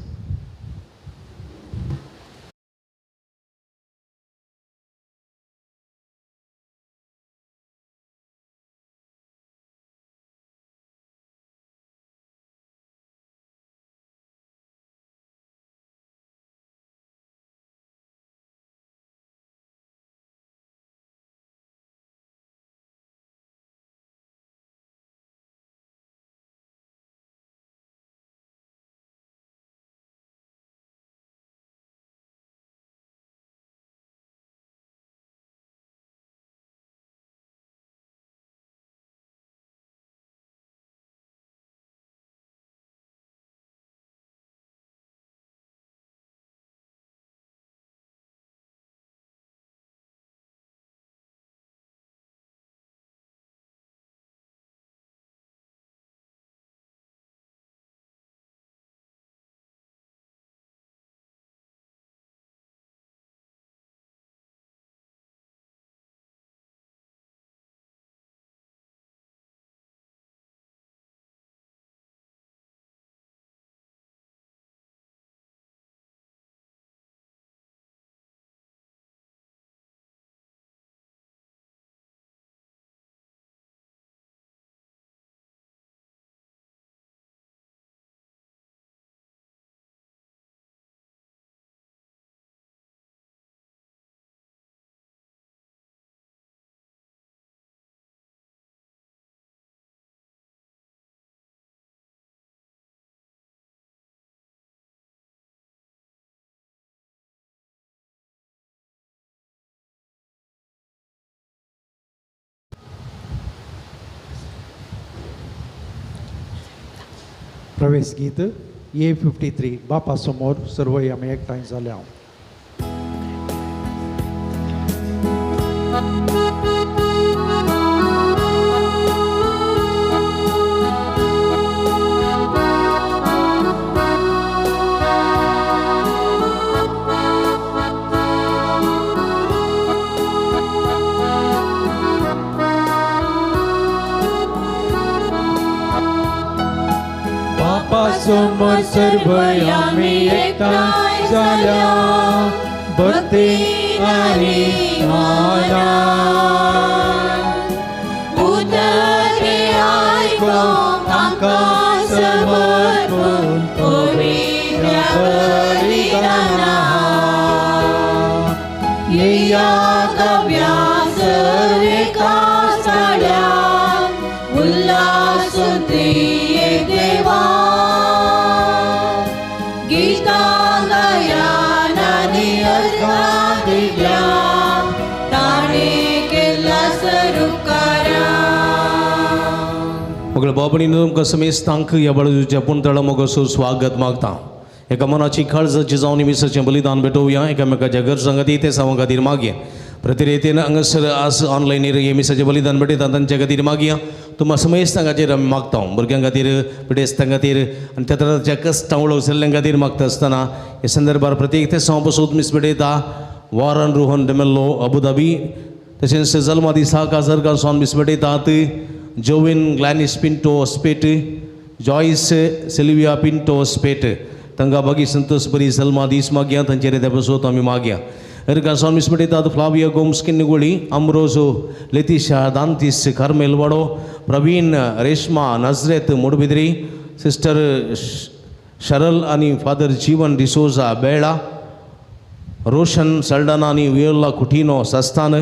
D: प्रवेश गीत A53 बापा समोर सर्व आमी एकठांय जाल्या. सर्वय आमी एकठांय जाल्या भक्ती आनी मानान.
E: उतर आयकोंक आमकां समर्पून पवित्र बलिदाना. येया गव्या सर्वेका साड्या उल्हासून त्रियेक देवा. गीतां गायान आनी अर्घां दिव्या ताणें केल्ला सरुकारा.
A: मगळ बाबणीन तुमकां समेस्तांक ह्या बळजूच्या पुणतळा मोगसो स्वागत मागता. एका मनाची काळजाची जावन मिसाचें बलिदान भेटोवया. एकामेकाच्या गरजां खातीर ते सावां खातीर मागया. प्रतिरेतीन हांगासर आज ऑनलायनीर हे मिसाचें बलिदान भेटयता तांच्या खातीर मागया. तुमकां समेस्तां खातीर आमी मागता. भुरग्यां खातीर, पिडेस्तां खातीर आनी त्या तराच्या कश्टां उलोवसल्ल्यां खातीर मागता आसतना हे संदर्भार प्रत्येक ते सावां पसून मीस भेटयता. वॉरन रोहन डेमेल्लो अबुधाबी, तशेंच जल्मा दिसा काजरकार सावन मीस भेटयतात. जोवीन ग्लॅनिस पिंटो स्पेट, जॉयस सिल्विया पिंटो स्पेट, तांकां बागी संतोष बरी जल्मा दीस मागया. तांचेर त्या बसोत आमी मागया. एरका सावन मीस भेटयतात. फ्लाविया गोम्स किन्निगोळी, अम्रोजो लेतिशा दांतीस कार्मेल वाडो, प्रवीण रेश्मा नजरेत मुडबिद्री, सिस्टर शरल आनी फादर जीवन डिसोजा बेळा, रोशन सल्डाना आनी वियोला कुटिनो सस्तान,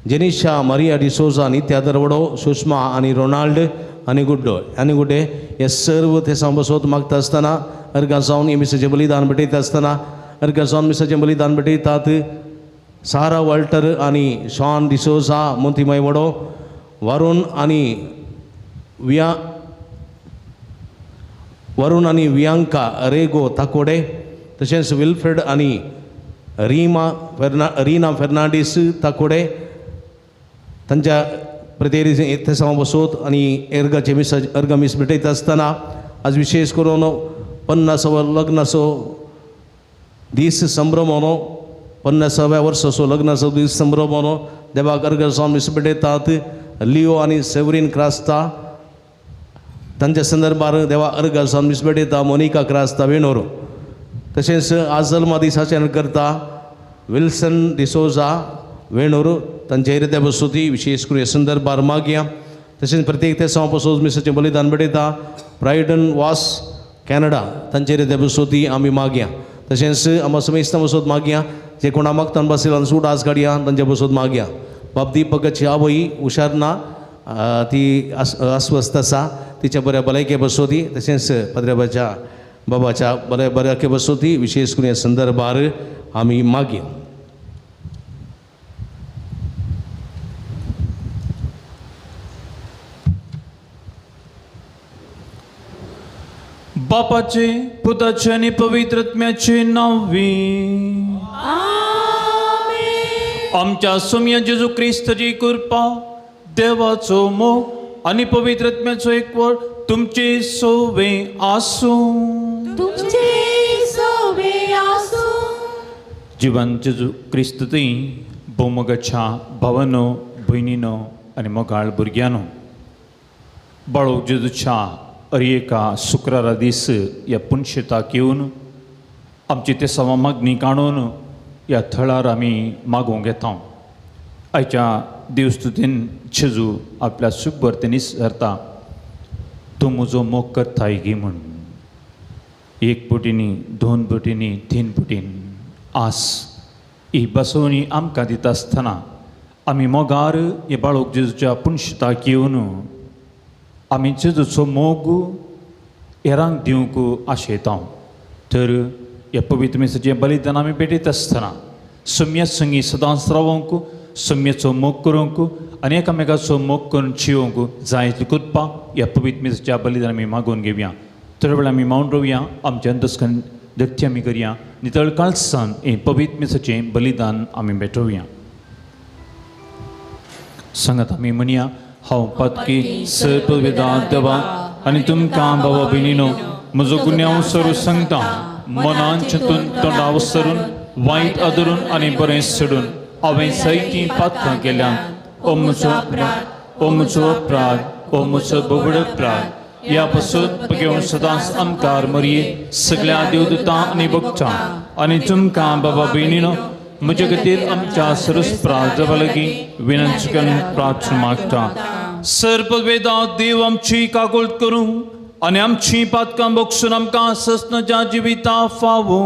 A: जेनिशा मरिया डिसोजा नित्या दरवडो, सुषमा आनी रोनाल्ड आनी गुड्डो आनी गुड्डे हे सर्व ते सांबसोत मागता आसतना अर्घां जावन हे मिसाचें बलिदान भेटयता आसतना अर्घां जावन मिसाचें बलिदान भेटयतात. सारा वॉल्टर आनी शॉन डिसोजा मोंतीमाय वडो, वरुण आनी विया वरुण आनी वियांका रेगो ताकोडे, तशेंच विल्फ्रेड आनी रीमा रीना फेर्नांडीस ताकोडे तांच्या प्रतिनिधी थंय बसोत आनी एर्गाचे मिस अर्गा मीस भेटयता आसतना आज विशेष करून 50व्या लग्नाचो दीस संभ्रम, 50व्या वर्साचो लग्नाचो दीस संभ्रम देवाक अर्घ जावन मीस भेटयतात. लिओ आनी सेवरीन क्रास्ता तांच्या संदर्भार देवा अर्घ जावन मीस भेटयता. मोनिका क्रास्ता वेणोर, तशेंच आज जल्मा दिसाचें करता विल्सन डिसोजा वेणोर तांच्या हिरद्या बसोती विशेष करून हे संदर्भार मागया. तशेंच प्रत्येक ते साव पसोज मिसाचें बलिदान भेटयता. प्रायडन वास कॅनडा तांचे हिरद्या बसोती आमी मागया. तशेंच आमकां समेस्तां बसोत मागया. जे कोणा मागतान बसयला सूट आज काडया तांच्या बसोत मागया. बाब दीपकाची आवय हुशार ना, ती अस्वस्थ आसा, तिच्या बऱ्या भलायके बसोती. तशेंच पद्रेबाच्या बाबाच्या बऱ्या बऱ्याके बसोती विशेष करून ह्या संदर्भार आमी मागया.
F: बापाचे पुताचे आनी पवित्र आत्म्याचे नांवी आमच्या सोम्या जेजू क्रिस्ताची कृपा, देवाचो मोग आनी पवित्र आत्म्याचो एकवट तुमचे सोवे आसूं.
E: तुमचे सोवे आसूं.
F: जिवन जेजू क्रिस्त थंय भोवमोगाच्या भावानो, भयणीनो आनी मोगाळ भुरग्यांनो, बाळो जेजूच्या अर एका शुक्रारा दीस ह्या पुनशेताक येवन आमची ते सवा मागणी काडून ह्या थळार आमी मागूंक येता. आयच्या देवस्तुतीन जेजू आपल्या सुखभरतेनी सरता, तूं म्हजो मोग करताय गी म्हूण. 1 बोटींनी, 2 बोटींनी, 3 बोटीन आस ही बसवणी आमकां दिता आसतना आमी मोगार हे बाळोक जेजूच्या पुनशेताक येवन आमी जेजूचो मोग हेरांक दिवंक आशेता. तर ह्या पवित्र मिसाचें बलिदान आमी भेटयता आसतना सम्या संगी सदांच रावोंक, सम्याचो मोग करूंक आनी एकामेकाचो मोग करून जिवंक जाय इतली कृपा ह्या पवित्र मिसाच्या बलिदान आमी मागून घेवया. थोड्या वेळ आमी मावन रोवया, आमच्या अंतस्कन धरती आमी करया, नितळ काळसान हें पवित्र मिसाचें बलिदान आमी भेटोवया. सांगात आमी म्हणया, हांव पातकी सर्वविधा देवा आनी तुमकां बाबा भयणीनो म्हजो गुन्यांव सरू सांगता. मनान चिंतून, तोंडा सरून, वायट आदरून आनी बरें सोडून हांवें जायतीं पातकां केल्यां. ओ म्हजो अपराध, ओ म्हजो अपराध, ओ म्हजो बोबड अपराध. ह्या पासून घेवन सदांच आमकार मरये सगळ्या देवदूतां आनी भक्तां आनी तुमकां बाबा भयणीनो म्हज्या खातीर आमच्या सरस्प्रा लागीं विनंती करून प्रार्थना मागता. सर्पवेदा देव आमची कागोळ करूं आनी आमची पातकां बक्षून आमकां सस्नाच्या जिविता फावो.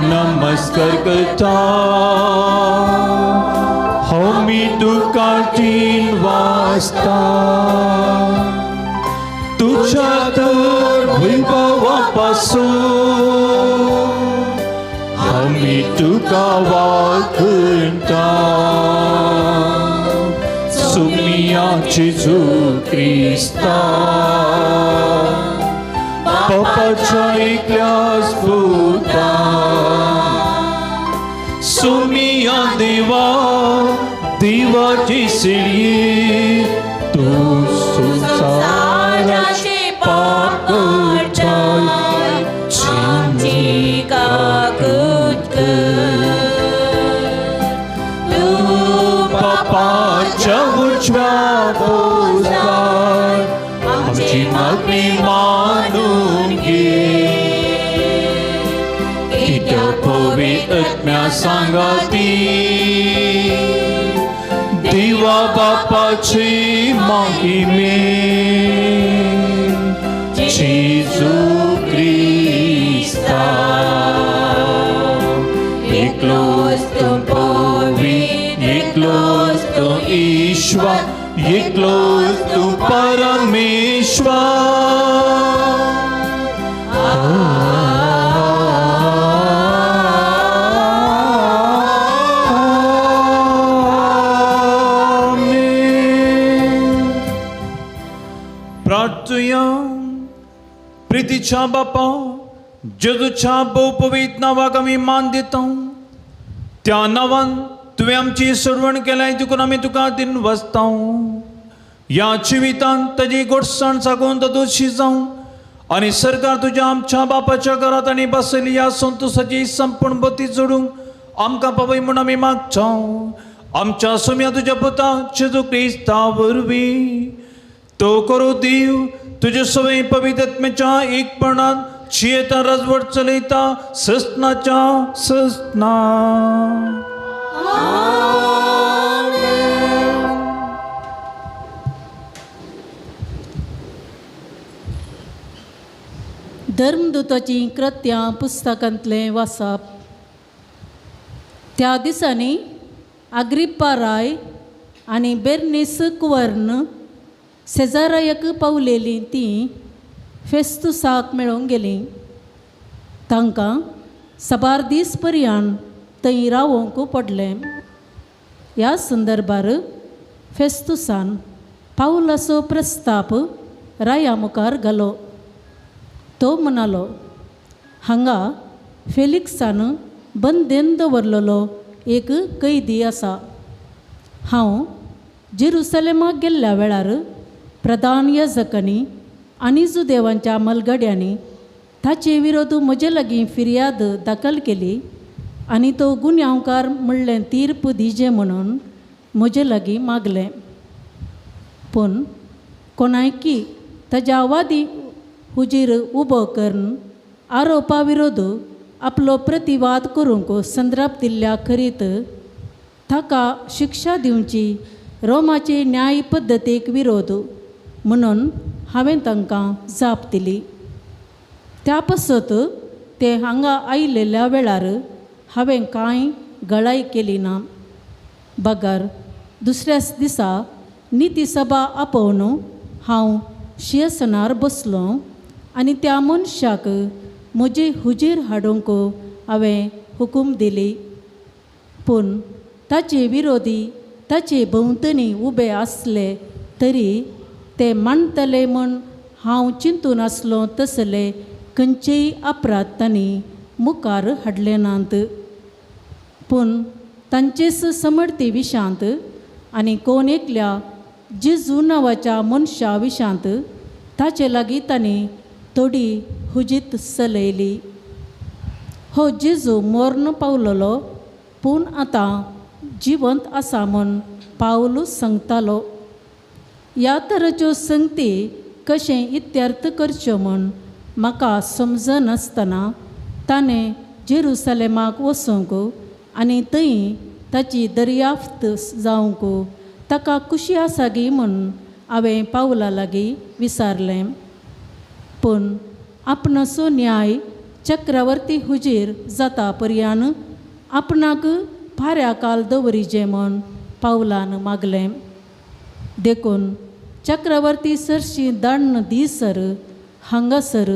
F: नमस्कार करता हमी तुका तीन वाजता तुझ्या तर वैभवापासून हमी तुका वागता सुमिया जेजू क्रिस्ता बापाच्या एकल्याच पुता सुमिया देवा देवाची सिळी तूं संवसाराचे पाप काडटाय
E: आमची काकूट कर. तूं
F: बापाच्या उजव्या बोजार आमची मागणी मानून घे कित्याक पवित्र आत्म्या सांगाती देवा बापाची महिमे जेजू क्रिस्ता एकलोच तूं पवित्र एकलोच तूं ईश्वर एकलोच तूं परमेश्वर. प्रितीच्या बापा जेजूच्या भोवपवीत नांवाक आमी मान दिता त्या नांवान तुवें आमची सोडवण केल्याय देखून आमी तुका दिन वसता. ह्या जिवितांत ताजी गोडसाण सागून तातूंत जावं आनी सरकार तुज्या आमच्या बापाच्या घरांत आनी बसयली ह्या संतोसाची संपूर्ण बती जोडूंक आमकां पावय म्हूण आमी मागता. आमच्या सोम्या तुज्या पुता जेजू क्रिस्ता वरवीं तो करूं देव तुजे सवय पवित्र आत्म्याच्या एकपणान जियेता राजवट चलयता ससनाच्या ससना.
B: धर्मदूताचीं कृत्यां पुस्तकांतलें वाचप. त्या दिसांनी आग्रिप्पा राय आनी बेर्नीस कुवर्न सेजारायक पावलेलीं तीं फेस्तुसाक मेळोंक गेलीं. तांकां साबार दीस पर्यान थंय रावोंक पडलें. ह्या संदर्भार फेस्तुसान पावलाचो प्रस्ताप राया मुखार घालो. तो म्हणालो, हांगा फेलिक्सान बंदेन दवरलेलो एक कैदी आसा. हांव जेरुसलेमाक गेल्ल्या वेळार प्रधान याजकांनी आनी जुदेवांच्या मलगड्यांनी ताचे विरोध म्हजे लागीं फिर्याद दाखल केली आनी तो गुन्यांवकार म्हणलें तीर्प दिजे म्हणून म्हजे लागीं मागलें. पूण कोणायकी ताज्या वादी हुजीर उबो करून आरोपा विरोध आपलो प्रतिवाद करूंक संद्राप दिल्ल्या खरीत ताका शिक्षा दिवची रोमाचे न्याय पद्दतीक विरोध म्हणून हांवें तांकां जाप दिली. त्या पासत ते हांगा आयिल्ल्या वेळार हांवें कांय गळाय केली ना. बगर दुसऱ्याच दिसा निती सभा आपोवन हांव शिंयासनार बसलो आनी त्या मनशाक म्हजी हुजीर हाडूंक हांवें हुकूम दिली. पूण ताचे विरोधी ताचे भोंवतणी उबे आसले तरी ते मांडटले म्हूण हांव चिंतून आसलो तसले खंयचेय अपराध तांणी मुखार हाडले नात. पूण तांचेच समर्थी विशांत आनी कोण एकल्या जेजू नांवाच्या मनशा विशांत ताचे लागीं तांणी थोडी हुजीत चलयली. हो जेजू मर्ण पावलेलो पूण आतां जिवंत आसा म्हूण पावलू सांगतालो. ह्या तरेच्यो संगती कशें इत्यर्थ करच्यो म्हूण म्हाका समजनासतना ताणें जेरुसलेमाक वचूंक आनी थंय ताची दर्याफ्त जावंक ताका खुशी आसा गी म्हूण हांवें पावला लागीं विचारलें. पूण आपणाचो न्याय चक्रवर्ती हुजीर जाता पर्यान आपणाक फाऱ्या काल दवरिचें म्हूण पावलान मागलें. देखून चक्रवर्ती सरशी दाण्ण दीसर हांगासर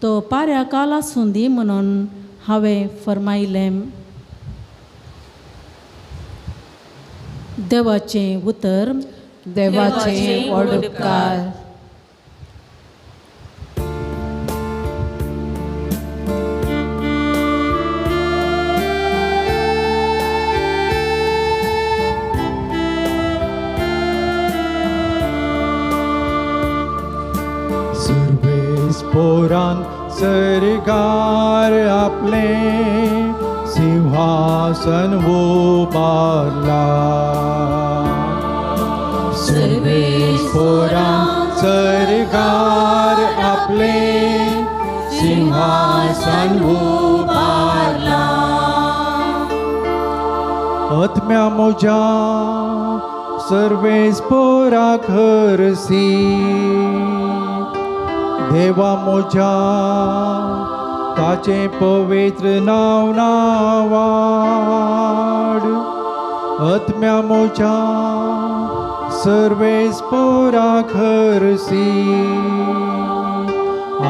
B: तो पाऱ्या काल आसूं दी म्हणून हांवें फर्मायलें. देवाचें उतर.
G: देवाचें व्हड उपकार.
D: सर्वेस्पोरान सरकार आपले सिंहासन उबारला. सर्वेस्पोरान सरकार आपले सिंहासन उबारला. आत्म्या म्हज्या सर्वेस्पोरा खरसी देवा म्हज्या ताचें पवित्र नांव नावाड. आत्म्या म्हज्या सर्वेस्पोरा खरसी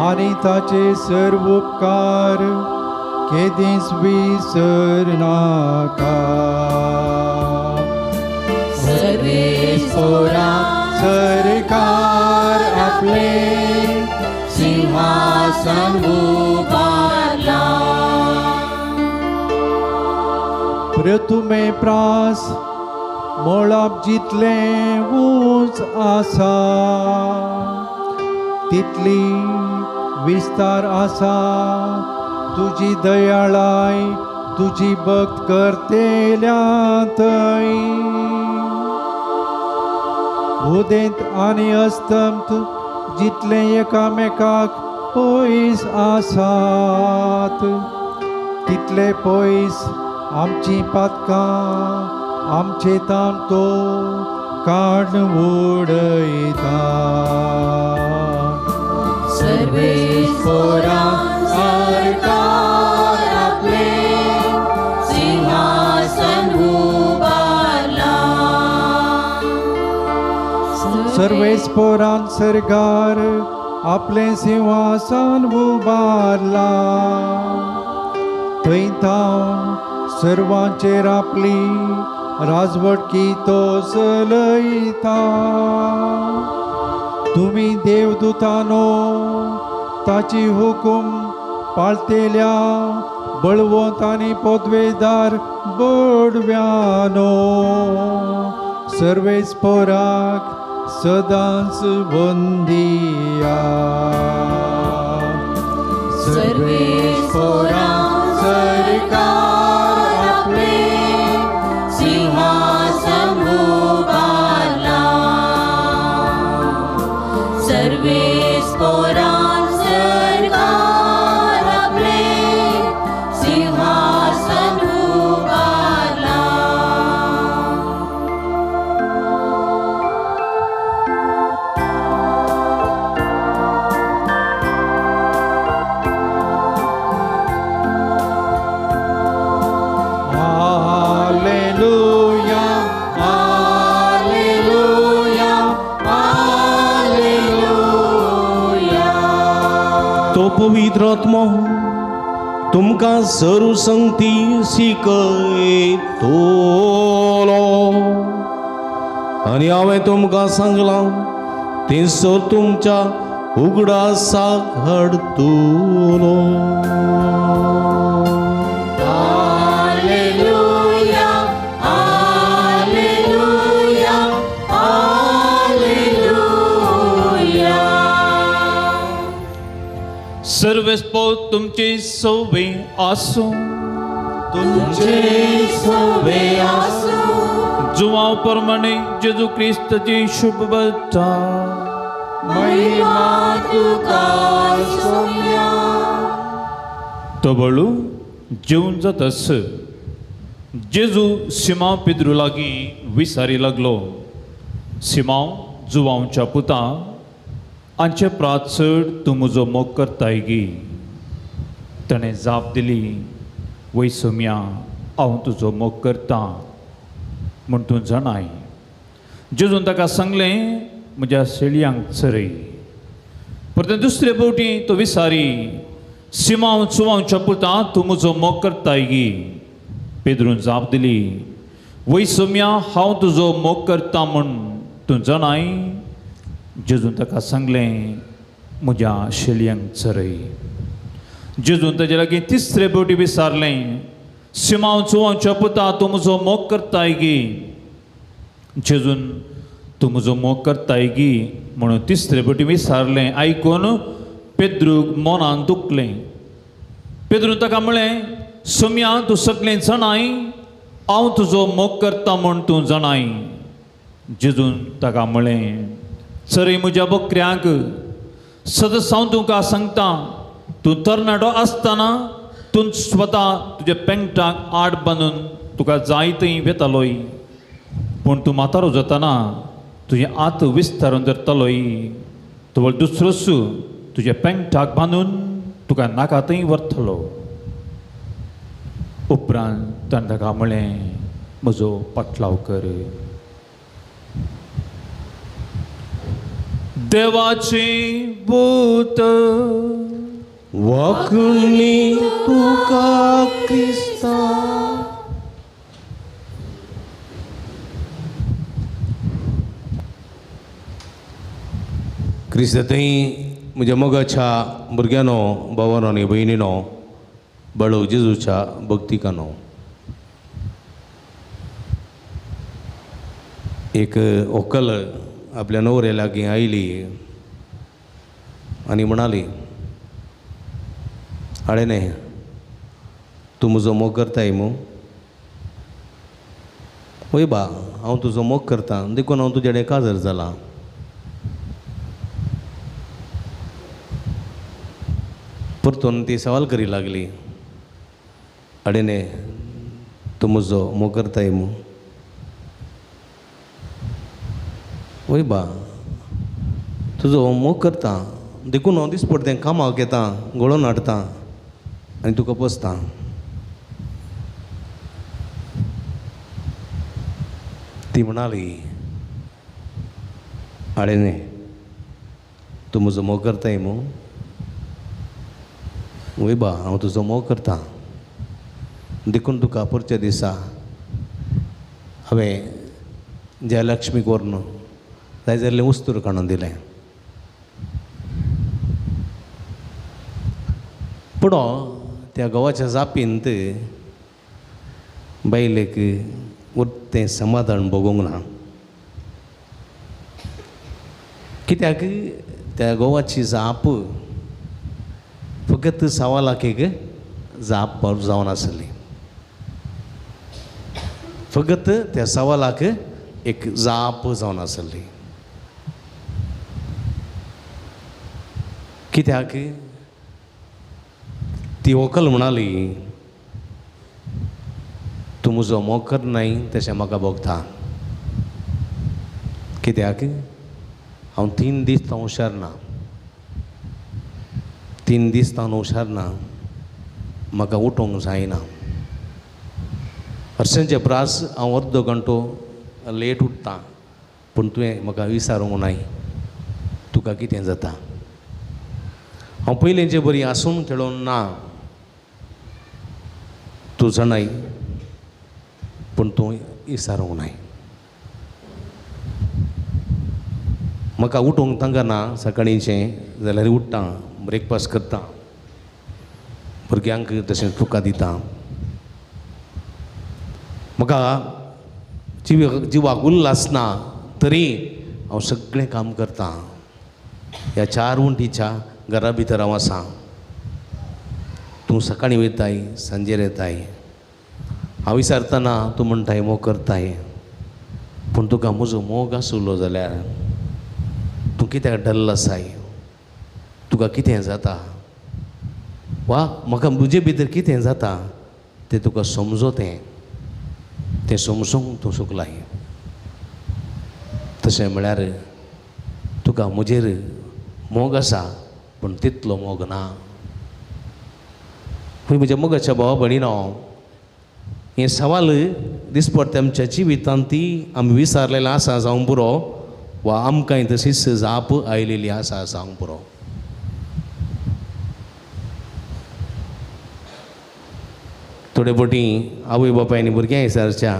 D: आनी ताचे सर्व उपकार केदींच विसरनाका. सर्वेस्पोरा सरकार आपले सिंहासन उबारला. प्रथमे प्रास मळब जितलें उंच आसा तितली विस्तार आसा तुजी दयाळाय तुजी भक्त करतेल्या थंय. उदेंत आनी अस्तंत जितलें एकामेकाक पयस आसात तितले पयस आमची पातकां आमचे ताण तो काड उडयता.
E: सर्वेस्पोरा सरकार आपले सिंहासन उबारला.
D: सर्वेस्पोरान सरकार आपलें सिंहासन उबारला. थंय थावन सर्वांचेर आपली राजवटकी तो चलयता. तुमी देवदूतानो ताची हुकूम पाळतेल्या बळवंत आनी पदवेदार बडव्यानो सर्वेस पोराक सदांच बंदिया.
E: सर्वेस पोराक सरकार आपले सिंहासन उबारला. सर्वेस पोराक सरकार आपले सिंहासन उबारला.
D: Alleluia, alleluia, alleluia.
A: तो पवित्र आत्मो तुमकां सर्व संगती शिकयतलो आनी हांवें तुमकां सांगलां तें सर तुमच्या उगडासाक हाडतलो.
E: Alleluia, alleluia, alleluia.
F: सर्वेस पोर तुमचे सोवे आसूं.
E: तुमचे सोवे आसूं.
F: जुवाव प्रमाणे जेजू क्रिस्ताची शुभ वार्ता.
E: महिमा तुका सोम्या.
F: तबळू जेवन जातास जेजू सिमांव पेद्रू लागीं विसारी लागलो. सिमांव जुवांवच्या पुता, आमचे प्रात चड तूं म्हजो मोग करताय गी? ताणें जाप दिली, वय सोम्या, हांव तुजो मोग करतां म्हूण तूं जाणाय. जेजून ताका सांगलें, म्हज्या शेळयांक चरय. परतें दुसरे फावटी तो विसारी, सिमांव चुवांवच्या पुता, तूं म्हजो मोग करताय गी? पेद्रून जाप दिली, वय सोम्या, हांव तुजो मोग करतां म्हूण तूं जाणाय. जेजून ताका सांगलें, म्हज्या शेळयांक चरय. जेजून ताजे लागीं तिसरे फावटी विसारलें, सिमांव चुवांवच्या पुता, तूं म्हजो मोग करताय गी? जेजून तूं म्हजो मोग करताय गी म्हणून तिसरे फावटी विसारलें आयकून पेद्रूक मनान दुखलें. पेद्रून ताका म्हळें, सोम्या, तूं सगळें जाणाय, हांव तुजो मोग करता म्हूण तूं जाणाय. जेजून ताका म्हळें, चरय म्हज्या बकऱ्यांक. सदांच हांव तुका सांगता, तूं तरणाटो आसतना तूं स्वता तुज्या पेंगटाक आड बांदून तुका जाय थंय वेतालोय, पूण तूं म्हातारो जाताना तुजें आत विस्तारून धरतालोय, तवळ दुसरोच तुज्या पेंगटाक बांदून तुका नाका थंय व्हरतलो. उपरांत ताणें ताका म्हळें, म्हजो पाटलाव कर. देवाची भूत
A: वाकणी तुका क्रिस्ता. क्रिस्ता थंय म्हज्या मोगाच्या भुरग्यांनो, भावानो आनी भयणीनो, बाळू जेजूच्या भक्तिकानो, एक व्हंकल आपल्या नवऱ्या लागीं आयली आनी म्हणाली, आडे तूं म्हजो मोग करताय मू? वय बा, हांव तुजो मोग करतां, देखून हांव तुजे कडेन काजर जालां. परतून ती सवाल करी लागली, अडेने तूं म्हजो मोग करताय मू? वय बा, तुजो मोग करता देखून हांव दिसपडतें कामाक येता, घोळोवन हाडटा आनी तुका पोसता. ती म्हणाली, आडेने तूं म्हजो मोग करताय मू? वय बा, हांव तुजो मोग करता देखून तुका परच्या दिसा हांवें ज्या लक्ष्मीक व्हरून जाय जाल्लें वस्तूर काडून दिलें. पूण त्या घोवाच्या जापींत बायलेक उरतें समाधान भोगूंक ना. कित्याक त्या घोवाची जाप फकत सवालाक एक जाप जावन आसली, फकत त्या सवालाक एक जाप जावन आसली. कित्याक ती व्हंकल म्हणाली तूं म्हजो मोग करनाय तशें म्हाका भोगता. कित्याक हांव 3 दीस तावन हुशार ना, 3 दीस तावन हुशार ना, म्हाका उठोवंक जायना. हरशेंचे प्रास हांव अर्दो घंटो लेट उठता, पूण तुवें म्हाका विचारूंक नाय तुका कितें जाता. हांव पयलींचे बरी आसून खेळोन ना, तूं जाणाय पूण तूं विचारूंक नाय. म्हाका उठोवंक तांकां सकाळींचें जाल्यार उठ्ठा, ब्रेकफास्ट करता, भुरग्यांक तशें तुका दिता. म्हाका जिवाक उल्हास ना तरी हांव सगळें काम करता. ह्या 4 वण्टीच्या घरा भितर हांव आसा. तूं सकाळीं वयताय, सांजेर येताय. हांव विचारतना तूं म्हणटाय मोग करताय, पूण तुका म्हजो मोग आसलो जाल्यार तूं कित्याक डल्ल आसाय, तुका कितें जाता वा म्हाका म्हजे भितर कितें जाता तें तुका समजो, तें तें समजूंक तूं चुकलाय. तशें म्हळ्यार तुका म्हजेर मोग आसा पूण तितलो मोग ना. खंय म्हज्या मोगाच्या भावा भयणीनो, हें सवाल दिसपडटा आमच्या जिवितांत ती आमी विचारलेलें आसा जावंक पुरो वा आमकांय तशीच जाप आयलेली आसा जावंक पुरो. थोडे फावटी आवय बापायनी भुरग्यांक विचारच्या,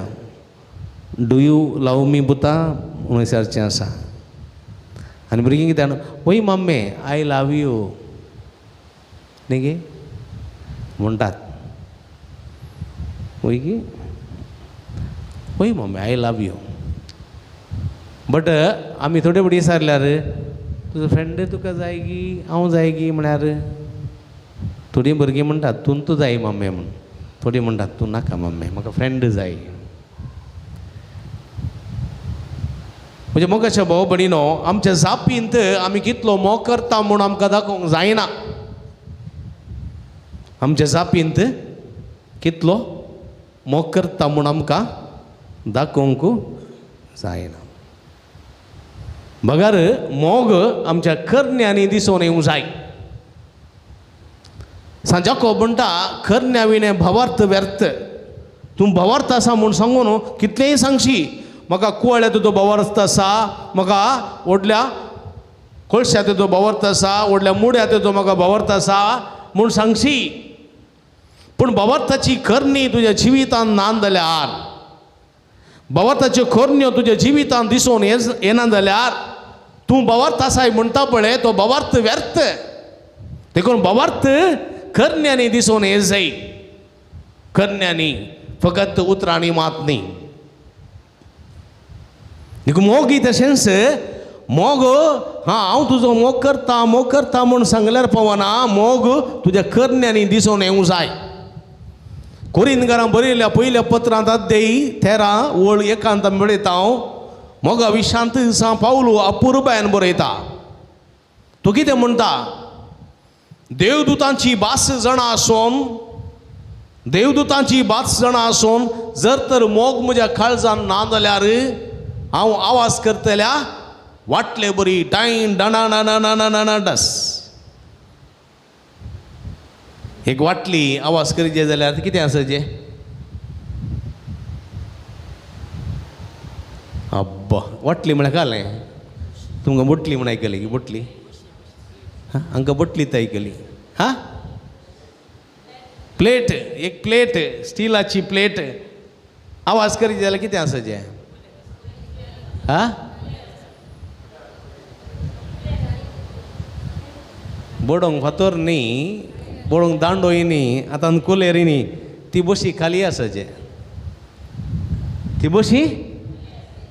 A: do you love मी पुता म्हणून विचारचें आसा. आनी भुरगीं कितें वय मम्मी I love you न्ही गे म्हणटात. वय गे वय mummy I love you. But आमी थोडे फावटी विचारल्यार तुजो फ्रेंड तुका जाय गी हांव जाय गी म्हळ्यार थोडीं भुरगीं म्हणटात तूं तूं जाय मम्मी म्हूण, थोडीं म्हणटात तूं नाका मम्मी म्हाका फ्रेंड जाय. म्हणजे मोगाच्या भाव भयणीनो, आमच्या जापींत आमी कितलो मोग करता म्हूण आमकां दाखोवंक जायना. आमच्या जापींत कितलो मोग करता म्हूण आमकां दाखोवंक जायना. बगर मोग आमच्या करण्यांनी दिसून येवंक जाय. सांजाको म्हणटा करण्या विणें भावार्थ व्यर्थ. तूं भावार्थ आसा म्हूण सांगू न्हू, कितलेंय सांगशी म्हाका कुवाळ्या तुजो भावार्थ आसा, म्हाका व्हडल्या कोळश्या तुजो भावार्थ आसा, व्हडल्या मुड्या तुजो म्हाका भावार्थ आसा म्हूण सांगशी, पूण भावार्थाची करणी तुज्या जिवितांत ना जाल्यार, भावार्थाच्यो करण्यो तुज्या जिवितांत दिसून येना जाल्यार तूं भावार्थ आसाय म्हणटा पळय तो भावार्थ व्यर्थ. देखून भावार्थ करण्यांनी दिसून ये जाय, करण्यांनी, फकत उतरांनी मात न्ही. देखून मोगी तशेंच मोग, हां हांव तुजो मोग करता मोग करता म्हूण सांगल्यार पावना, मोग तुज्या करण्यांनी दिसून येवंक जाय. कोरिंदकारां बरयल्ल्या पयल्या पत्रांत अध्याय 13 ओळ 1 बरयता हांव, मोगा विशांत सां पावलू अपुरबायन बरयता. तूं कितें म्हणटा, देवदूतांची भास जाणा आसून, देवदूतांची भास जाणा आसून जर तर मोग म्हज्या काळजान ना जाल्यार हांव आवाज करतल्या वाटले बरी डायन डाणा ना ना ना ना डस. एक वाटली आवाज करीत जाल्यार कितें आसा जें अब्बा वाटली म्हळ्यार कालें तुमकां बोटली म्हण आयकली की बोटली, हां हांकां बोटली त आयकली. हां प्लेट, एक प्लेट स्टिलाची प्लेट आवाज करीत जाल्यार कितें आसा जें, हां बोडोंक फातोर न्ही, बोडोंक दांडोय न्ही, आतां कुलेर न्ही, ती बशी खाली आसाचे, ती बशी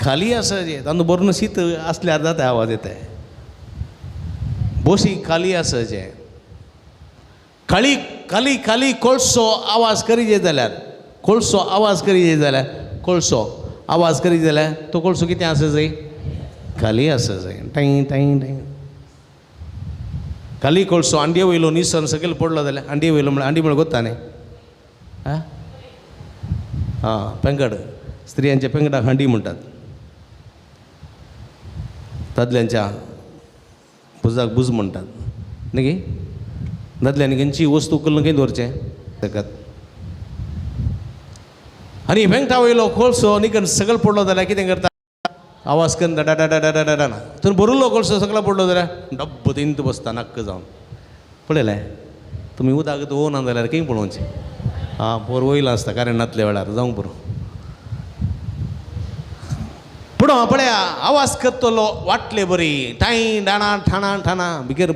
A: खाली आसाचे, तातूंत भरून शीत आसल्यार जाता आवाज येता. बोसी खाली आसाचें खाली खाली खाली कोळसो आवाज करीत जाल्यार कोळसो आवाज करीत जाल्यार कोळसो आवाज करीत जाल्यार तो कोळसो कितें आसा जाय खाली आसा जाय टांय टांय टांय खाली कोळसो अंडे वयलो निसण सकयल पडलो जाल्यार अंडे वयलो म्हळ्यार अंडी म्हळ्यार गोत्ता न्ही आं आं पेंगड स्त्रियांच्या पेंगडाक हांडी म्हणटात दादल्यांच्या भुजाक भुज म्हणटात न्ही दादल्यांनी खंयची वस्तू उखलून खंय दवरचें ताका आनी वेंगटा वयलो कोळसो निकन सकयल पडलो जाल्यार कितें करता आवाज करून डा डा डा डा डा डा थंय भरिल्लो कोळसो सकयल पडलो जाल्यार डब्ब तिंत बसता नाक्क जावन पळयलें तुमी उदक ना जाल्यार खंय पळोवचें आं पोर वयलो आसता कारण नातल्या वेळार जावंक पुरो पूण पळया आवाज करतलो वाटले बरी टांय डाणा ठाणा ठाणा भितर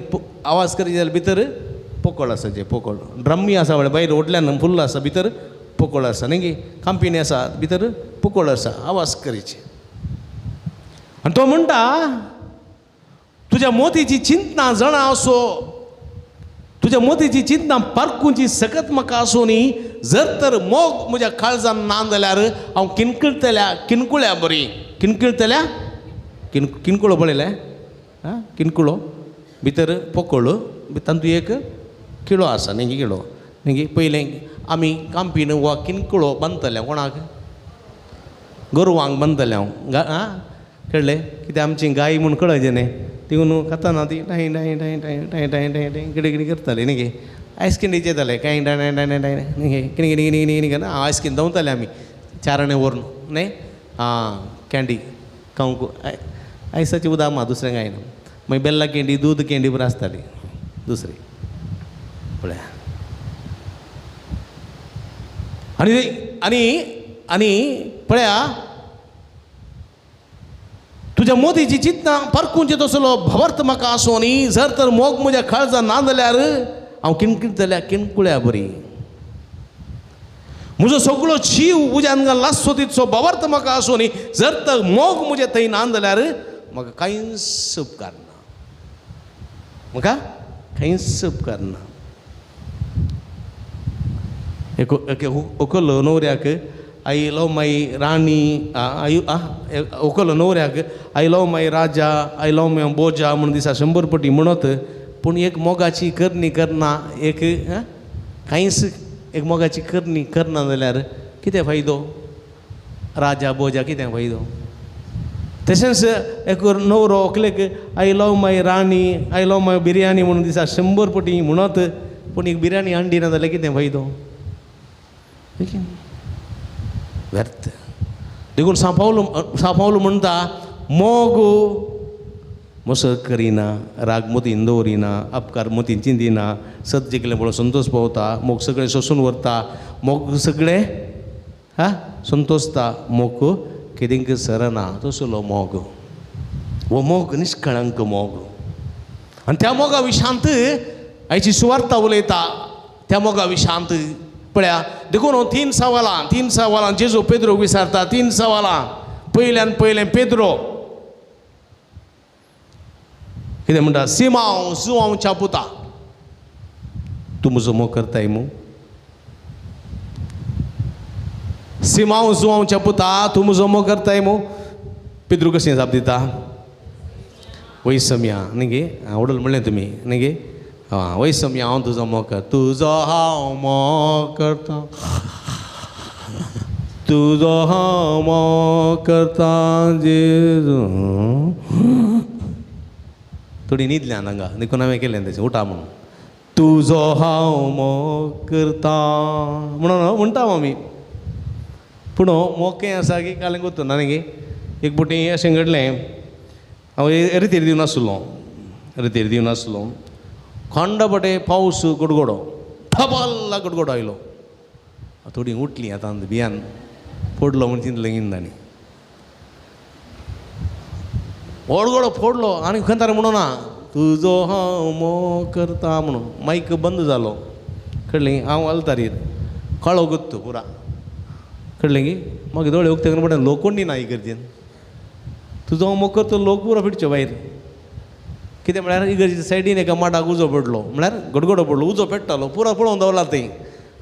A: आवाज करीत जाल्यार भितर पोकळ आसा जें पोकळ ड्रम्मी आसा म्हळ्यार भायर व्हडल्यान फुल्ल आसा भितर पोकळ आसा न्ही गे कांपिणी आसा भितर पोकळ आसा आवाज करीचे आनी तो म्हणटा तुज्या मोतीची चिंतना जाणा असो तुज्या मोतीची चिंतना पारखुची सकत म्हाका आसूं न्ही जर तर मोग म्हज्या काळजान ना जाल्यार हांव किणकिळतल्या किणकुळ्या बरी किणकिळतल्या किणकुळो पळयलें आं किणकुळो भितर पोकळ तातूंत एक किळो आसा न्ही किळो न्ही पयलें आमी कांपीन वा किणकुळो बांदतले कोणाक गोरवांक बांदतले हांव आं कळ्ळें कित्याक आमची गाय म्हूण कळचें न्ही तिवून खाताना ती tie tie tie tie tie tie tie tie कितें कितें करताली न्ही गे आयस्क्रीम येतालें कांय टाय टाय टाय टाय न्ही गे कितें कितें कितें कितें कितें आयस्क्रीम धांवताले आमी चाराणे व्हरून न्ही आं कँडी खावंक आयसाची उदक मा दुसरें कांय ना मागीर बेल्ला कँडी दूद कँडी बरी आसताली दुसरी पळया आनी आनी आनी पळया तुज्या मोतीची चिंतना परकुंचे तसलो भवर्त म्हाका आसूं न्ही जर तर मोग म्हज्या काळजान ना जाल्यार हांव किणकिणतल्या किणकुळ्या बरी म्हजो सगळो जीव म्हज्या आंगान लासचो तितलो भवर्त म्हाका आसूं न्ही जर तर मोग म्हजें थंय ना जाल्यार म्हाका कांयच उपकारना म्हाका कांयच उपकारना एक एकलो न्हवऱ्याक I love my Rani I एकलो न्हवऱ्याक I love my Raja I love my Bhoja म्हूण दिसा 100 पटी म्हणत पूण एक मोगाची करणी करना एक कांयच एक मोगाची करणी करना जाल्यार कितें फायदो राजा बोजा कितें फायदो तशेंच एक न्हवरो एकलेक I love my Rani I love my biryani म्हणून दिसा 100 पटी म्हणत पूण एक बिर्याणी हाडली ना जाल्यार कितें फायदो व्यर्थ. देखून सांव पावल म्हणटा मोग मसर करिना राग मोतीन दवरिना अपकार मोतीन चिंतिना सत जिखलें पळोवन संतोष पावता मोग सगळें सोसून व्हरता मोग सगळें हा संतोषता मोग केदींक सरना तसलो मोग हो मोग निष्कळंक मोग. आनी त्या मोगा विशांत आयची सुवार्ता उलयता त्या मोगा विशांत पळया. देखून हो 3 सवालां जेजू पेद्रोक विचारता 3 सवालां. पयल्यान पयलें पेद्रो कितें म्हणटा सिमांव जुवांवच्या पुता तूं म्हजो मोग करताय मू सिमांव जुवांवच्या पुता तूं म्हजो मोग करताय मू. पेद्रू कशें जाप दिता वैसम्या न्ही गे आवडल म्हणलें तुमी न्ही गे आं वैसम्या हांव तुजो मोग कर तुजो हांव मोग करता तुजो हांव मोग करता जेजू. थोडी न्हिदल्यान हांगा देखून हांवें केलें तशें उठा म्हणून तुजो हांव मोग करता म्हणून म्हणटा आमी. पूण मोग खंय आसा की कालें गोत्तो ना न्ही गे. एक फावटी अशें घडलें हांव रितेर दिवन आसलो खोंडपटे पावस गडगडो थबल्ला गडगडो आयलो. थोडी उठली आतां भियान पडलो म्हूण चिंतलें गिंदांनी गडगडो फोडलो आनी खंय म्हणून ना तुजो हांव मोग करता म्हणून मायक बंद जालो कळ्ळें. हांव आलतारीर काळो गुत्तो पुरा कळ्ळें की मागीर दोळे उक्ते करून म्हणटा लोक कोण ना इगर्जेन तुजो हांव मोग करतो लोक पुरो फिरच्यो भायर कितें म्हळ्यार इगर्जे सायडीन एका माडाक उजो पडलो, म्हळ्यार गडगडो पडलो, उजो पेट्टालो, पुरो पळोवन दवरला थंय.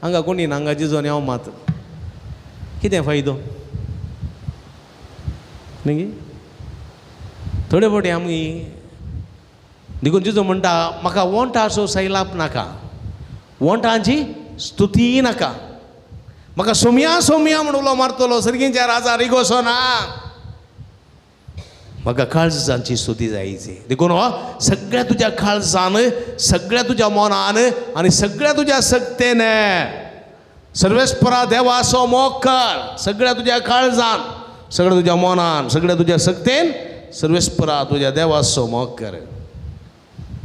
A: हांगा कोणी ना, हांगा जेजू आनी हांव मात. कितें फायदो न्ही? थोडे फावटी आमी देखून जेजू म्हणटा म्हाका ओंठाचो सैलाप नाका, ओंठांची स्तुती नाका, म्हाका सोमया सोमया म्हण उलो मारतलो सर्गींच्या राजा रिगोसो ना, म्हाका काळजांची स्तुती जायची. देखून हो सगळ्या तुज्या काळजान, सगळ्या तुज्या मनान आनी सगळ्या तुज्या शक्तेन सर्वेस्परा देवाचो मोग कर. सगळ्या तुज्या काळजान, सगळ्या तुज्या मनान, सगळ्या तुज्या शक्तेन सर्वेस्परा तुज्या देवाचो मोग कर.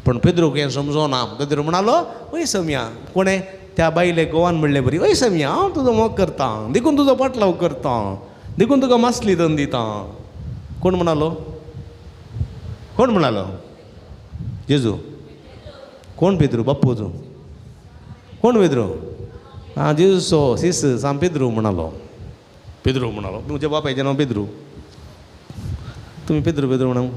A: पण पेद्रूक हें समजोना. पेद्रू म्हणालो वय सोमया, कोणें त्या बायले गोवान म्हणलें बरी, वय सोमया हांव तुजो मोग करतां, देखून तुजो पाटलाव करतां, देखून तुका मासली दन दितां. कोण म्हणालो? कोण म्हणालो? जेजू. कोण पेद्रू? बाप्पू तूं. कोण पेद्रू? आं जेजू सो सीस सांग पेद्रू म्हणालो. पेद्रू म्हणालो, तुमच्या बापायचें नांव पेद्रू, तुमी पेद्रू पेद्रू म्हणा.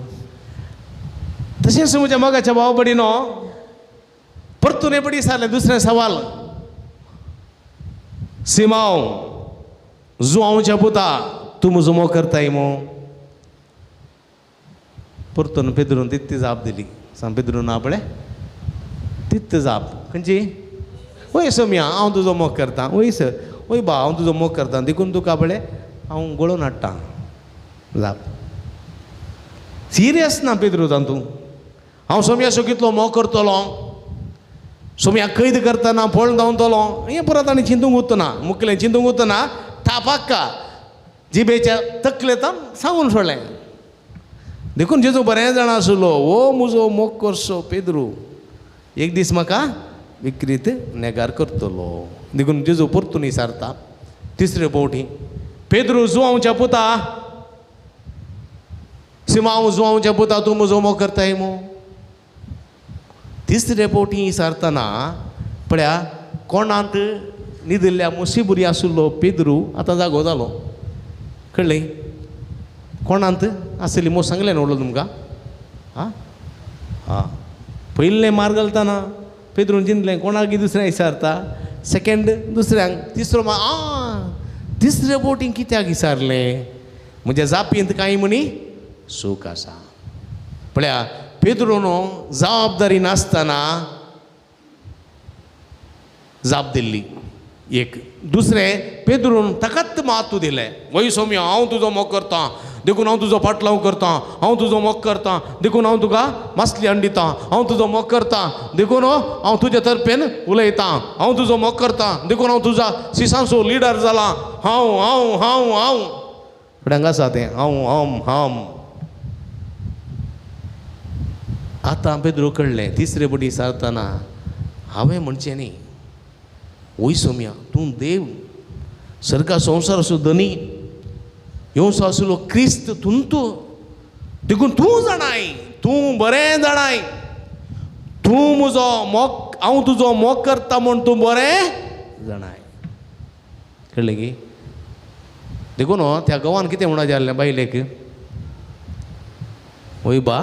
A: तशेंच म्हज्या मोगाच्या भाव भयणीनो, परतून हे पडी विचारलें दुसरें सवाल, सिमांव जुआंवच्या पुता तूं म्हजो मोग करताय मो? परतून पेद्रून तितली जाप दिली. सांग पेद्रून आपले तितली जाप खंयची? वय सोमया हांव तुजो मोग करतां, वय सर, वय बा हांव तुजो मोग करतां, देखून तुका पळय हांव गळोवन हाडटां. जाप सिरियस ना पेद्रू तातूंत. हांव सोमयाचो कितलो मोग करतलो, सोमया कैद करतना पळोवन धांवतलो, हें परत आनी चिंतूंक उरतना, मुखलें चिंतूंक उरतना थापाक्का जिबेच्या तकलेंत सांगून सोडलें. देखून जेजू बरें जाणा आसलो, हो म्हजो मोग करचो पेद्रू एक दीस म्हाका विक्रीत नेगार करतलो. देखून जेजू परतून विचारता तिसरे फावटी, पेद्रू जुआंवच्या पुता, सिमांव जुआंवच्या पुता तूं म्हजो मोग करताय मो? तिसरे फावटी विचारतना पळया कोणांत न्हिदिल्ल्या मुसीबुरी आशिल्लो पेद्रू आतां जागो जालो. कळ्ळें? कोणांत आसली मो सांगलें न्हू व्हडलो तुमकां? आं आं पयलें मार घालतना पेद्रून चिंतलें कोणाक दुसऱ्यांक विचारता, सेकेंड दुसऱ्यांक, तिसरो मा आं तिसरे फावटी कित्याक विचारलें? म्हज्या जापींत कांय म्हणी सूख आसा. पळया पेद्रून जबाबदारी नासतना जाप दिल्ली एक. दुसरें पेद्रून ताकाच महत्व दिलें, वय सोमया हांव तुजो मोग करतां, देखून हांव तुजो पाटलाव करतां, हांव तुजो मोग करतां, देखून हांव तुका मासली हाडून दितां, हांव तुजो मोग करतां, देखून हांव तुजे तर्फेन उलयतां, हांव तुजो मोग करतां, देखून हांव तुज्या सिसांचो लिडर जाला, हांव हांव हांव हांव. फुडें आसा तें हांव हांव हांव. आतां पेद्रू कळ्ळें तिसरे फावटी विचारतना हांवें म्हणचें न्ही, वय सोमया तूं देव, सर्गा संवसाराचो धनी, येवचो आसलो क्रिस्त तूं, देखून तूं जाणाय, तूं बरें जाणाय, तूं म्हजो मोग, हांव तुजो मोग करता म्हूण तूं बरें जाणाय. कळ्ळें की? देखून त्या गोवान कितें म्हणा जालें बायलेक, वय बा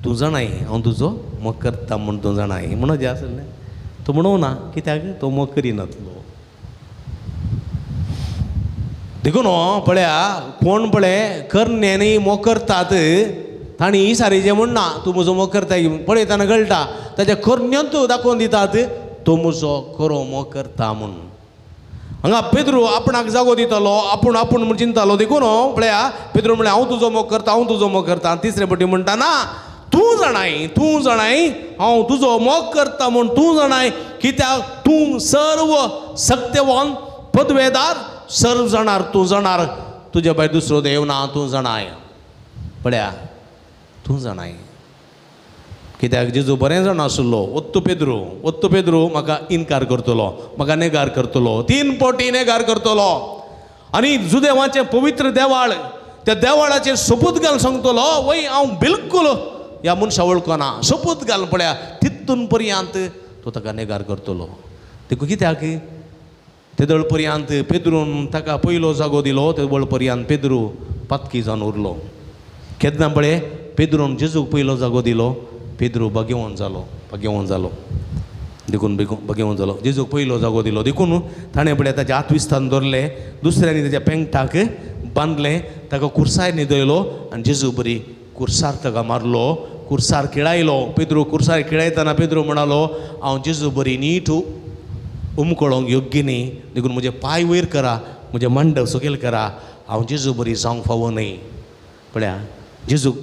A: तूं जाणाय हांव तुजो मोग करता म्हूण तूं जाणाय म्हणून जें आसलें तो म्हणूं ना, कित्याक तो मोग करिनातलो. देखून पळया कोण पळय करण्यांनी मोग करतात तांणी सारीचें म्हणना तूं म्हजो मोग करता, पळयतना कळटा ताच्या करण्यांत दाखोवन दितात तो म्हजो खरो मोग करता म्हूण. हांगा पेद्रू आपणाक जागो दितालो, आपूण आपूण म्हूण चिंतालो. देखून पळया पेद्रू म्हणलें हांव तुजो मोग करता, हांव तुजो मोग करता. तिसरे फावटी म्हणटा ना तूं जाणाय, तूं जाणाय हांव तुजो मोग करता म्हूण तूं जाणाय, कित्याक तूं सर्व सत्यवान पदवेदार, सर्व जाणार तूं जाणार, तुज्या भायर दुसरो देव ना, तूं जाणाय. पळया तूं जाणाय कित्याक जेजू बरें जाण आसलो, ओत्तू पेद्रू, ओत्तू पेद्रू म्हाका इनकार करतलो, म्हाका नेगार करतलो, 3 फावटी नेगार करतलो. आनी जुदेवाचें पवित्र देवाळ, त्या देवाळाचेर सोपूत घालून सांगतलो वय हांव बिलकूल ह्या मनशा वळखना, सोपूत घालून पळया तितून पर्यंत तो ताका नेगार करतलो. देखून कित्याक तेदळ पर्यंत पेद्रून ताका पयलो जागो दिलो, तेदळ पर्यंत पेद्रू पातकी जावन उरलो. केन्ना पळय पेद्रून जेजूक पयलो जागो दिलो पेद्रू भाग्यवान जालो, भाग्यवान जालो. देखून भाग्यवान जालो. जेजूक पयलो जागो दिलो. देखून ताणें पळय ताच्या आत्विस्तान दवरलें, दुसऱ्यांनी ताच्या पेंगटाक बांदलें, ताका कुर्सार न्हिदयलो आनी जेजू बरी कुर्सार ताका मारलो, कुर्सार खेळायलो. पेद्रू कुर्सार खेळायतना पेद्रू म्हणालो हांव जेजू बरी नीट उमकळोंक योग्य न्ही, देखून म्हजे पांय वयर करा, म्हजें मांडव सकयल करा, हांव जेजू बरी जावंक फावो न्हय. पळया जेजूक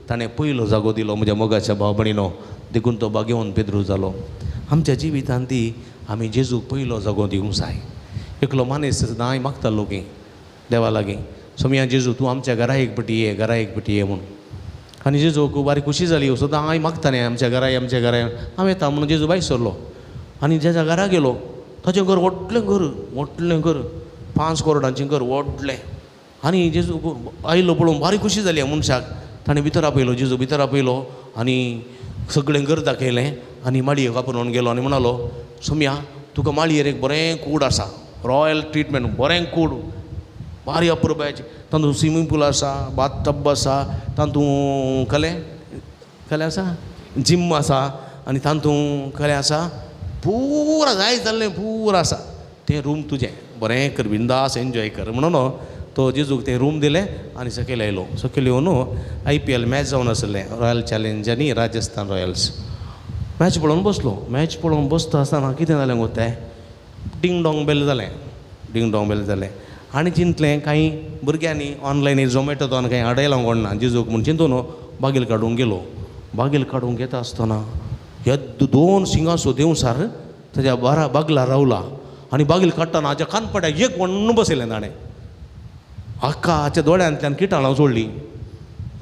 A: ताणें पयलो जागो दिलो म्हज्या मोगाच्या भाव भयणीनो. देखून तो भाग्यवान पेद्रू जालो. आमच्या जिवितांत ती आमी जेजूक पयलो जागो दिवंक जाय. एकलो मानेस्त सदांय मागतालो की देवा लागीं, सोमया जेजू तूं आमच्या घरा एक पटी ये, घरा एक पटी ये म्हूण. आनी जेजूक बारीक खुशी जाली, सदांय मागता न्ही आमच्या घरा, आमच्या घरा हांव येता म्हणून जेजू भायर सरलो. आनी जेच्या घरा गेलो ताचें घर व्हडलें घर, व्हडलें घर, 5 करोडांचें घर व्हडलें. आनी जेजू आयलो पळोवन बारीक खुशी जाली मनशाक. ताणें भितर आपयलो, जेजू भितर आपयलो आनी सगळें घर दाखयलें आनी माळयेक आपोवन गेलो आनी म्हणालो सोमया तुका माळयेर एक बरें कूड आसा, रॉयल ट्रिटमेंट, बरें कूड, भारी अप्रुपायेचें, तातूंत स्विमींग पूल आसा, बाथ टब आसा, तातूंत कलें कलें आसा, जिम आसा, आनी तातूंत कलें आसा, पुरा जाय जाल्लें पुरा आसा. तें रूम तुजें, बरें कर, बिंदास एन्जॉय कर म्हणून तो जेजूक तें रूम दिलें आनी सकयल आयलो. सकयल येवन IPL match जावन आसलें, रॉयल चॅलेंज आनी राजस्थान रॉयल्स. मॅच पळोवन बसलो. मॅच पळोवन बसता आसतना कितें जालें गो तें डींग डोंग बेल जालें, डींग डोंग बेल जालें. आनी चिंतलें कांय भुरग्यांनी ऑनलायन झोमॅटोन कांय आडयलां कोण ना जेजूक म्हूण चिंतून बागेल काडूंक गेलो. बागेल काडूंक येता आसतना येद्द 2 शिंगासो देंवसार ताज्या बारा बागला रावला आनी बागेल काडटना हाच्या कानपट्याक एक वण्ण बसयलें ताणें. हाका हाच्या दोळ्यांतल्यान किटाळां सोडलीं.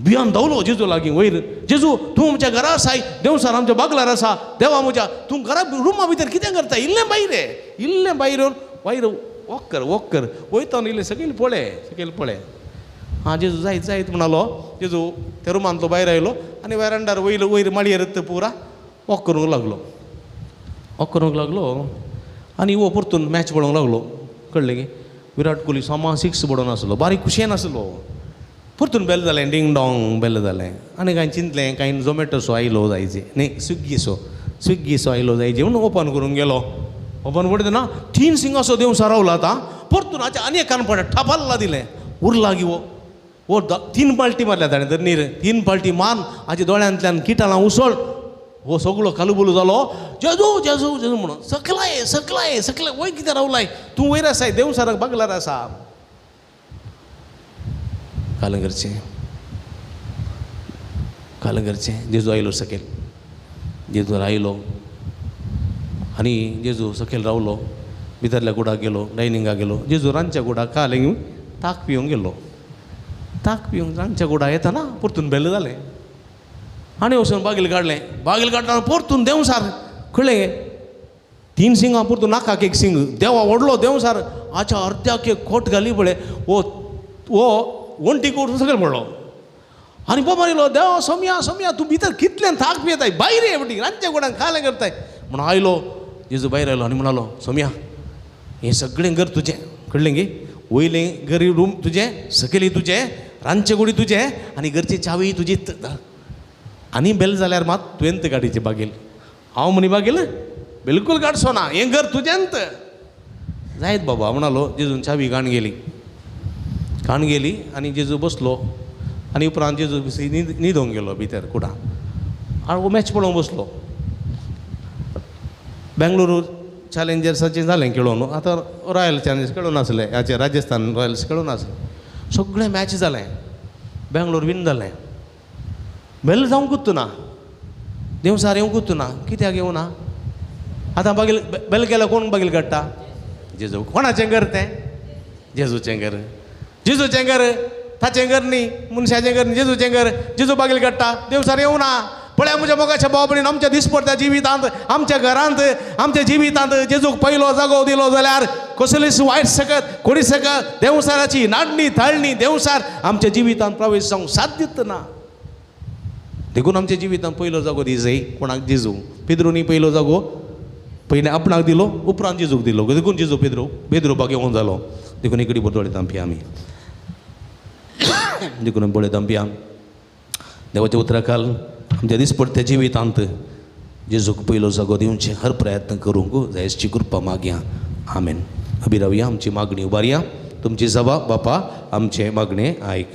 A: भियान धांवलो जेजू लागीं वयर, जेजू तूं आमच्या घरा आसाय, देंवसार आमच्या बागलार आसा, देवा म्हज्या तूं घरा रुमा भितर कितें करता, इल्लें भायर ये, इल्लें भायर येवन भायर वॉक कर, वॉक कर, वयता इल्लें सकयल पळय, सकयल पळय. आं जेजू जायत जायत म्हणालो. जेजू त्या रुमांतलो भायर आयलो आनी वेरांडार वयर वयर माळयेर पुरा वॉक करूंक लागलो, वॉक करूंक लागलो. आनी हो परतून मॅच पळोवंक लागलो. कळ्ळें की विराट कोहली सोमा 6 बडोवन आसलो, बारीक खुशयेन आसलो. परतून बेल जालें, डींग डोंग बेल जालें. आनी कांय चिंतलें कांय झोमॅटोसो आयलो जायचे न्ही, स्विग्गीसो, स्विग्गीसो आयलो जायचे म्हणून ओपन करूंक गेलो. ओपन पळयतना 3 शिंगासो देंवसार रावलो. आतां परतून हाच्या आनी एक कानपड्यार ठपाल्ला दिलें. उरला की हो 3 पाल्टी मारल्या ताणें धरणीर, 3 पाल्टी मारून हाच्या दोळ्यांतल्यान किटाळां उसळ, हो सगळो कालुबुलू जालो. जेजू जेजू जेजू म्हणून सकलाय सकलाय सकलाय वयर कितें रावलाय तूं, वयर आसाय देंवसाराक बागलार आसा. कालंगरचें कालंगरचें जेजू आयलो सकयल, जेजू आयलो आनी जेजू सकयल रावलो. भितरल्या कुडाक गेलो, डायनिंगाक गेलो. जेजू रांदच्या कुडाक काल ताक पिवंक गेलो. ताक पिवंक रांदच्या कुडाक येतना परतून बेल जालें. आनी वचून बागेल काडलें. बागेल काडटना परतून देंवसार कळ्ळें 3 शिंगां परतून नाकाक एक सिंग, देवा व्हडलो देंवसार हाच्या अर्द्याक एक खोट घाली पळय, हो हो वण्टीक सकयल पडलो. आनी बोबार येयलो, देवा सोमया सोमया तूं भितर कितल्यान थाक पियेताय, भायर ये पटी रांदच्या कुडान खालें करताय म्हणून आयलो. जेजू भायर आयलो आनी म्हणालो सोमया हें सगळें घर तुजें, कळ्ळें गे, वयलें घर रूम तुजें, सकयली तुजें, रांदचे कुडी तुजें आनी घरची चावी तुजी. आनी बेल जाल्यार मात तुवेंत गाडयेची बागेल, हांव म्हणी बागेल बिलकूल काडचो ना, हें घर तुजेंत. जायत बाबा म्हणालो. जेजून चावी काण गेली, काण गेली आनी जेजू बसलो. आनी उपरांत जेजू न्हिदोंक गेलो भितर कुडान. आनी मॅच पळोवंक बसलो. बेंगलोरू चॅलेंजर्साचें जालें खेळोवन, आतां रॉयल चॅलेंजर्स खेळून आसलें, हाचें राजस्थान रॉयल्स खेळून आसलें. सगळें मॅच जालें, बेंगलोर वीन जालें. बेल जावंकूच ना, देंवसार येवंकूच ना. कित्याक येवना? आतां बागेल बेल केल्यार कोण बागेल काडटा? जेजू. कोणाचें घर तें? जेजूचें घर. जेजूचें घर ताचें घर न्ही, मनशाचें घर न्ही, जेजूचें घर. जेजू बागेल काडटा, देंवसार येवना. पळया म्हज्या मोगाच्या भाव भयणीन, आमच्या दिसपडत्या जिवितांत, आमच्या घरांत, आमच्या जिवितांत जेजूक पयलो जागो दिलो जाल्यार कसलीच वायट सकत कोणी सकत देंवसाराची नाडणी थाळणी देंवसार आमच्या जिवितांत प्रवेश जावंक साध्यत ना. देखून आमच्या जिवितांत पयलो जागो दिजय कोणाक? जेजू. पेद्रूनी पयलो जागो पयलें आपणाक दिलो, उपरांत जेजूक दिलो. देखून जेजू पेद्रू पेद्रू भाग्यवान जालो. देखून इकडे बरोबर आमपी आमी, देखून पळयता आमपी आमी देवाच्या उतराखाल आमच्या दिसपडत्या जिवितांत जेजूक पयलो जागो दिवचें हर प्रयत्न करूंक जायची कृपा मागया. आमेन. अभिरावया आमची मागणी उबारया. तुमची जबाब बापा आमचें मागणें आयक.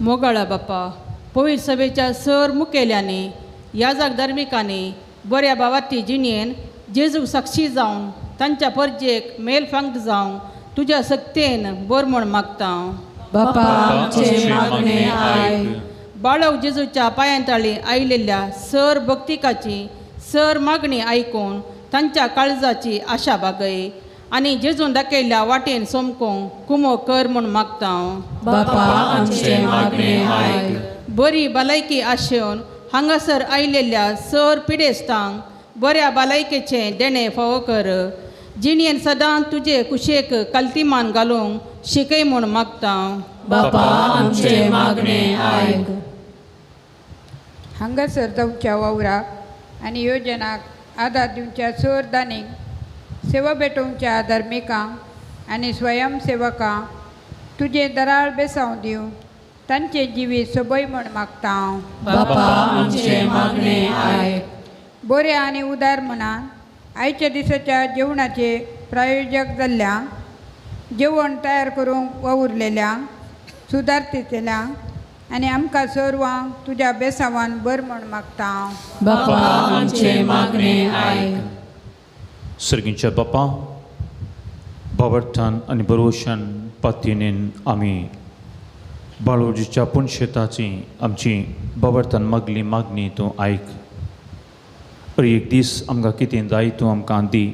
B: मोगाळा बापा, पवित्र सभेच्या सर मुखेल्यांनी, याजक धार्मिकांनी बऱ्या बाबाती जिणेन जेजूक साक्षी जावन तांच्या परजेक मेल फांक जावन तुज्या सक्तेन बर म्हण मागता.
G: बापा आमचें मागणें आयक.
B: बाळक जेजूच्या पांयांताळी आयिल्ल्या सर भक्तिकाची सर मागणी आयकून तांच्या काळजाची आशा बागय आनी जेजून दाखयल्ल्या वाटेन सोमकूंक कुमो कर म्हूण मागता.
G: बापा आमचें मागणें आयक.
B: बरी भलायकी आशेवन हांगासर आयिल्ल्या सर पिडेस्तांक बऱ्या भलायकेचें देणें फावो कर. जिणेन सदां तुजे कुशेक कल्तिमान घालूंक शिकय म्हूण मागता.
G: बापा आमचें मागणें आयक.
C: हांगासर जावच्या वावराक आनी योजनाक आदार दिवच्या सर दानीक, सेवा भेटोवच्या धार्मिकांक आनी स्वयंसेवकांक तुजें दराळ बेसांव दिवं तांचें जिवीत सोबय म्हूण मागता.
G: बापा आमचें मागणें आयक.
C: बऱ्या आनी उदार मनान आयच्या दिसाच्या जेवणाचे प्रायोजक जाल्ल्यांक, जेवण तयार करूंक वावुरलेल्यांक, सुदारतेतल्यांक आनी आमकां सर्वांक तुज्या बेसावान बर म्हूण मागता.
G: बापा आमचें मागणें आयक.
F: सर्गींच्या बापा, बावडटान आनी बरोवशान पातयेन आमी बाळोजीच्या पुणशेताची आमची बावडटान मागली मागणी तूं आयक. अरे एक दीस आमकां कितें जाय तूं आमकां दी.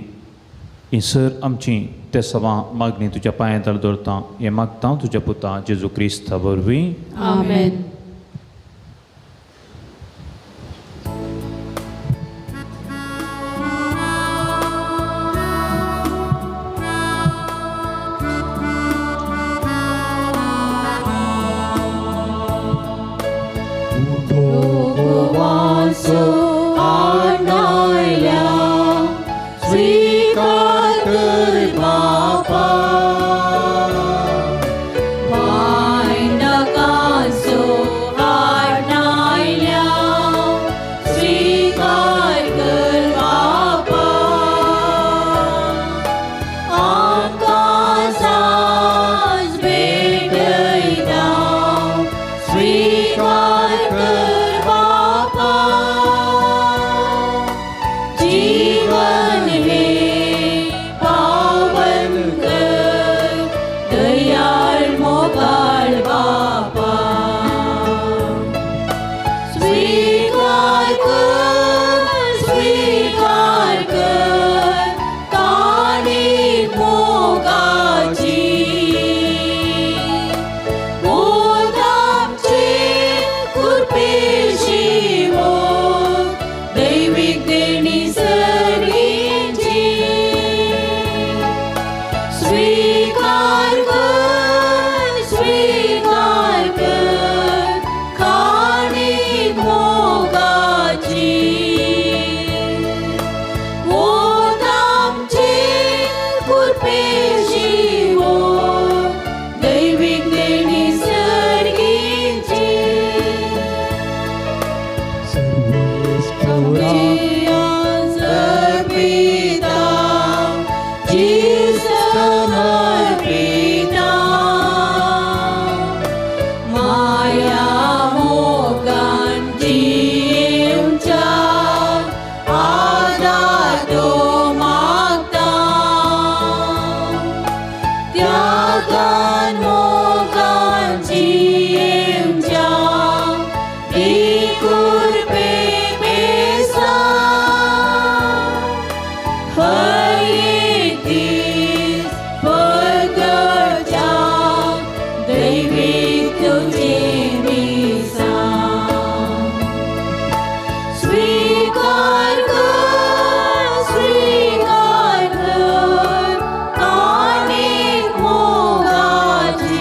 F: ही सर आमची ते सवां मागणी तुज्या पांयांत दवरता. हें मागता तुज्या पुता जेजू क्रिस्ता वरवीं.
G: आमेन.
E: स्वीकार कर, कानिक मोगाची।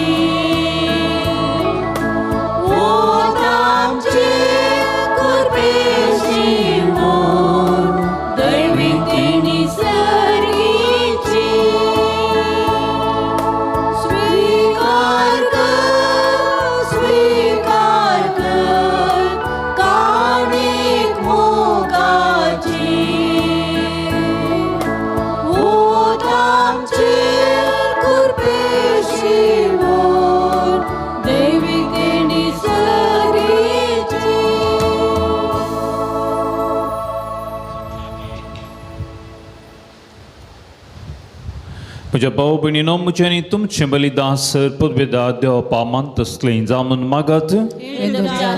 F: म्हज्या भाव भयणीनो म्हजें आनी तुमचें बलिदान सर पदवेदा देवपा मानतसलें जावं म्हूण मागात.
G: तुमच्या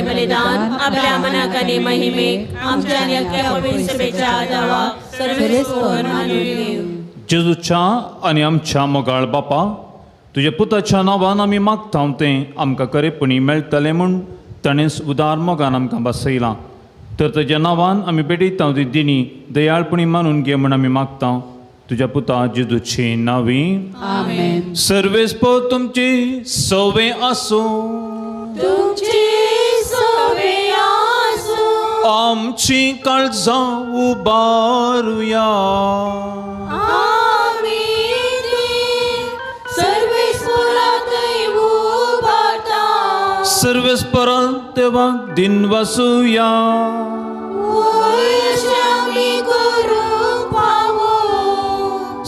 G: बलिदान आपल्या मनाक आनी महिमेक आमच्या आनी अख्ख्या पवित्र सभेच्या आदावाक सर्वेस्पर मानून घेवं.
F: जेजूच्या आनी आमच्या मोगाळ बापा, तुज्या पुताच्या नांवान आमी मागता तें आमकां खरेपणी मेळटलें म्हूण ताणेंच उदार मोगान आमकां बसयलां. तर ताज्या नांवान आमी भेटयता ती दिणी दयाळपणी मानून घे म्हूण आमी मागता तुज्या पुता जेजूची नांवी.
G: आमेन.
F: सर्वेस्पर तुमची सवे आसूं.
G: तुमची सवे आसूं.
F: आमची काळजां उबारुया.
G: आमी ती सर्वेस्पराकय उबारता.
F: सर्वेस्परान देवाक दिन वासुया.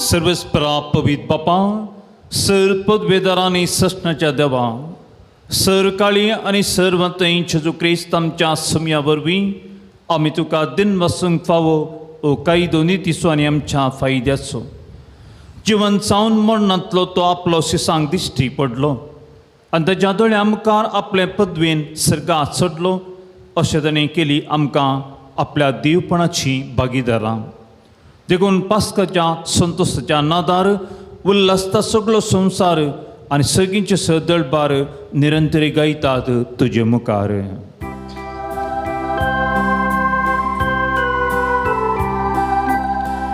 F: सर्वेस्परा पवित्र बापा, सर पदवेदारांनी ससनाच्या देवा, सर काळी आनी सर्वतय जेजू क्रिस्त आमच्या सम्या वरवीं आमी तुका दिन वसूंक फावो ओ कायदो नितीचो आनी आमच्या फायद्याचो. जिवन जावन मरणांतलो तो आपलो सिसांक दिश्टी पडलो आनी ताज्या दोळ्या मुखार आपले पदवेन सर्गात चडलो. अशें ताणें केली आमकां आपल्या देवपणाची भागीदारां. देखून पास्काच्या संतोषाच्या नादार उल्हासता सगळो संवसार आनी सगळींचे सदळबार निरंतरी गायतात तुजे मुखार.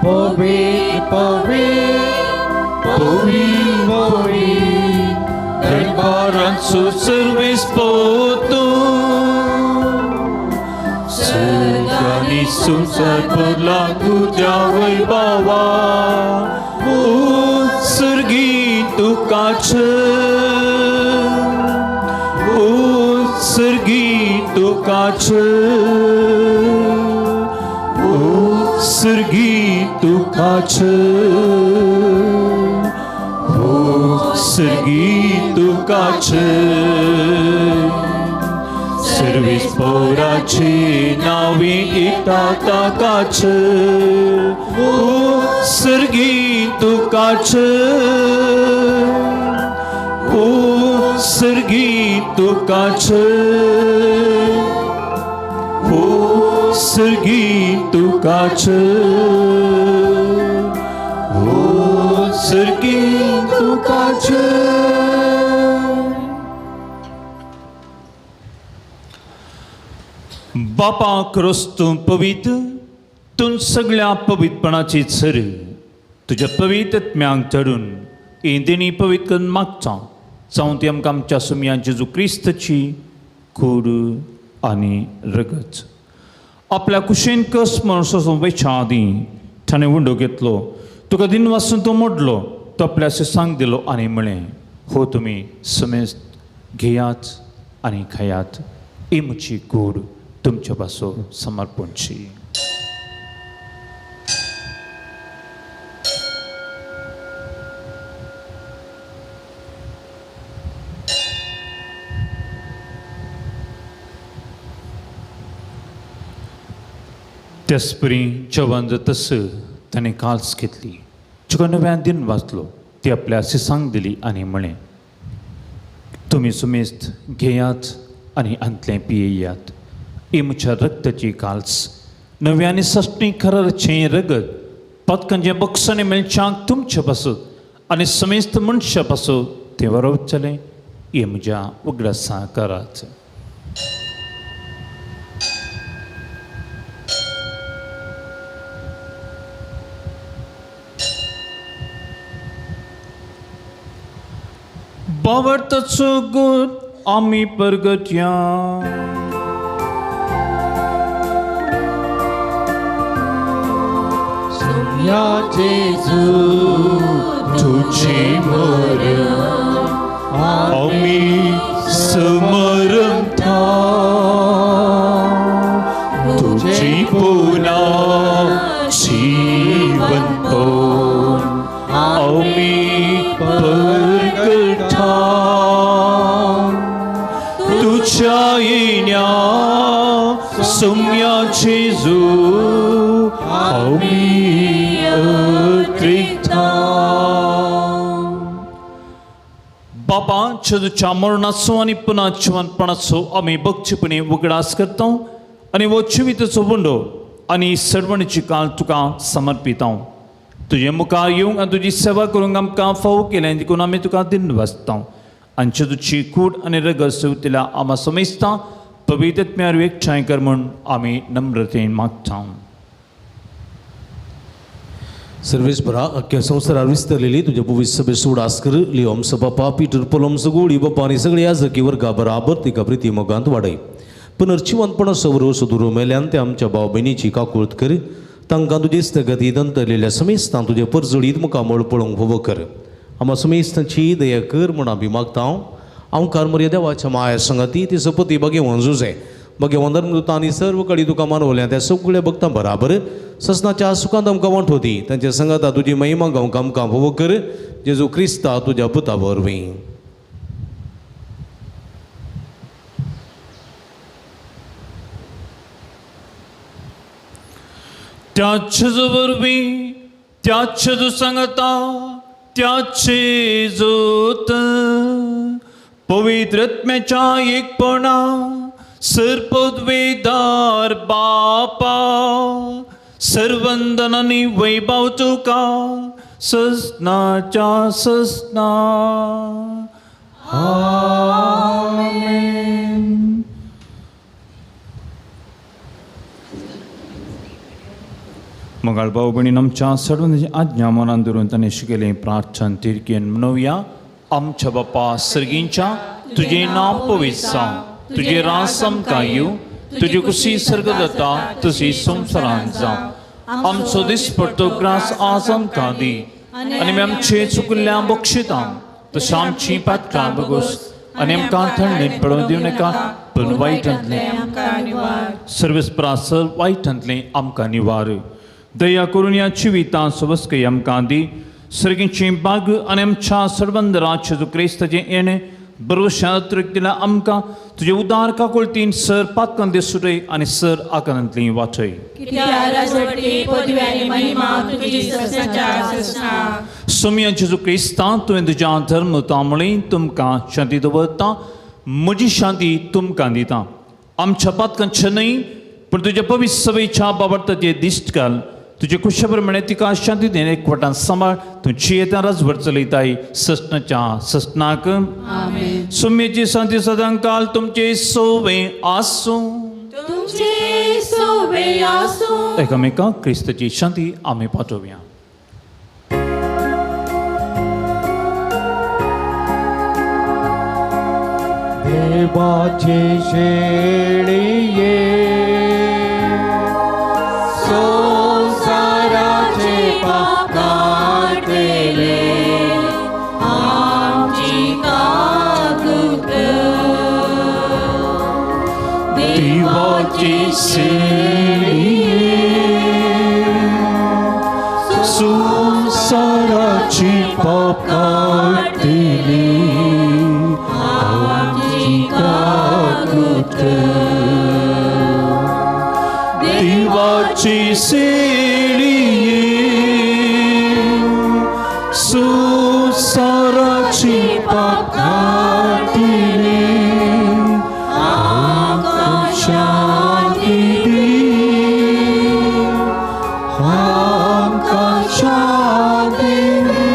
E: पवित्र पवित्र पवित्र पवित्र
F: दरबारांचो सर्वेस्पर तूं, सर्गांनी संवसार भरला तुज्या वैभवा. उत्सर्गी तुकाच, उत्सर्गी तुकाच, उत्सर्गी तुकाच, उत्सर्गी तुकाच. सर्वेस्पराचे नावे एकता ताकाच, उत्सर्गी तुकाच, उत्सर्गी तुकाच, उत्सर्गी तुकाच, उत्सर्गी तुकाच. बापा क्रिस्तू पवित्र, तूं सगळ्या पवित्रपणाची सर तुज्या पवित्र आत्म्यांक चडून ही देणी पवित्र करून मागता जावं ती आमकां आमच्या सुमया जेजू क्रिस्तची कूड आनी रगत. आपल्या कुशीन कस म्हण सोसून वयच्या आदीं ताणें उंडो घेतलो, तुका दिन वासून तो मोडलो, तो आपल्या सांग दिलो आनी म्हळें, हो तुमी समेस्त घेयात आनी खायात, ही म्हजी कूड तुमच्या पासून समर्पणची. त्याचपरी जेवण जातस ताणें काल्स घेतली, तुका नव्यान दिन वाचलो, ती आपल्या सिसांक दिली आनी म्हळें, तुमी सुमेस्त घेयात आनी आंतलें पियेयात, ही म्हज्या रक्ताची काल्स नव्याने सश्टी खराचें रगत पदकांचें बक्षांनी मेळच्याक तुमचे पासत आनी समेस्त मनशा पासत तें वरोवचलें, हें म्हज्या उगडासा करात. बावडताचो गुण आमी परगटया.
E: या जेजू तुझे मरण आमी समरंथा, तुझी पुन्हा जीवनपण आमी परगटा. तुझ्या येण्या सुम्या जेजू आमी अत्रिता.
F: बापा जेजूच्या मरणाचो आनी पुनः जिवनपणाचो आमी भक्तीपणी उगडास करता आनी हो जिविताचो वंडो आनी सरवणीची काल तुका समर्पिता. तुजे मुखार येवंक आनी तुजी सेवा करूंक आमकां फावो केलें देखून आमी तुका दिन्न वाचता आनी जेजूची कूड आनी रगत सेवतिल्या आमा समेस्ता पवित्र आत्म्यार एकठांय कर म्हूण आमी नम्रतेन मागता.
A: सर्वेस्परा अख्ख्या संवसारार विस्तरलेली तुज्या पवित्र सभे उडास कर लियोमसो बापा पीटर पोलोमसो गोळी बापा आनी सगळी याजकी वर्गा बराबर तिका प्रिती मोगांत वाडय. पुनर्जिवंतपणा सवरो सुदूर मेल्यान ते आमच्या भाव भयणीची काकूळत कर. तांकां तुजे स्थगती दंतरलेल्या समेस्तां तुजे परजळीत मुखामळ पळोवंक फावो कर. आमा समेस्तांची दया कर म्हूण आमी मागता. हांव मर्या देवाच्या माया संगती ती सपती भगेवन जुजे भगेवन धर्मदूतां आनी सर्व कडी तुका मानवल्या त्या सगळ्या भक्तां बराबर ससनाच्या सुखांत आमकां वांट होती तांच्या संगाता तुजी महिमा गावंक आमकां फावो कर. जेजू क्रिस्ता तुज्या पुता वरवीं.
F: त्याच वरवीं त्याच सांगता त्याचे जोत पवित्र आत्म्याच्या एकपणा सर्पद्वेदार बापा सर्वंदनानी वैभव तुका ससनाच्या ससना. आमेन. मोगाळ भाव भयणीन आमच्या सर्वांची आज्ञा मनान धरून ताणें शिकयलें प्रार्थन तिरकेन म्हणोवया. आमच्या बापा सर्गींच्या तुजें नांव पवित्र जावं, तुजें राज आमकां येवं, तुजी कुशी सर्ग जाता तशी संवसारांत जावं. आमचो दिसपट्टो ग्रास आज आमकां दी आनी आमी आमचे चुकल्ल्या बक्षिता तशें आमची पातकां बगोस आनी आमकां थंडीत पडोवन दिवं नाका पूण वायटांतलें सर्वेस्परा वायटांतलें आमकां निवार. दया करून ह्या जिवितां सवस्कय आमकां दी. सर्गीची बाग आनी आमच्या सर्वंदरा जेजू क्रिस्ताचें येणें बरोवश्या अतिरिक्त आमकां तुजे उदार काकुळतीन सर पातकांतली सुटय आनी सर आकारांतली वाचय. सोम्या जेजू क्रिस्ता तुवें तुज्या धर्म तांबळी तुमकां शांती दवरता, म्हजी शांती तुमकां दिता. आमच्या पातकांचें न्हय पूण तुज्या पवित्र सभेच्या बाबडताचें दिश्ट घाल. तुजे कुशे प्रमाणे तिका शांती then एकवटान सांबाळ. तूं जियेता राजभर चलयताय ससनाच्या ससनाक. सुम्येची शांती सदांकाल तुमचे सोवे आसूं. एकामेकाक क्रिस्ताची शांती आमी पाठोवया.
E: देवाचे शेळये संसाराचे पाप काडले
G: आमची काकूत
E: देवाचे शेळये संसाराचे पाप काडले आमची काकूत देवाची सेळये संसाराची पाप काडले आमकां शांती दी, आमकां शांती दी.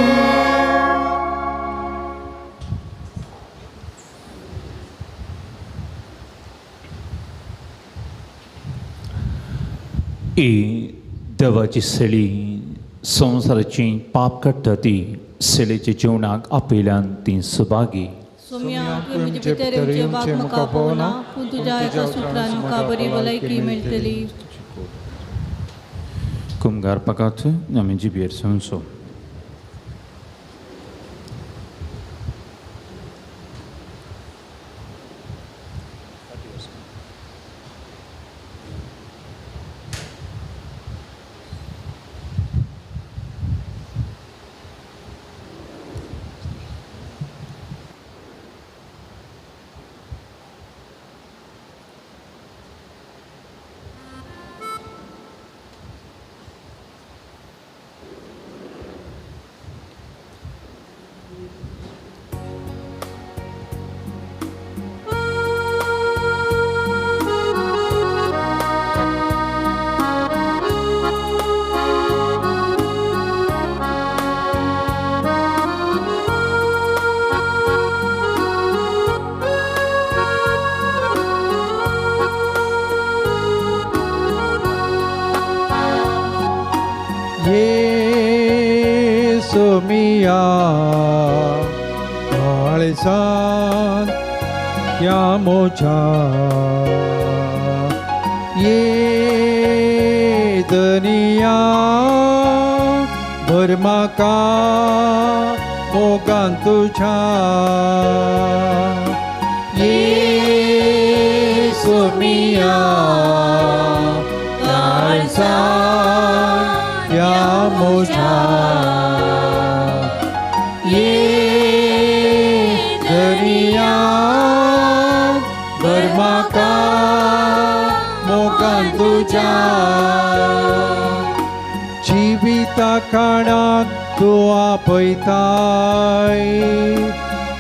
F: ही देवाची सेळी संवसाराची पाप काडटा ती सेळेच्या जेवणाक आपयल्यान ती सुभागी.
B: सोम्या तुवें म्हजे भितर येवचें वाग म्हाका पळोवना पूण तुज्या एका सुत्रान म्हाका बरी भलायकी मेळटली.
F: कुमगार पाकात आमी जिबेर सांगचो.
D: काळजान ह्या मोजा ये दनिया भर म्हाका मोगान तुज्या ये सोमिया काळजान ह्या मोजा ये दर्या भर म्हाका मोगान तुज्या जिविता काणाक तूं आपयताय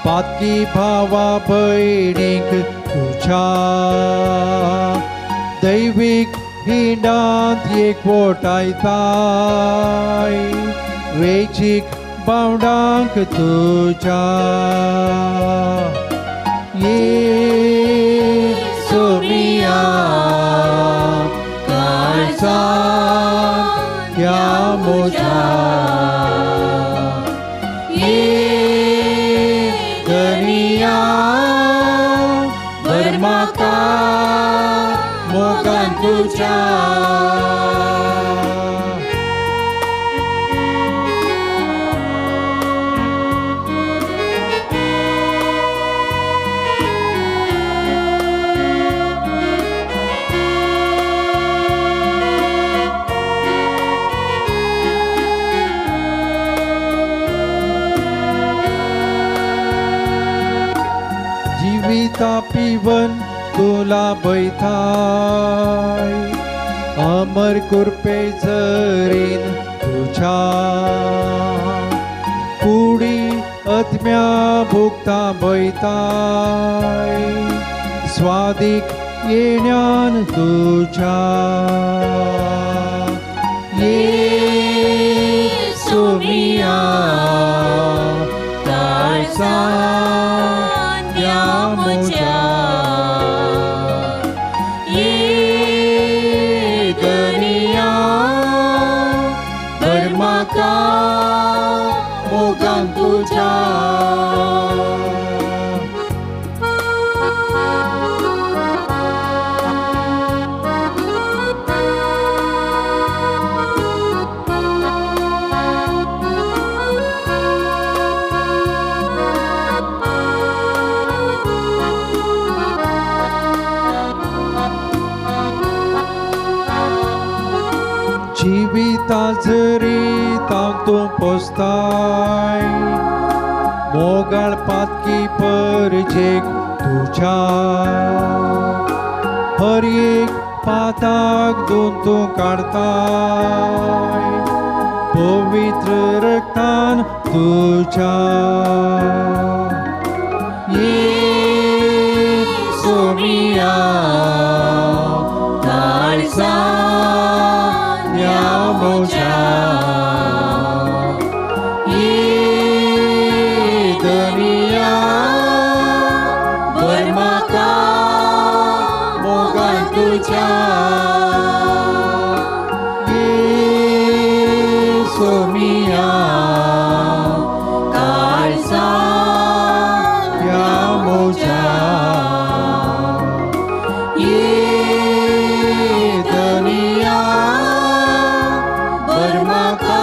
D: पातकी भावा भयणीक तुज्या दैवीक हिंडांत एकवटायताय वेचीक बावडांक तुज्या ये सोमिया काळजान ह्या मोजा ये दर्या भर म्हाका मोगान तुज्या जिविता पिवन तुला बैथाय अमर कुरपे जरीन तुझ्या कुडी आत्म्या भुगता बैताय स्वादीक येण्यान तुझ्या ये सोमिया काळजान ह्या मोजा ये दर्या भर म्हाका मोगान तुज्या जिविता जरी तांतूं पोसताय मोगाळ पातकी परजेक तुज्या हर एक पाताक दोन तूं काडताय पवित्र रक्तान तुज्या ये सोमिया काळजान ह्या मोजा ये दर्या भर म्हाका मोगान तुज्या ये सोमिया काळजान ह्या मोजा ये दर्या भर म्हाका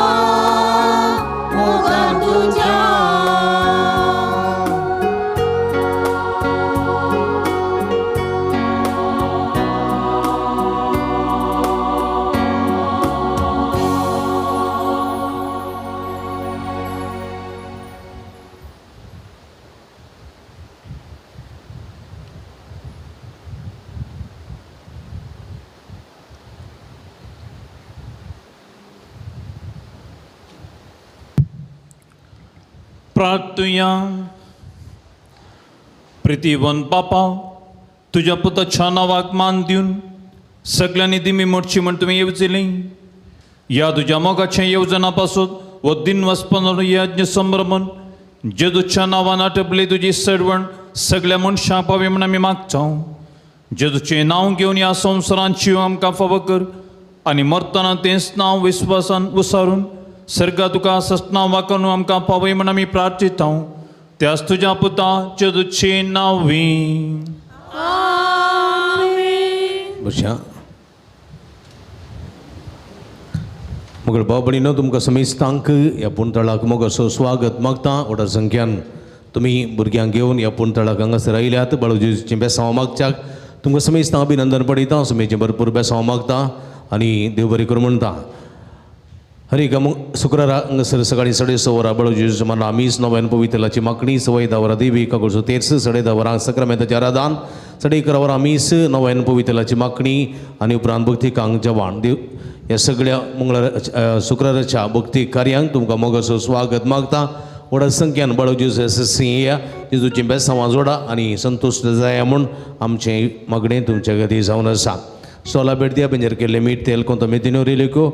D: मोगान तुज्या
F: प्रार्थुया. प्रितीवन बापा, तुज्या पुताच्या नांवाक मान दिवन सगळ्यांनी दिमी मोडची म्हण तुमी येवजली. ह्या तुज्या मोगाच्या येवजना पासून हो दिन वचपन यज्ञ संभ्रमण जेजूच्या नांवान आटपली तुजी सरवण सगळ्या मनशांक पावय म्हण आमी मागता. जेजूचें नांव घेवन ह्या संवसारांत जीव आमकां फावो कर आनी मरतना तेंच नांव विस्वासान उसारून सर्गा तुका ससना वाकरून आमकां पावय म्हण आमी प्रार्थिता. त्याच तुज्या पुता जेजूची नांवी.
A: बशा मगळ भाव भयणीनो, तुमकां समेस्तांक ह्या पुणतळाक मोगाचो स्वागत मागता. व्हडा संख्यान तुमी भुरग्यांक घेवन ह्या पुणतळाक हांगासर आयल्यात. बाळू जेजूचीं बेसांव मागच्याक तुमकां समेस्तांक अभिनंदन पडयता. समेचें भरपूर बेसांव मागता आनी देव बरें करूं म्हणटा. हर एका शुक्रारा हांगासर सकाळीं 6:30 वरां बाळू जेजूचें मना मीस, नव्यान पवित्रलाची मागणी, 10:15 वरां देवी कागोळचो तेर्स, 10:30 वरां सक्रामेंताचें आराधन, 11:30 वरां मीस, नव्यान पवित्रलाची मागणी आनी उपरांत भक्तिकांक जेवण. देव ह्या सगळ्या मंगळार शुक्राराच्या भक्ती कार्यांक तुमकां मोगाचो स्वागत मागता. व्हडा संख्यान बाळू जेजू एस जेजूचीं बेसांवां जोडा आनी संतुश्ट जाया म्हूण आमचें मागणें तुमच्या खातीर जावन आसा. सोला भेट दिया बेंजर केल्लें मीठ तेल कोंतो मेथिन्यो रेलिक्यो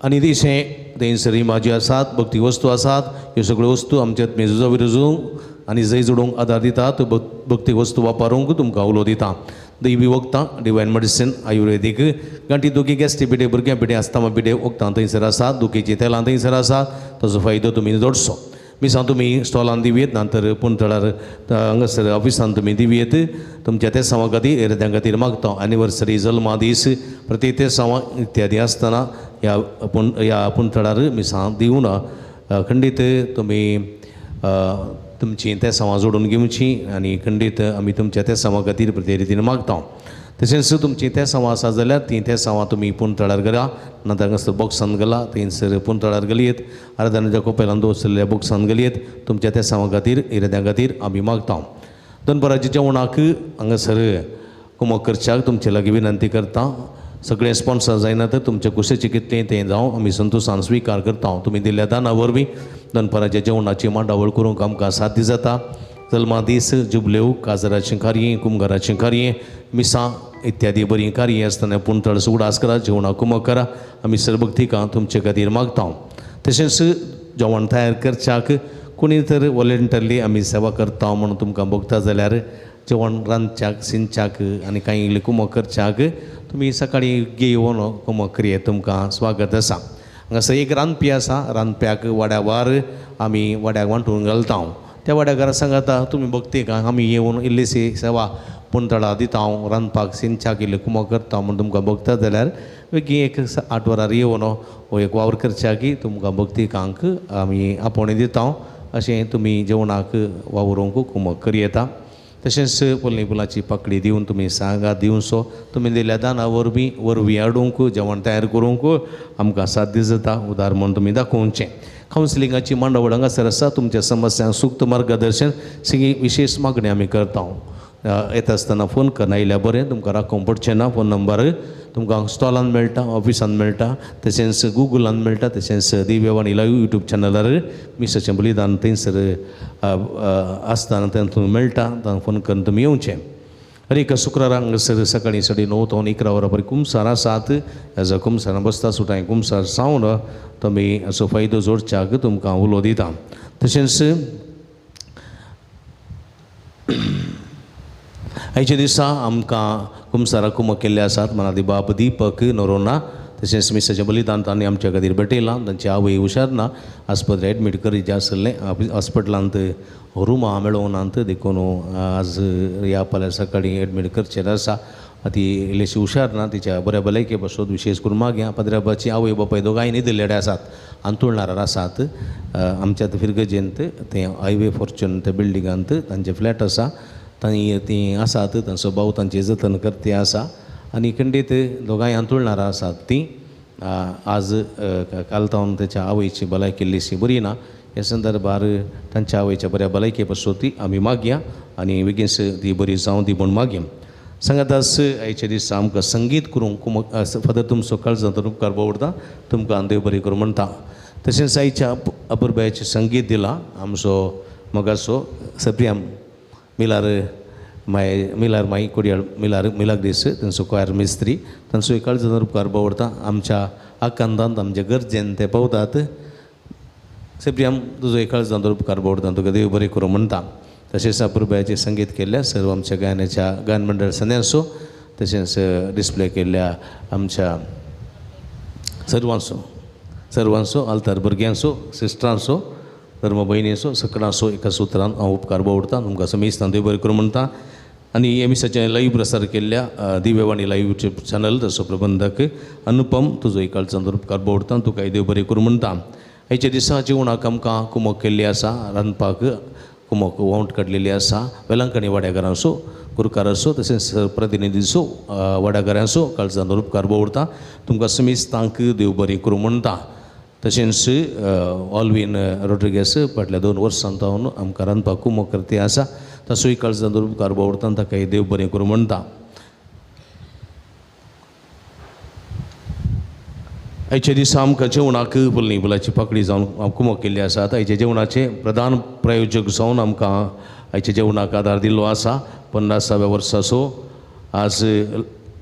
A: आनी दिशें थंयसर इमाजी आसात, भक्ती वस्तू आसात. ह्यो सगळ्यो वस्तू आमच्या मेजुजो विरजूंक आनी जंय जोडूंक आदार दितात. भक्ती वस्तू वापरूंक तुमकां उलो दिता. दैवी वखदां, डिवायन मेडिसीन, आयुर्वेदीक, गांठी दुखी, गॅस्ट्री पिठे, भुरग्यां पिठे, आस्तामा पिठे वखदां थंयसर आसात. दुखीचीं तेलां थंयसर आसात. ताचो फायदो तुमी जोडचो. मिसां तुमी स्टॉलान दिवयेत, नंतर पुणतळार हांगासर ऑफिसान तुमी दिवयेत. तुमच्या तेसांवां खातीर एरद्यां खातीर मागता. एनिवर्सरी, जल्मा दीस, प्रति तेसांवां इत्यादी आसतना ह्या पुणतळार मिसां दिवन खंडीत तुमी तुमचीं तेसांवां जोडून घेवचीं आनी खंडीत आमी तुमच्या तेसांवां खातीर प्रति रितीन मागता. तशेंच तुमचीं तेसांवां आसा जाल्यार तीं तेसांवां तुमी पुणतळार घाला, नंतर हांगासर बॉक्सान घाला, थंयसर पुणतळार घालयेत, आराधनाच्या कोपेलान दवरलेल्या बॉक्सान घालयेत. तुमच्या तेसांवां खातीर इराद्यां खातीर आमी मागता. दनपाराच्या जेवणाक हांगासर कुमक करच्याक तुमचे लागीं विनंती करता. सगळे स्पॉन्सर जायना तर तुमचे कुशीचें कितलें तें जावं आमी संतोशान स्विकार करता. तुमी दिल्ल्या दाना वरवीं दनपाराच्या जेवणाची मांडावळ करूंक आमकां साध्य जाता. जल्मा दीस, जुबलेव, काजराचीं कार्यां, कुमगाराचीं कार्यां, मिसां इत्यादी बरीं कार्यां आसतना पुणतळ उडास करा, जेवणाक कुमक करा. आमी सर्वभक्तिकां तुमचे खातीर मागता. तशेंच जेवण तयार करच्याक कोणी तर वॉलेंटरली आमी सेवा करता म्हणून तुमकां भोगता जाल्यार जेवण रांदच्याक, शिंदच्याक आनी कांय इल्लें कुमक करच्याक तुमी सकाळीं घेवन कुमक करयेत. तुमकां स्वागत आसा. हांगासर एक रांदपी आसा. रांदप्याक वाड्यावार आमी वाड्याक वांटून घालता. त्या वाड्याकार सांगता तुमी भक्तीक आमी येवन इल्लीशी सेवा पुणतळा दिता, रांदपाक शिंदच्याक इल्लें कुमक करता म्हूण तुमकां भोगता जाल्यार बेगीन एक 8 वरार येवन हो एक वावर करच्याक तुमकां भक्तिकांक आमी आपोवणें दिता. अशें तुमी जेवणाक वावरूंक कुमक करयेता. तशेंच पोलनी फुलाची पाकळी दिवन तुमी सांगा दिवचो. तुमी दिल्या दाना वरवीं वरवीं हाडूंक जेवण तयार करूंक आमकां साध्य जाता. उदार म्हूण तुमी दाखोवचें. कावन्सिलिंगाची मांडावळ हांगासर आसा. तुमच्या समस्यांक सूक्त मार्गदर्शन सगळी विशेश मागणी आमी करता. येता आसतना फोन करना आयल्यार बरें, तुमकां राखोवंक पडचें ना. फोन नंबर तुमकां स्टॉलान मेळटा, ऑफिसान मेळटा, तशेंच गुगलान मेळटा, तशेंच दिव्यवाणी लायव्ह यूट्यूब चॅनलार मिसाचें बलिदान थंयसर आसतना तातूंत मेळटा. तांकां फोन करून तुमी येवचें. हर एका शुक्रारा हांगासर सकाळीं 9:30 ते 11 वरां पर्यंत कुमसार आसात. एज अ कुमसारां बसता सुटांय कुमसार सावन तुमी असो फायदो जोडच्याक तुमकां उलो दिता. तशेंच आयच्या दिसा आमकां कुमसाराक कुमक केल्ले आसात. मनादी बाब दीपक नोरोना तशेंच मिसाचें बलिदान तांणी आमच्या खातीर भेटयलां. तांची आवय हुशार ना, आस्पत्रे एडमीट करीत आसलें, हॉस्पिटलांत रुमां मेळोवनात, देखून आज ह्या फाल्यां सकाळीं एडमीट करचें आसा. ती इल्लीशी हुशार ना, तिच्या बऱ्या भलायके पासत विशेश करून मागया. पद्राबाची आवय बापाय दोगांय न्हिदिल्ले आसात, अंतुळणारार आसात. आमच्या फिरगजेंत तें हायवे फॉर्च्यून त्या बिल्डिंगांत तांचें फ्लॅट आसा, तांणी तीं आसात. तांचो भाव तांचें जतन करते आसा आनी खंडीत दोगांय अंतुळणारां आसात. तीं आज काल तावन ताच्या आवयची भलायकी इल्लीशी बरी ना. ह्या संदर्भार तांच्या आवयच्या बऱ्या भलायके पासत आमी मागया आनी बेगीन ती बरी जावं दी म्हूण मागया. सांगातास आयच्या दिसा आमकां संगीत करूंक फादर तुमचो काळजांत उपकार बावडटा, तुमकां देव बरें करूं म्हणटा. तशेंच आयच्या अपुरबायेचें संगीत दिलां आमचो मोगाचो सप्रियाम मिलार माय, मिलार माई कोडियाळ मिलार मिलाग्रीस तांचो क्वायर मिस्त्री, तांचो एक काळजांत उपकार बावडटा. आमच्या आकांतांत आमच्या गरजेन ते पावतात. सप्रियाम तुजो एक काळजांत उपकार बावडटा, तुका देव बरें करूं म्हणटा. तशेंच अपुरबायेचें संगीत केल्ल्या सर्व आमच्या गायनाच्या गायन मंडळ सन्यासो, तशेंच डिस्प्ले केल्ल्या आमच्या सर्वांचो सर्वांचो आल्तार भुरग्यांचो सिस्टरांचो धर्म भयणीचो सकडांचो एका सुत्रान हांव उपकार बोवडटा. तुमकां समेस्तान देव बरें करूं म्हणटा. आनी हे मिसाचें लायव्ह प्रसार केल्ल्या दिव्यवाणी लायव्ह यूट्यूब चॅनल तसो प्रबंधक अनुपम तुजो काळजांत उपकार बोवडटा. तुका देव बरें करूं म्हणटा. आयच्या दिसा जेवणाक आमकां कुमक केल्ली आसा, रांदपाक कुमक वांट काडलेली आसा. वेलंकणी वाड्याघरांचो गुरकाराचो तशेंच प्रतिनिधीचो वाड्याघरांचो काळजांत उपकार बोवडटा. तुमकां समेस्तांक देव बरें करूं म्हणटा. तशेंच ऑलवीन रोड्रिगेस फाटल्या 2 वर्सां जावन आमकां रांदपाक कुमक करती आसा, तसोय काळजांत उपकार बोवडटा. ताकाय देव बरें करूं म्हणटा. आयच्या दिसा आमकां जेवणाक फुलनी फुलाची पाकळी जावन कुमक केल्ली आसा. आयच्या जेवणाचे प्रधान प्रायोजक जावन आमकां आयच्या जेवणाक आदार दिल्लो आसा. 50व्या वर्साचो आज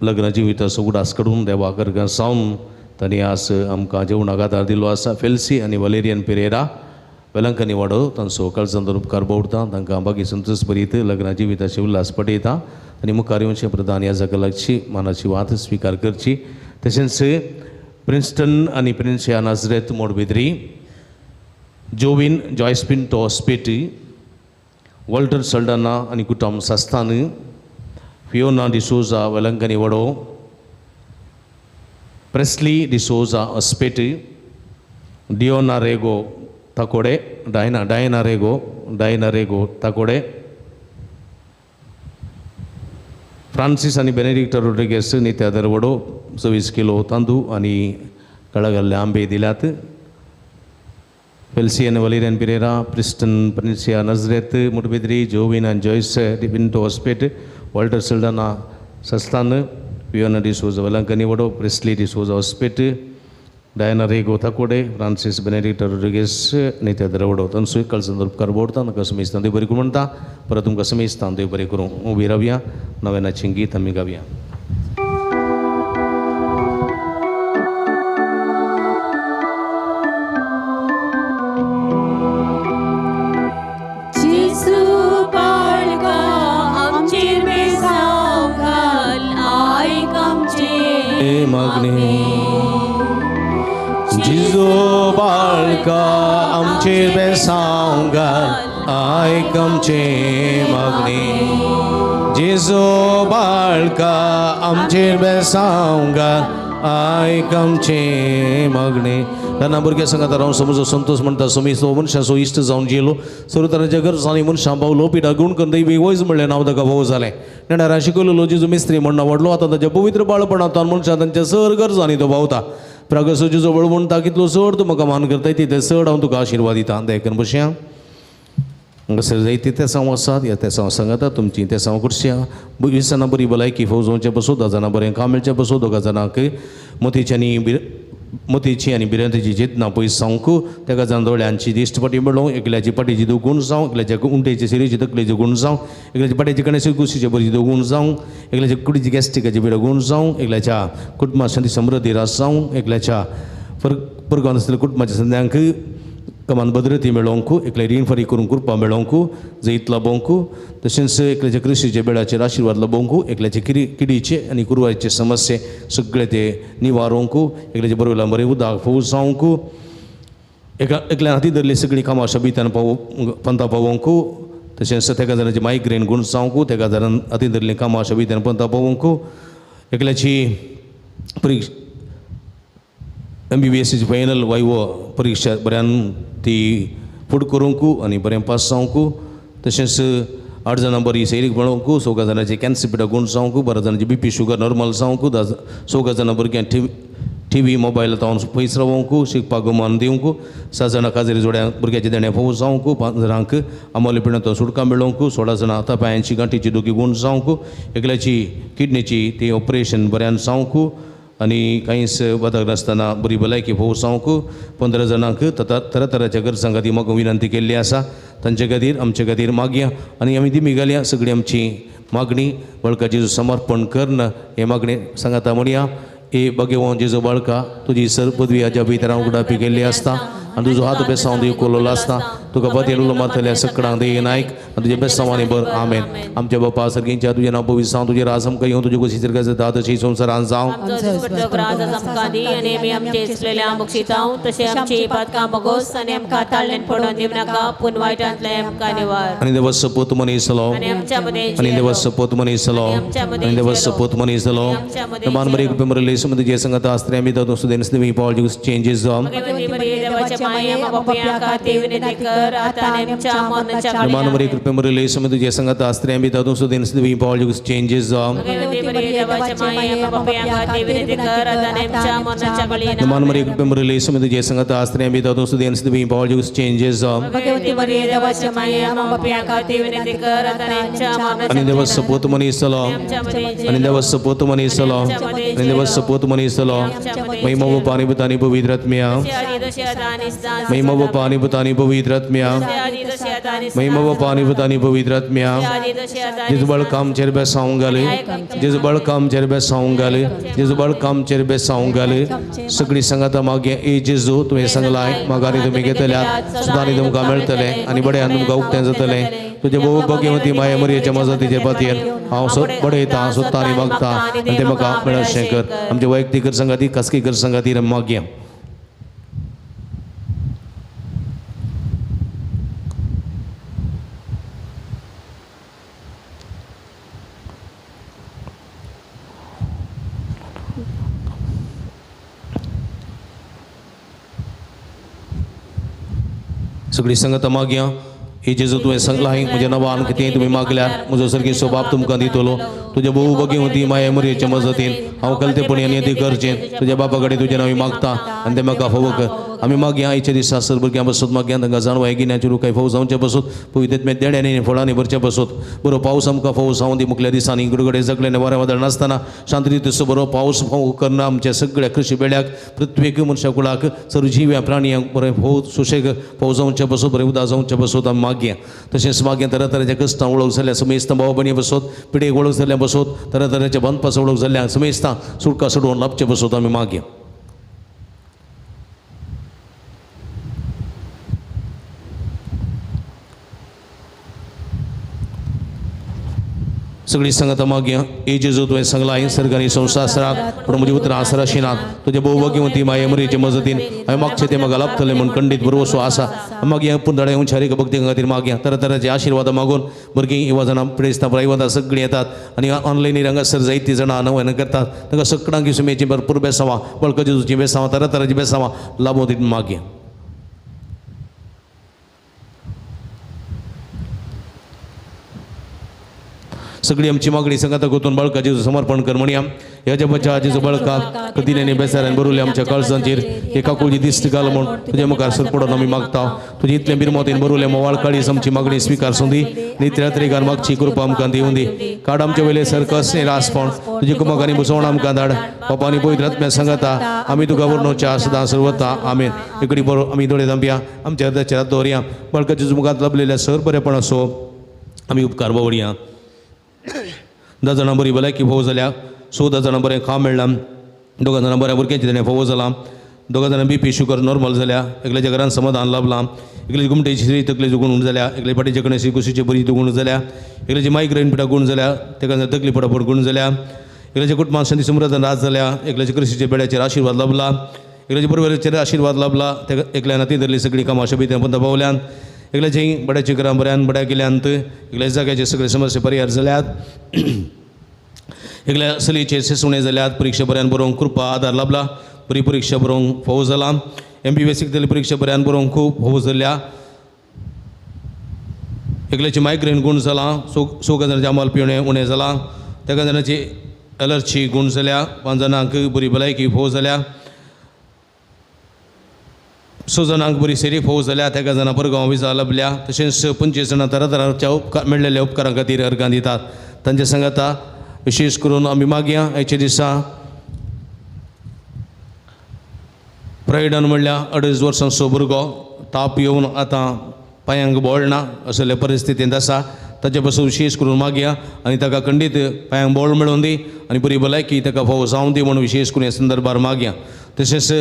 A: लग्न जिविताचो उडास काडून देवाक अर्गां जावन तांणी आज आमकां जेवणाक आदार दिल्लो आसा. फेल्सी आनी वलेरियन पेरेरा वेलंकनी वाडो तांचो काळजांत उपकार बोवडटा. तांकां बागी संतोष भरीत लग्न जिविताचे उल्हास पडयता आनी मुखार येवचे प्रधान ह्या जगलाची मानाची वात स्विकार करची. तशेंच प्रिन्स्टन आनी प्रिन्सिया नाजरेत मोडबेद्री, जोवीन जॉयस पिंटो स्पेटी, वॉल्टर सल्डाना आनी कुटुंब सास्तान, फियोना डिसोजा वेलंकनी वडो, प्रेस्ली डिसोजा अस्पेटी, डियोना रेगो ताकोडे, डायना डायना रेगो, डायना रेगो ताकोडे, फ्रांसीस आनी बेनेडिक्ट रोड्रिगेस नित्या दरवडो 24 किलो तांदूळ आनी कळगल्ले आंबे दिल्यात. फेल्सी आनी वलेरियन पिरेरा, प्रिस्टन प्रिन्सिया नजरेत मुटबेद्री, जोवीन आनी जॉयस पिंटो हॉस्पेट, वॉल्टर सल्डाना सस्तान, पियोना डिसोजा वेलंकनी वडो, प्रेस्ली डिसोजा हॉस्पेट, डायना रेगो ताकोडे, फ्रांसीस बेनेडिक्ट रोड्रिगेस नित्या दरवडो तांचो काळजांत उपकार बोवडटा. तांकां समेस्तान देव बरें करूं म्हणटा. परत तुमकां समेस्तान देव बरें करूं. उबी रावया, नव्यानाचें गीत आमी गावया. मागणी जिजू बाळका आमचेर बेसांव घाल, आयक आमचे मागणी. जिजू बाळका आमचेर बेसांव घाल, आयक आमचे मागणी. तेन्ना भुरग्यां सांगात रावन समजो संतोष म्हणटा समीस मनशाचो इश्ट जावन जियेलो. सर्व तरांच्या गरजांनी मनशां पावलो. पिडा गुण करून दैवी वयज म्हणलें नांव ताका भोव जालें. नेणारा शिकयलेलो जेजू मिस्त्री म्हण व्हडलो. आतां ताच्या पवित्र बाळपणांत मनशां तांच्या सर गरजांनी तो पावता. प्रागसो जेजू बळ म्हणटा कितलो चड तूं म्हाका मान करताय तितले चड हांव तुका आशिर्वाद दिता. देखून बशया हांगासर जायती तेसांव आसात. ह्या तेसांव सांगाता तुमची तेसांव करया. 20 जाणां बरी भलायकी फौजोवचे पसून, 10 जाणां बरें काम मेळचें पसून, 2 जाणांक मोतीची आनी भिरांतेची चेतना पयस जावंक, तेका जाण दोळ्यांची दिश्ट पटी मेळोवंक, एकल्याची पाटीची दुगूण जावं, एकल्याच्या उंटेची सिरीची तकलेची गुण जावं, एकल्याच्या पाट्याची कण्याची कुशीचे बरी दुगूण जावं, एकल्याच्या कुडीची गॅस्ट्रिकाची पिडा गुण जावं, एकल्याच्या कुटुंबा शांती समृद्धी रास जावं, एकल्याच्या परगांव आसलेल्या कुटुंबाच्या संद्यांक कमान भद्रती मेळोवंक, एकले रीण फारीक करूंक कृपा मेळोवंक, जैत लाबोवंक, तशेंच एकल्याच्या कृशीच्या बेळाचेर आशिर्वाद लाबोवंक, एकल्याचे किडीचे आनी कुरवायचे समस्ये सगळे ते निवारोवंक, एकल्याचे बरोवयल्यान बरें उदक फोव जावंक, एकल्यान हाती धरली सगळीं कामां शबितान पंता पावोवंक, तशेंच तेका जाणांची मायग्रेन गुण जावंक, तेका जाणान हाती धरलीं कामां शबितान पंता पावोवंक, एकल्याची परिक्षा MBBS final viva परिक्षा बऱ्यान ती फुड करूंक आनी बरें पास जावंक, तशेंच 8 जाणां बरी सैरीक मेळोवंक, 4 जाणांची कॅन्सर पिडा गुण जावंक, 12 जाणांची BP sugar normal जावंक, 4 जाणां भुरग्यांक टीव्ही मोबायल तावन पयस रावोवंक, शिकपाक मन दिवंक, 7 जाणां काजरी जोड्या भुरग्याचे देणें फोव जावंक, 5 जाणांक आमोले पिण्यांत सुटका मेळोवंक, 16 जाणां हाता पांयांची गांठीची दुखी गुण जावंक, एकल्याची किडनीची ती ऑपरेशन बऱ्यान जावंक आनी कांयच बदक नासतना बरी भलायकी फोव जावंक, 15 जाणांक तरातराच्या गरजां खातीर म्हाका विनंती केल्ली आसा. तांचे खातीर आमचे खातीर मागया आनी आमी दिमी घालया. सगळी आमची मागणी वळखाचें समर्पण करून हे मागणी सांगाता म्हणया. ए भगवान जेजू बाळका, तुजी सर पदवी आज्या भितर उगडापी केल्ली आसता आनी तुजो हात बेसावन तुवें कोलोलो आसता. तुका फातीर उलो मारतल्या सकडांक दे नायक आनी तुजे बेसांवांनी भर. आमेन. आमच्या बापा सर्गींच्या तुजें नांव पवित्र जावं, तुजें राज आमकां येवं, तुजें गोशी सारकें जाता तशी संवसारांत जावं. आनी देवा सपोत मनीसलो, आनी देवा सपोत मनीसलो, आनी देवा सपोत मनीसलो. मान मरी कृपे मरले सुमती जे संगत आस्त्रे आमी तो सुदेन स्नेही पॉल ज्यूस चेंजेस. मान मरी कृपे मरले सुमती जे संगत आस्त्रे आमी तो सुदेन स्नेही पॉल ज्यूस चेंजेस. मान मरी कृपे मरले सुमती जे संगत आस्त्रे आमी तो सुदेन स्नेही पॉल ज्यूस चेंजेस. आनी देवा सपोत मनीसलो, आनी देवा सपोत मनीसलो, आनी देवा सपोत मनीसलो. महिमा व पानी बतानी पवित्र आत्म्या, महिमा व पानी बतानी पवित्र आत्म्या, महिमा व पानी बतानी पवित्र आत्म्या. जिस बळ काम चेर बेसाऊं गाले, जिस बळ काम चेर बेसाऊं गाले, जिस बळ काम चेर बेसाऊं गाले. सगळी संगता मागे ए जेजू तुवें सांगलाय मागारी तुमी घेतल्यात सुदानी तुमकां मेळटलें आनी बड्यान तुमकां उक्तें जातलें. तुजे भोव भगवती माया मरियेच्या मजतीचे पातयेन हांव बडयता सोदता आनी मागता आनी तें म्हाका मेळशें कर. आमचे वैयक्तीक गरजां खातीर, खासगी गरजां खातीर मागया. सगळी संगत मागया. हे जेजू तुवें सांगलां म्हज्या नांवान कितें तुमी मागल्यार म्हजो सारकी स्वभाव तुमकां दितलो. तुज्या भोव भगवती माया मरियेच्या मजतीन हांव कलतेपणी आनी ती गरजेन तुज्या बापा कडेन तुजें नांव मागता आनी तें म्हाका फोव कर. आमी मागया आयच्या दिसा सर भुरग्यां बसत मागया तांकां जाणवाय गिन्याची रुखाय फोव जावचे बसत, पवित्र देण्यांनी फळांनी भरचे बसत. बरो पावस आमकां फोव जावं दी मुखल्या दिसांनी गडगडे जगले वारें वादळ नासतना शांत रितीचो बरो पावस फोव करना आमच्या सगळ्या कृशी बेड्याक पृथ्वेक मनशा कुळाक सर्व जिव्या प्राणयांक बरें फोव सुशेग फोव जावचे बसत, बरें उदक जावचे बसत आमी मागया. तशेंच मागया तरातराच्या कश्टां वळख जाल्या समेस्तां भाव भयणी बसत, पिडेक वळख जाल्या बसत, तरातराच्या बांदपास वळख जाल्या समेस्तां सुटका सोडोवन लाभचे बसत आमी मागया. सगळी संगत मागया. ए जेजू तुवें सांगलां सर्गांनी संवसाराक पूण म्हजी उतरां आसराशिनात. तुजे भोव भगवती माये मरियेचे मजतीन हांवें मागचें तें म्हाका लाभतलें म्हूण खंडीत भरवसो आसा. मागया पुंदाडे उंचारीक भक्ती खातीर मागया. तरातराचे आशिर्वाद मागून भुरगीं युवा जाणां पिडेस्तां युवा सगळीं येतात आनी ऑनलायन हांगासर जायतीं जाणां नव्यान करतात. तांकां सगळ्यांक सुमेची भरपूर बेसांवां, बळक जेजूचीं बेसांवां, तरातराचीं बेसांवां लाबोवन दिवन मागया. सगळी आमची मागणी संगता गोतून बाळका जेजू समर्पण कर म्हणया. ह्या जपाच्या जेजू बाळका कदिन्यांनी बेसाऱ्यान बरवले आमच्या काळजांचेर एका कुळची दिश्ट घाल म्हूण तुज्या मुखार सरपडून आमी मागता. तुजी इतलें बिरमोतीन बरवले मोवाळ काळीस आमची मागणी स्विकार सुंदी नित्यात्रिकान मागची कृपा आमकां दिवंदी. काड आमचे वयले सरकस निरासपण तुजी कुमकांनी बसवण आमकां धाड. बापानी पवित्र आत्म्या संगता आमी तुका वर्णोच्या सदां सर्वता. आमेन. इकडे बरो आमी दोळे धांपया, आमच्या हृदयाचेर हात दवरया. बाळका जेजू मुखार लाभलेल्या सर बरेपण असो आमी उपकार बावडया. 10 जाणां बरी भलायकी फोव जाल्या, 14 जाणां बरें काम मेळ्ळां, 2 जाणां बऱ्या भुरग्यांचें तेणें फोव जालां, 2 जाणां बीपी शुगर नॉर्मल जाल्या, एकल्याच्या घरान समाधान लाभलां, एकल्याची गुमटेची श्री तकलेची गुण जाल्या, एकले फाटीचे कडेन कुशीची बरी गुण जाल्या, एकल्याची मायग्रेन पिठा गुण जाल्या, तेका तकली फटाफट गुण जाल्या, एकल्याच्या कुटुंबान शांती समृद्ध राज जाल्या, एकल्याच्या कृशीच्या बेड्याचेर आशिर्वाद लाभला, एकल्याच्या बरोबरीचेर आशिर्वाद लाभला, तेका एकल्या नाती धरली सगळीं कामां शोबीत बंद पावल्यान, एकल्याची बड्याची घरां बऱ्यान बड्या केल्यान, एकल्या जाग्याचे सगळे समस्या परिहार जाल्यात, एकल्या चलयेचेर सेसुणे जाल्यात, परिक्षा बऱ्यान बरोवंक कृपा आदार लाभला, बरी परिक्षा बरोवंक फोव जाला, MBBS शिकतली परिक्षा बऱ्यान बरोवंक खूब फोव जाल्या, एकल्याची मायग्रेन गुण जाला, 6 जाणांचे आमाल पिवणें उणें जालां, तेका जाणांची एलर्जी गुण जाल्या, 5 जाणांक बरी भलायकी फोव जाल्या, 6 जाणांक बरी सेरी फोव जाल्या, तेका जाणां परगांव विजा लाभल्या, तशेंच 25 जाणां तरातरांच्या उपकार मेळ्ळेल्या उपकारां खातीर अर्गां दितात. तांच्या सांगाता विशेष करून आमी मागया आयच्या दिसा प्रायडान म्हणल्यार 2.5 वर्सांचो भुरगो ताप येवन आतां पांयांक बोळ ना असले परिस्थितींत आसा. ताचे पासून विशेष करून मागया आनी ताका खंडीत पांयांक बोळ मेळोवन दी आनी बरी भलायकी ताका फावो जावं दी म्हणून विशेष करून ह्या संदर्भार मागया. तशेंच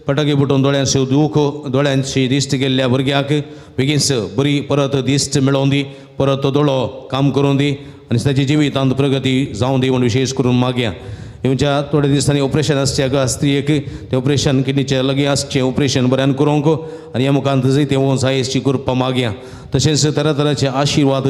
A: फटाके फुटून दोळ्यांचो दूख दोळ्यांची दिश्ट गेल्ल्या भुरग्याक बेगीनच बरी परत दिश्ट मेळोवन दी, परत तो दोळो काम करून दी आनी ताच्या जिवितांत प्रगती जावं दी म्हूण विशेश करून मागया. येवच्या थोड्या दिसांनी ऑपरेशन आसचें स्त्रियेक तें ऑपरेशन किडनीचें लागीं आसचें ऑपरेशन बऱ्यान करूंक आनी ह्या मुखांत जैते सायेची कृपा मागया. तशेंच तरातराचे आशिर्वाद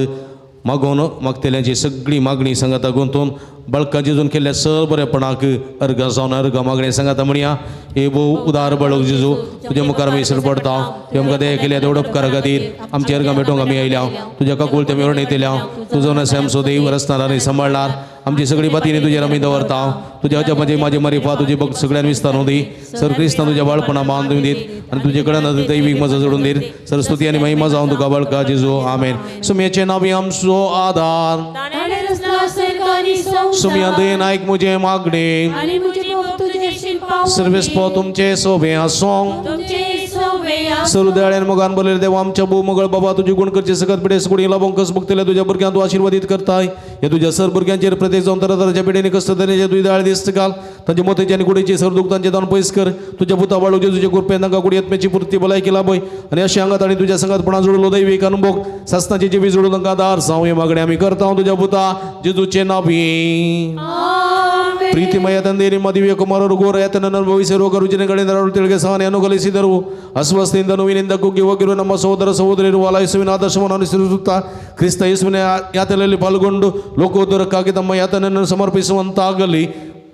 A: मागोवन मागतल्यांची सगळी मागणी सांगाता गुंतून बळका जेजून केल्ल्या सर बरेपणाक अर्घा जावन अर्घा मागणी सांगाता म्हणया. हे भोव उदार बळक जेजू, तुज्या मुखार आमी सर पडता, तुवें आमकां दया केल्या तेवढ उपकारा खातीर आमची अर्घां भेटोवंक आमी आयल्या. तुज्या काकुळते आमी वरणयतल्या, तुजो नसे आमचो देव रसणार आनी सांबाळणार. आमची सगळी बातीनी तुजेर आमी दवरता. तुज्या अजापाची माझी मारिफा तुजी भक्त सगळ्यान विस्तारून दी. सर क्रिस्तान तुज्या बाळपणा बांदून दीत आनी तुजे कडेन दैवीक मजा जोडून दीत. सरस्वती आनी महिमा जावन तुका बळका जेजू, आमेन. सुमयेचें नांव आमचो आदार, सुमया दयेन आयक म्हजें मागणें, सर्वेस्पो तुमचे सोबे आसूं. सरुदयाळ्यान मोगान बरयलें देवा आमच्या भोव मोगळ बाबा, तुजी गुण करचे सकत पिडेस कुडी लाभोंक कस भोगतल्या तुज्या भुरग्यांक तूं आशिर्वादीत करताय. हे तुज्या सर भुरग्यांचेर प्रत्येक जावन तरातराच्या पिडेनी कश्ट तरेचे तुजी दयाळ दिस्त घाल. तांचे मोतेचे आनी कुडीचे सर दुख तांचे जावन पयस कर. तुज्या पुता बाळू जेजूचे कृपेन तांकां कुडी आत्म्याची पुर्ती भलायकी लाभय आनी अशें आंगात आनी तुज्या संगातपणान जोडलो दैवीक अनुभोग सासनाची जिवी जोडून तांकां आदार जावं. हे मागणें आमी करता तुज्या पुता जेजूचे नांवी. ಪ್ರೀತಿಮಯ ತಂದೆ, ನಿಮ್ಮ ದಿವ್ಯ ಕುಮಾರರು ಘೋರ ಯಾತನನ್ನು ಅನುಭವಿಸಿ ರೋಗ ರುಜಿನಗಳಿಂದ ತಿರುಗಿ ಸಹನೆ ಅನುಕಲಿಸಿದರು. ಅಸ್ವಸ್ಥೆಯಿಂದ ನೋವಿನಿಂದ ಕುಗ್ಗಿ ಹೋಗಿರುವ ನಮ್ಮ ಸಹೋದರ ಸಹೋದರಿಯರು ಆಲಯಸುವಿನ ಆದರ್ಶವನ್ನು ಅನುಸರಿಸುತ್ತಾ ಕ್ರಿಸ್ತ ಯೇಸುವಿನ ಯಾತನೆಯಲ್ಲಿ ಪಾಲ್ಗೊಂಡು ಲೋಕೋದ್ಧಾರಕ್ಕಾಗಿ ತಮ್ಮ ಯಾತನೆಯನ್ನು ಸಮರ್ಪಿಸುವಂತಾಗಲಿ.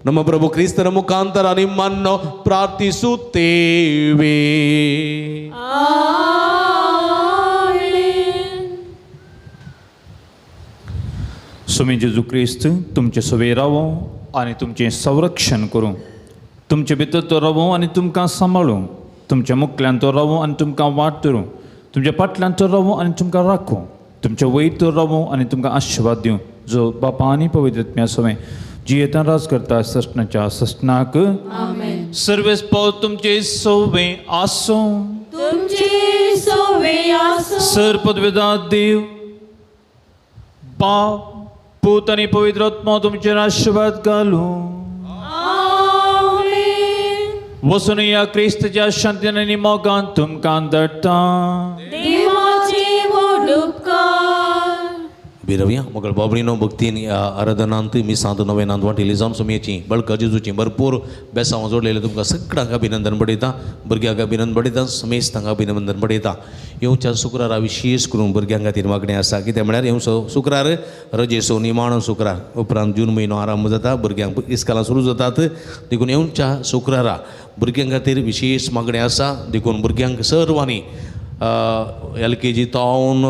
A: ನಮ್ಮ ಪ್ರಭು ಕ್ರಿಸ್ತನ ಮುಖಾಂತರ ನಿಮ್ಮನ್ನು ಪ್ರಾರ್ಥಿಸುತ್ತೇವೆ.
F: स्वामी जेजू क्रिस्त तुमचे सवे रावो आनी तुमचें संरक्षण करूं, तुमचे भितर तो रावो आनी तुमकां सांबाळूं, तुमच्या मुखल्यान तो रावो आनी तुमकां वाट धरूं, तुमच्या फाटल्यान तो रावो आनी तुमकां राखूं, तुमच्या वयर तो रावो आनी तुमकां आशिर्वाद दिवं, जो बापा आनी पवित्र आत्म्या सवें जियेतान राज करता ससनाच्या ससनाक. सर्वेस पाव तुमचे सोवे आसूं. सर पदवेदा देव बाप पूत आनी पवित्र आत्मा तुमचेर आशिर्वाद घालूं. वचून ह्या क्रिस्तच्या शांतीन आनी मोगान तुमकां धाडटा.
A: बिरवया मगळ बाबणीनो भक्तीन आराधनांत मिसांत नवेनांत वांटिल्ली जावन सुमयेची बळका जेजूची भरपूर बेसांव जोडलेले तुमकां सगळ्यांक अभिनंदन बडयता. भुरग्यांक अभिनंदन बडयता, समेस्तांक अभिनंदन बडयता. येवच्या शुक्रारा विशेष करून भुरग्यां खातीर मागणें आसा. कितें म्हळ्यार येवचो शुक्रार रजेचो निमाणो शुक्रार, उपरांत जून म्हयनो आरंभ जाता, भुरग्यांक इस्कालां सुरू जातात. देखून येवच्या शुक्रारा भुरग्यां खातीर विशेष मागणें आसा. देखून भुरग्यांक सर्वांनी LKG तावन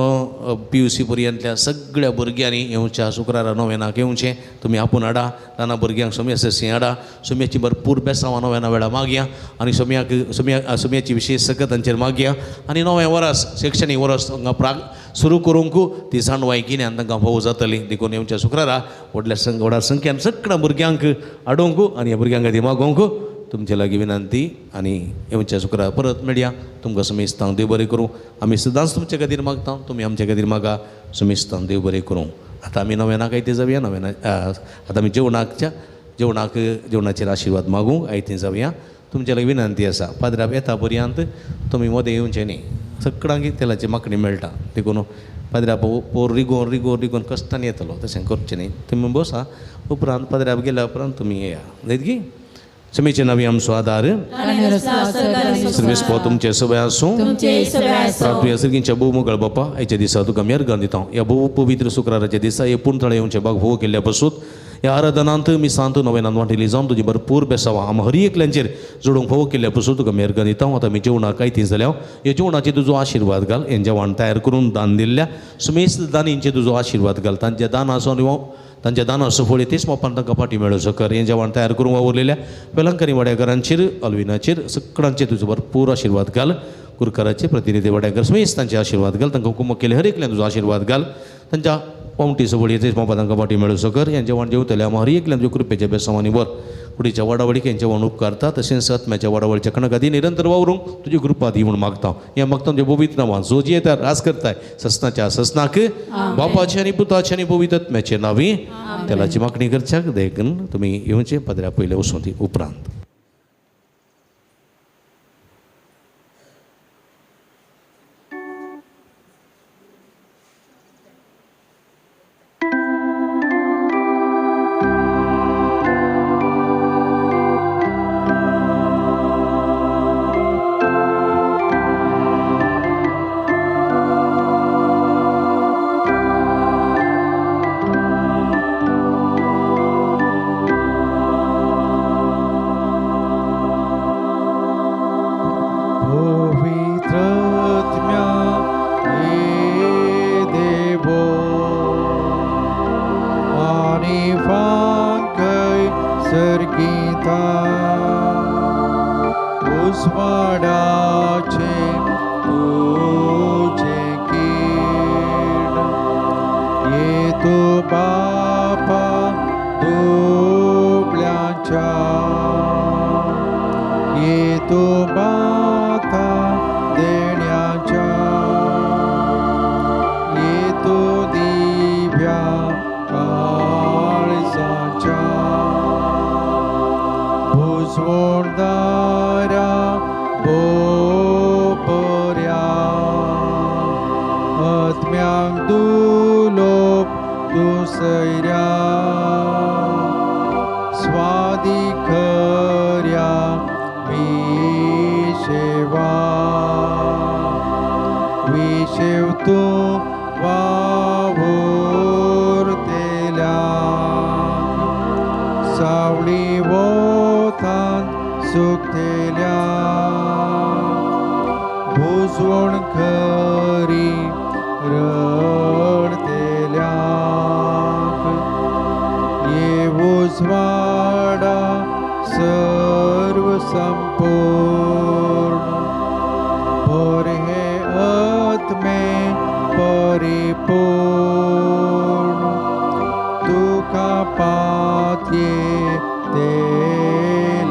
A: PUC पर्यंतल्या सगळ्या भुरग्यांनी येवच्या शुक्रारा नोवेनाक येवचें. तुमी आपूण हाडा, ल्हान भुरग्यांक सोम्या ससी हाडा, सोम्याची भरपूर बेसांवां नोवेना वेळार मागया आनी सोम्याक सोम्या सोम्याची विशेश सकत तांचेर मागया आनी नवें वरस शिक्षणीक वरस तांकां प्राग सुरू करूंक ती जाणवाय गिन्यान तांकां भोव जातली. देखून येवच्या शुक्रारा व्हडल्या व्हडा संख्यान सगळ्या भुरग्यांक हाडूंक आनी ह्या भुरग्यां खातीर मागोवंक तुमचे लागीं विनंती. आनी येवच्या शुक्रारा परत मेळया. तुमकां समेस्तांक देव बरें करूं. आमी सदांच तुमचे खातीर मागता, तुमी आमचे खातीर मागा. समेस्तांक देव बरें करूं. आतां आमी नवेनाक आयते जावया. नवेना आतां आमी जेवणाक जेवणाचेर आशिर्वाद मागूंक आयते जावया. तुमचे लागीं विनंती आसा, पाद्राब येता पर्यंत तुमी मदें येवचें न्ही. सगळ्यांक तेलाची मागणी मेळटा, देखून पाद्राब पोर रिगोवन रिगोवन रिगोवन कश्टान येतलो, तशें करचें न्ही. तुमी बसा, उपरांत पाद्राब गेल्या उपरांत तुमी येया. जायत समीचे नवी आमचो आदार सर्वेस्पो तुमचे सगळे आसूं. प्राप्त सर्गींच्या भोव मोगळ बापा, आयच्या दिसा तुका मेहरगान दिता. ह्या भोव पवित्र शुक्राराच्या दिसा हे पुणथळे येवचे बाग भोव केल्ल्या पसूत ह्या आराधनांत मिसांत नवेनांत वांटिल्ली जावन तुजी भरपूर बेसावां आम हर एकल्यांचेर जोडूंक भोव केल्ल्या पसूत तुका मेहरगान दिता. आतां आमी जेवणाक आयतीं जाल्या ह्या जेवणाचेर तुजो आशिर्वाद घाल. हें जेवण तयार करून दान दिल्ल्या सुमेस्त दानींचेर तुजो आशिर्वाद घाल. तांच्या दानाचो आनी तांच्या दानाचो फळ तेच मोपान तांकां फाटी मेळोवचो कर. हें जेवण तयार करूंक वावुरलेल्या वेलंकरी वाड्याकारांचेर अल्विनाचेर सगळ्यांचेर तुजो भरपूर आशिर्वाद घाल. कुरकाराचे प्रतिनिधी वाड्याकार समेस्त तांचे आशिर्वाद घाल. तांकां हुकुम केले हर एकल्यान तुजो आशिर्वाद घाल. तांच्या पावंटीचो फळ तेच मोपान तांकां फाटी मेळोवचो कर. हें जेवण जेवतले आमी हर एकल्यान तुज्या कृपेच्या बेसांवांनी वर कुडीच्या वाडावळीक हें जेवण उपकारता. तशेंच आत्म्याच्या वाडावळीच्या कणकादी निरंतर वावरूंक तुजी कृपा दी म्हूण मागता. हें मागता तुज्या पवित्र नांवान जो जी येता राज करताय ससनाच्या ससनाक बापाचे आनी पुताचे आनी पवित्र आत्म्याचे नांवी तेलाची मागणी करच्याक देखून तुमी येवचे पदऱ्या पयले वचूं ती उपरांत.
D: तूं बापा दुबळ्यांच्या, ये तूं बाता देण्याच्या, ये तूं दिव्या काळजाच्या, भुजवणदारा बोबऱ्या, आत्म्यांक दुलोप तूं सैऱ्या, स्वादी खऱ्या विशेवा, विशेव तूं वावुरतेल्या, सावळी वोतांत सुकतेल्या, भुजवण खरी रडतेल्या, ये उजवाडा सर्व संपूर्ण, भर हे आत्मे परिपूर्ण, तुका पातये तेल्याचे,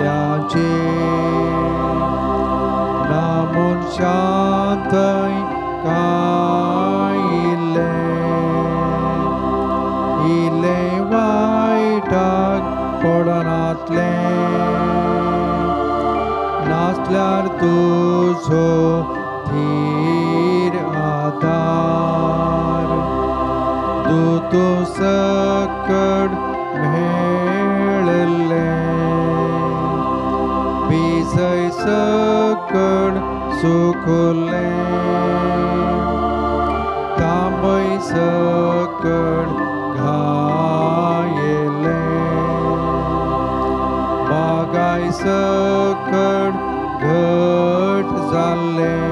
D: नामून शांतय काय इल्लें, इल्लें वायटाक पडनातलें, नासल्यार तुजो धीर आदार, दूत सकड मेळिल्लें, विजय सकड सुकुल्लें, तांबय सकड घायेलें, बागाय सकड घट जाल्लें,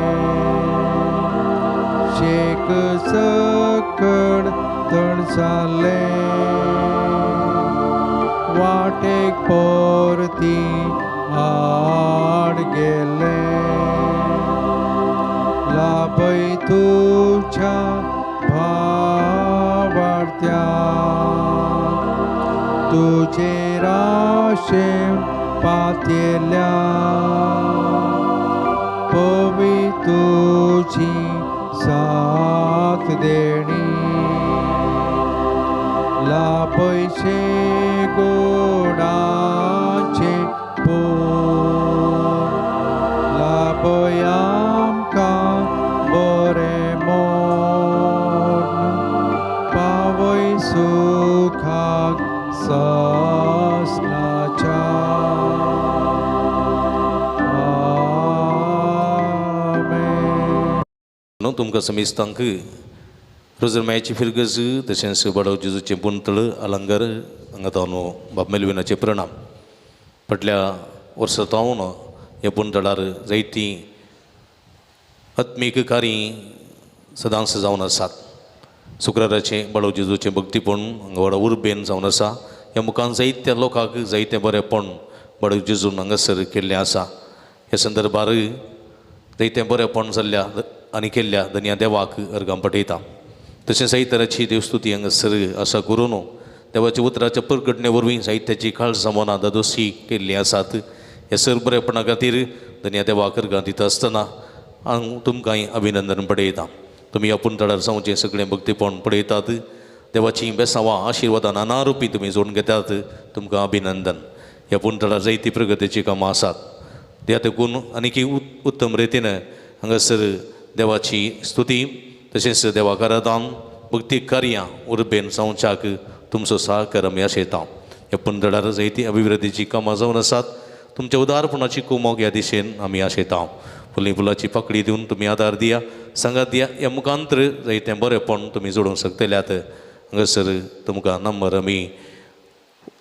D: शेक सकड तण जाल्लें, वाटेक परती आड गेलें, लाभय तुज्या भावार्त्या, तुजेर आशेन पातयेल्या, पवी तुजी साथ देणी, लाभयशे गोडाचे पूर, लाभय आमकां बरें मोन, पावय सुखाक सासणाच्या.
A: आमेन. तुमकां समेस्तांक रोजरमायाची फिरगज तशेंच बडव जेजूचें पुंतळ अलंकार हांगा तावन बाब मेलविनाचे प्रणाम. फाटल्या वर्सा तावन ह्या पुंतळार जायतीं आत्मीक कार्य सदांच जावन आसात. शुक्राराचें बडव जेजूचें भक्तीपण हांगा व्हडा उर्बेन जावन आसा. ह्या मुखान जायत्या लोकांक जायतें बरेंपण बडव जेजून हांगासर केल्लें आसा. ह्या संदर्भार जायतें बरेंपण जाल्ल्या आनी केल्ल्या धनया देवाक अर्गां पठयता. तशें जायते तराची देवस्तुती हांगासर आसा करून देवाच्या उतराच्या परगटणे वरवीं जायत्याची काळजां मनां दादोशी केल्लीं आसात. ह्या सर बरेपणा खातीर धनया देवाक अर्गां दिता आसतना हांव तुमकांय अभिनंदन पडयता. तुमी आपूण तळार जावचें सगळें भक्तीपण पळयतात. देवाचीं बेसांवां आशिर्वादां नाना रुपी तुमी जोडून घेतात. तुमकां अभिनंदन. ह्या पुणतळार जायती प्रगतीचीं कामां आसात. त्या तेकून आनीक उत्तम रितीन हांगासर देवाची स्तुती तशेंच देवाक आराधन भक्ती कार्यां उर्बेन जावच्याक तुमचो सहकार आमी आशयता. ह्या पुणतळार जायती अभिवृद्धीचीं कामां जावन आसात. तुमच्या उदारपणाची कुमोक ह्या दिशेन आमी आशयता. फुली फुलाची पाकळी दिवन तुमी आदार दिया, सांगात दिया. ह्या मुखांतर जायतें बरेंपण तुमी जोडूंक शकतल्यात. हांगासर तुमकां नंबर आमी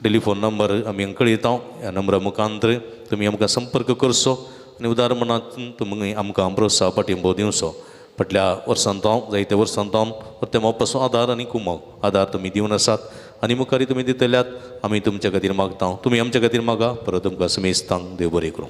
A: टेलिफोन नंबर आमी कळयता. ह्या नंबरा मुखांतर तुमी आमकां संपर्क करचो आनी उदार मनांत तुमी आमकां प्रोत्साह पाठिंबो दिवचो. फाटल्या वर्सान तावन जायत्या वर्सान तावन परते मोपाचो आदार आनी कुमोक आदार तुमी दिवन आसात आनी मुखारी तुमी दितल्यात. आमी तुमच्या खातीर मागता, तुमी आमच्या खातीर मागा. परत तुमकां समेस्तांक देव बरें करूं.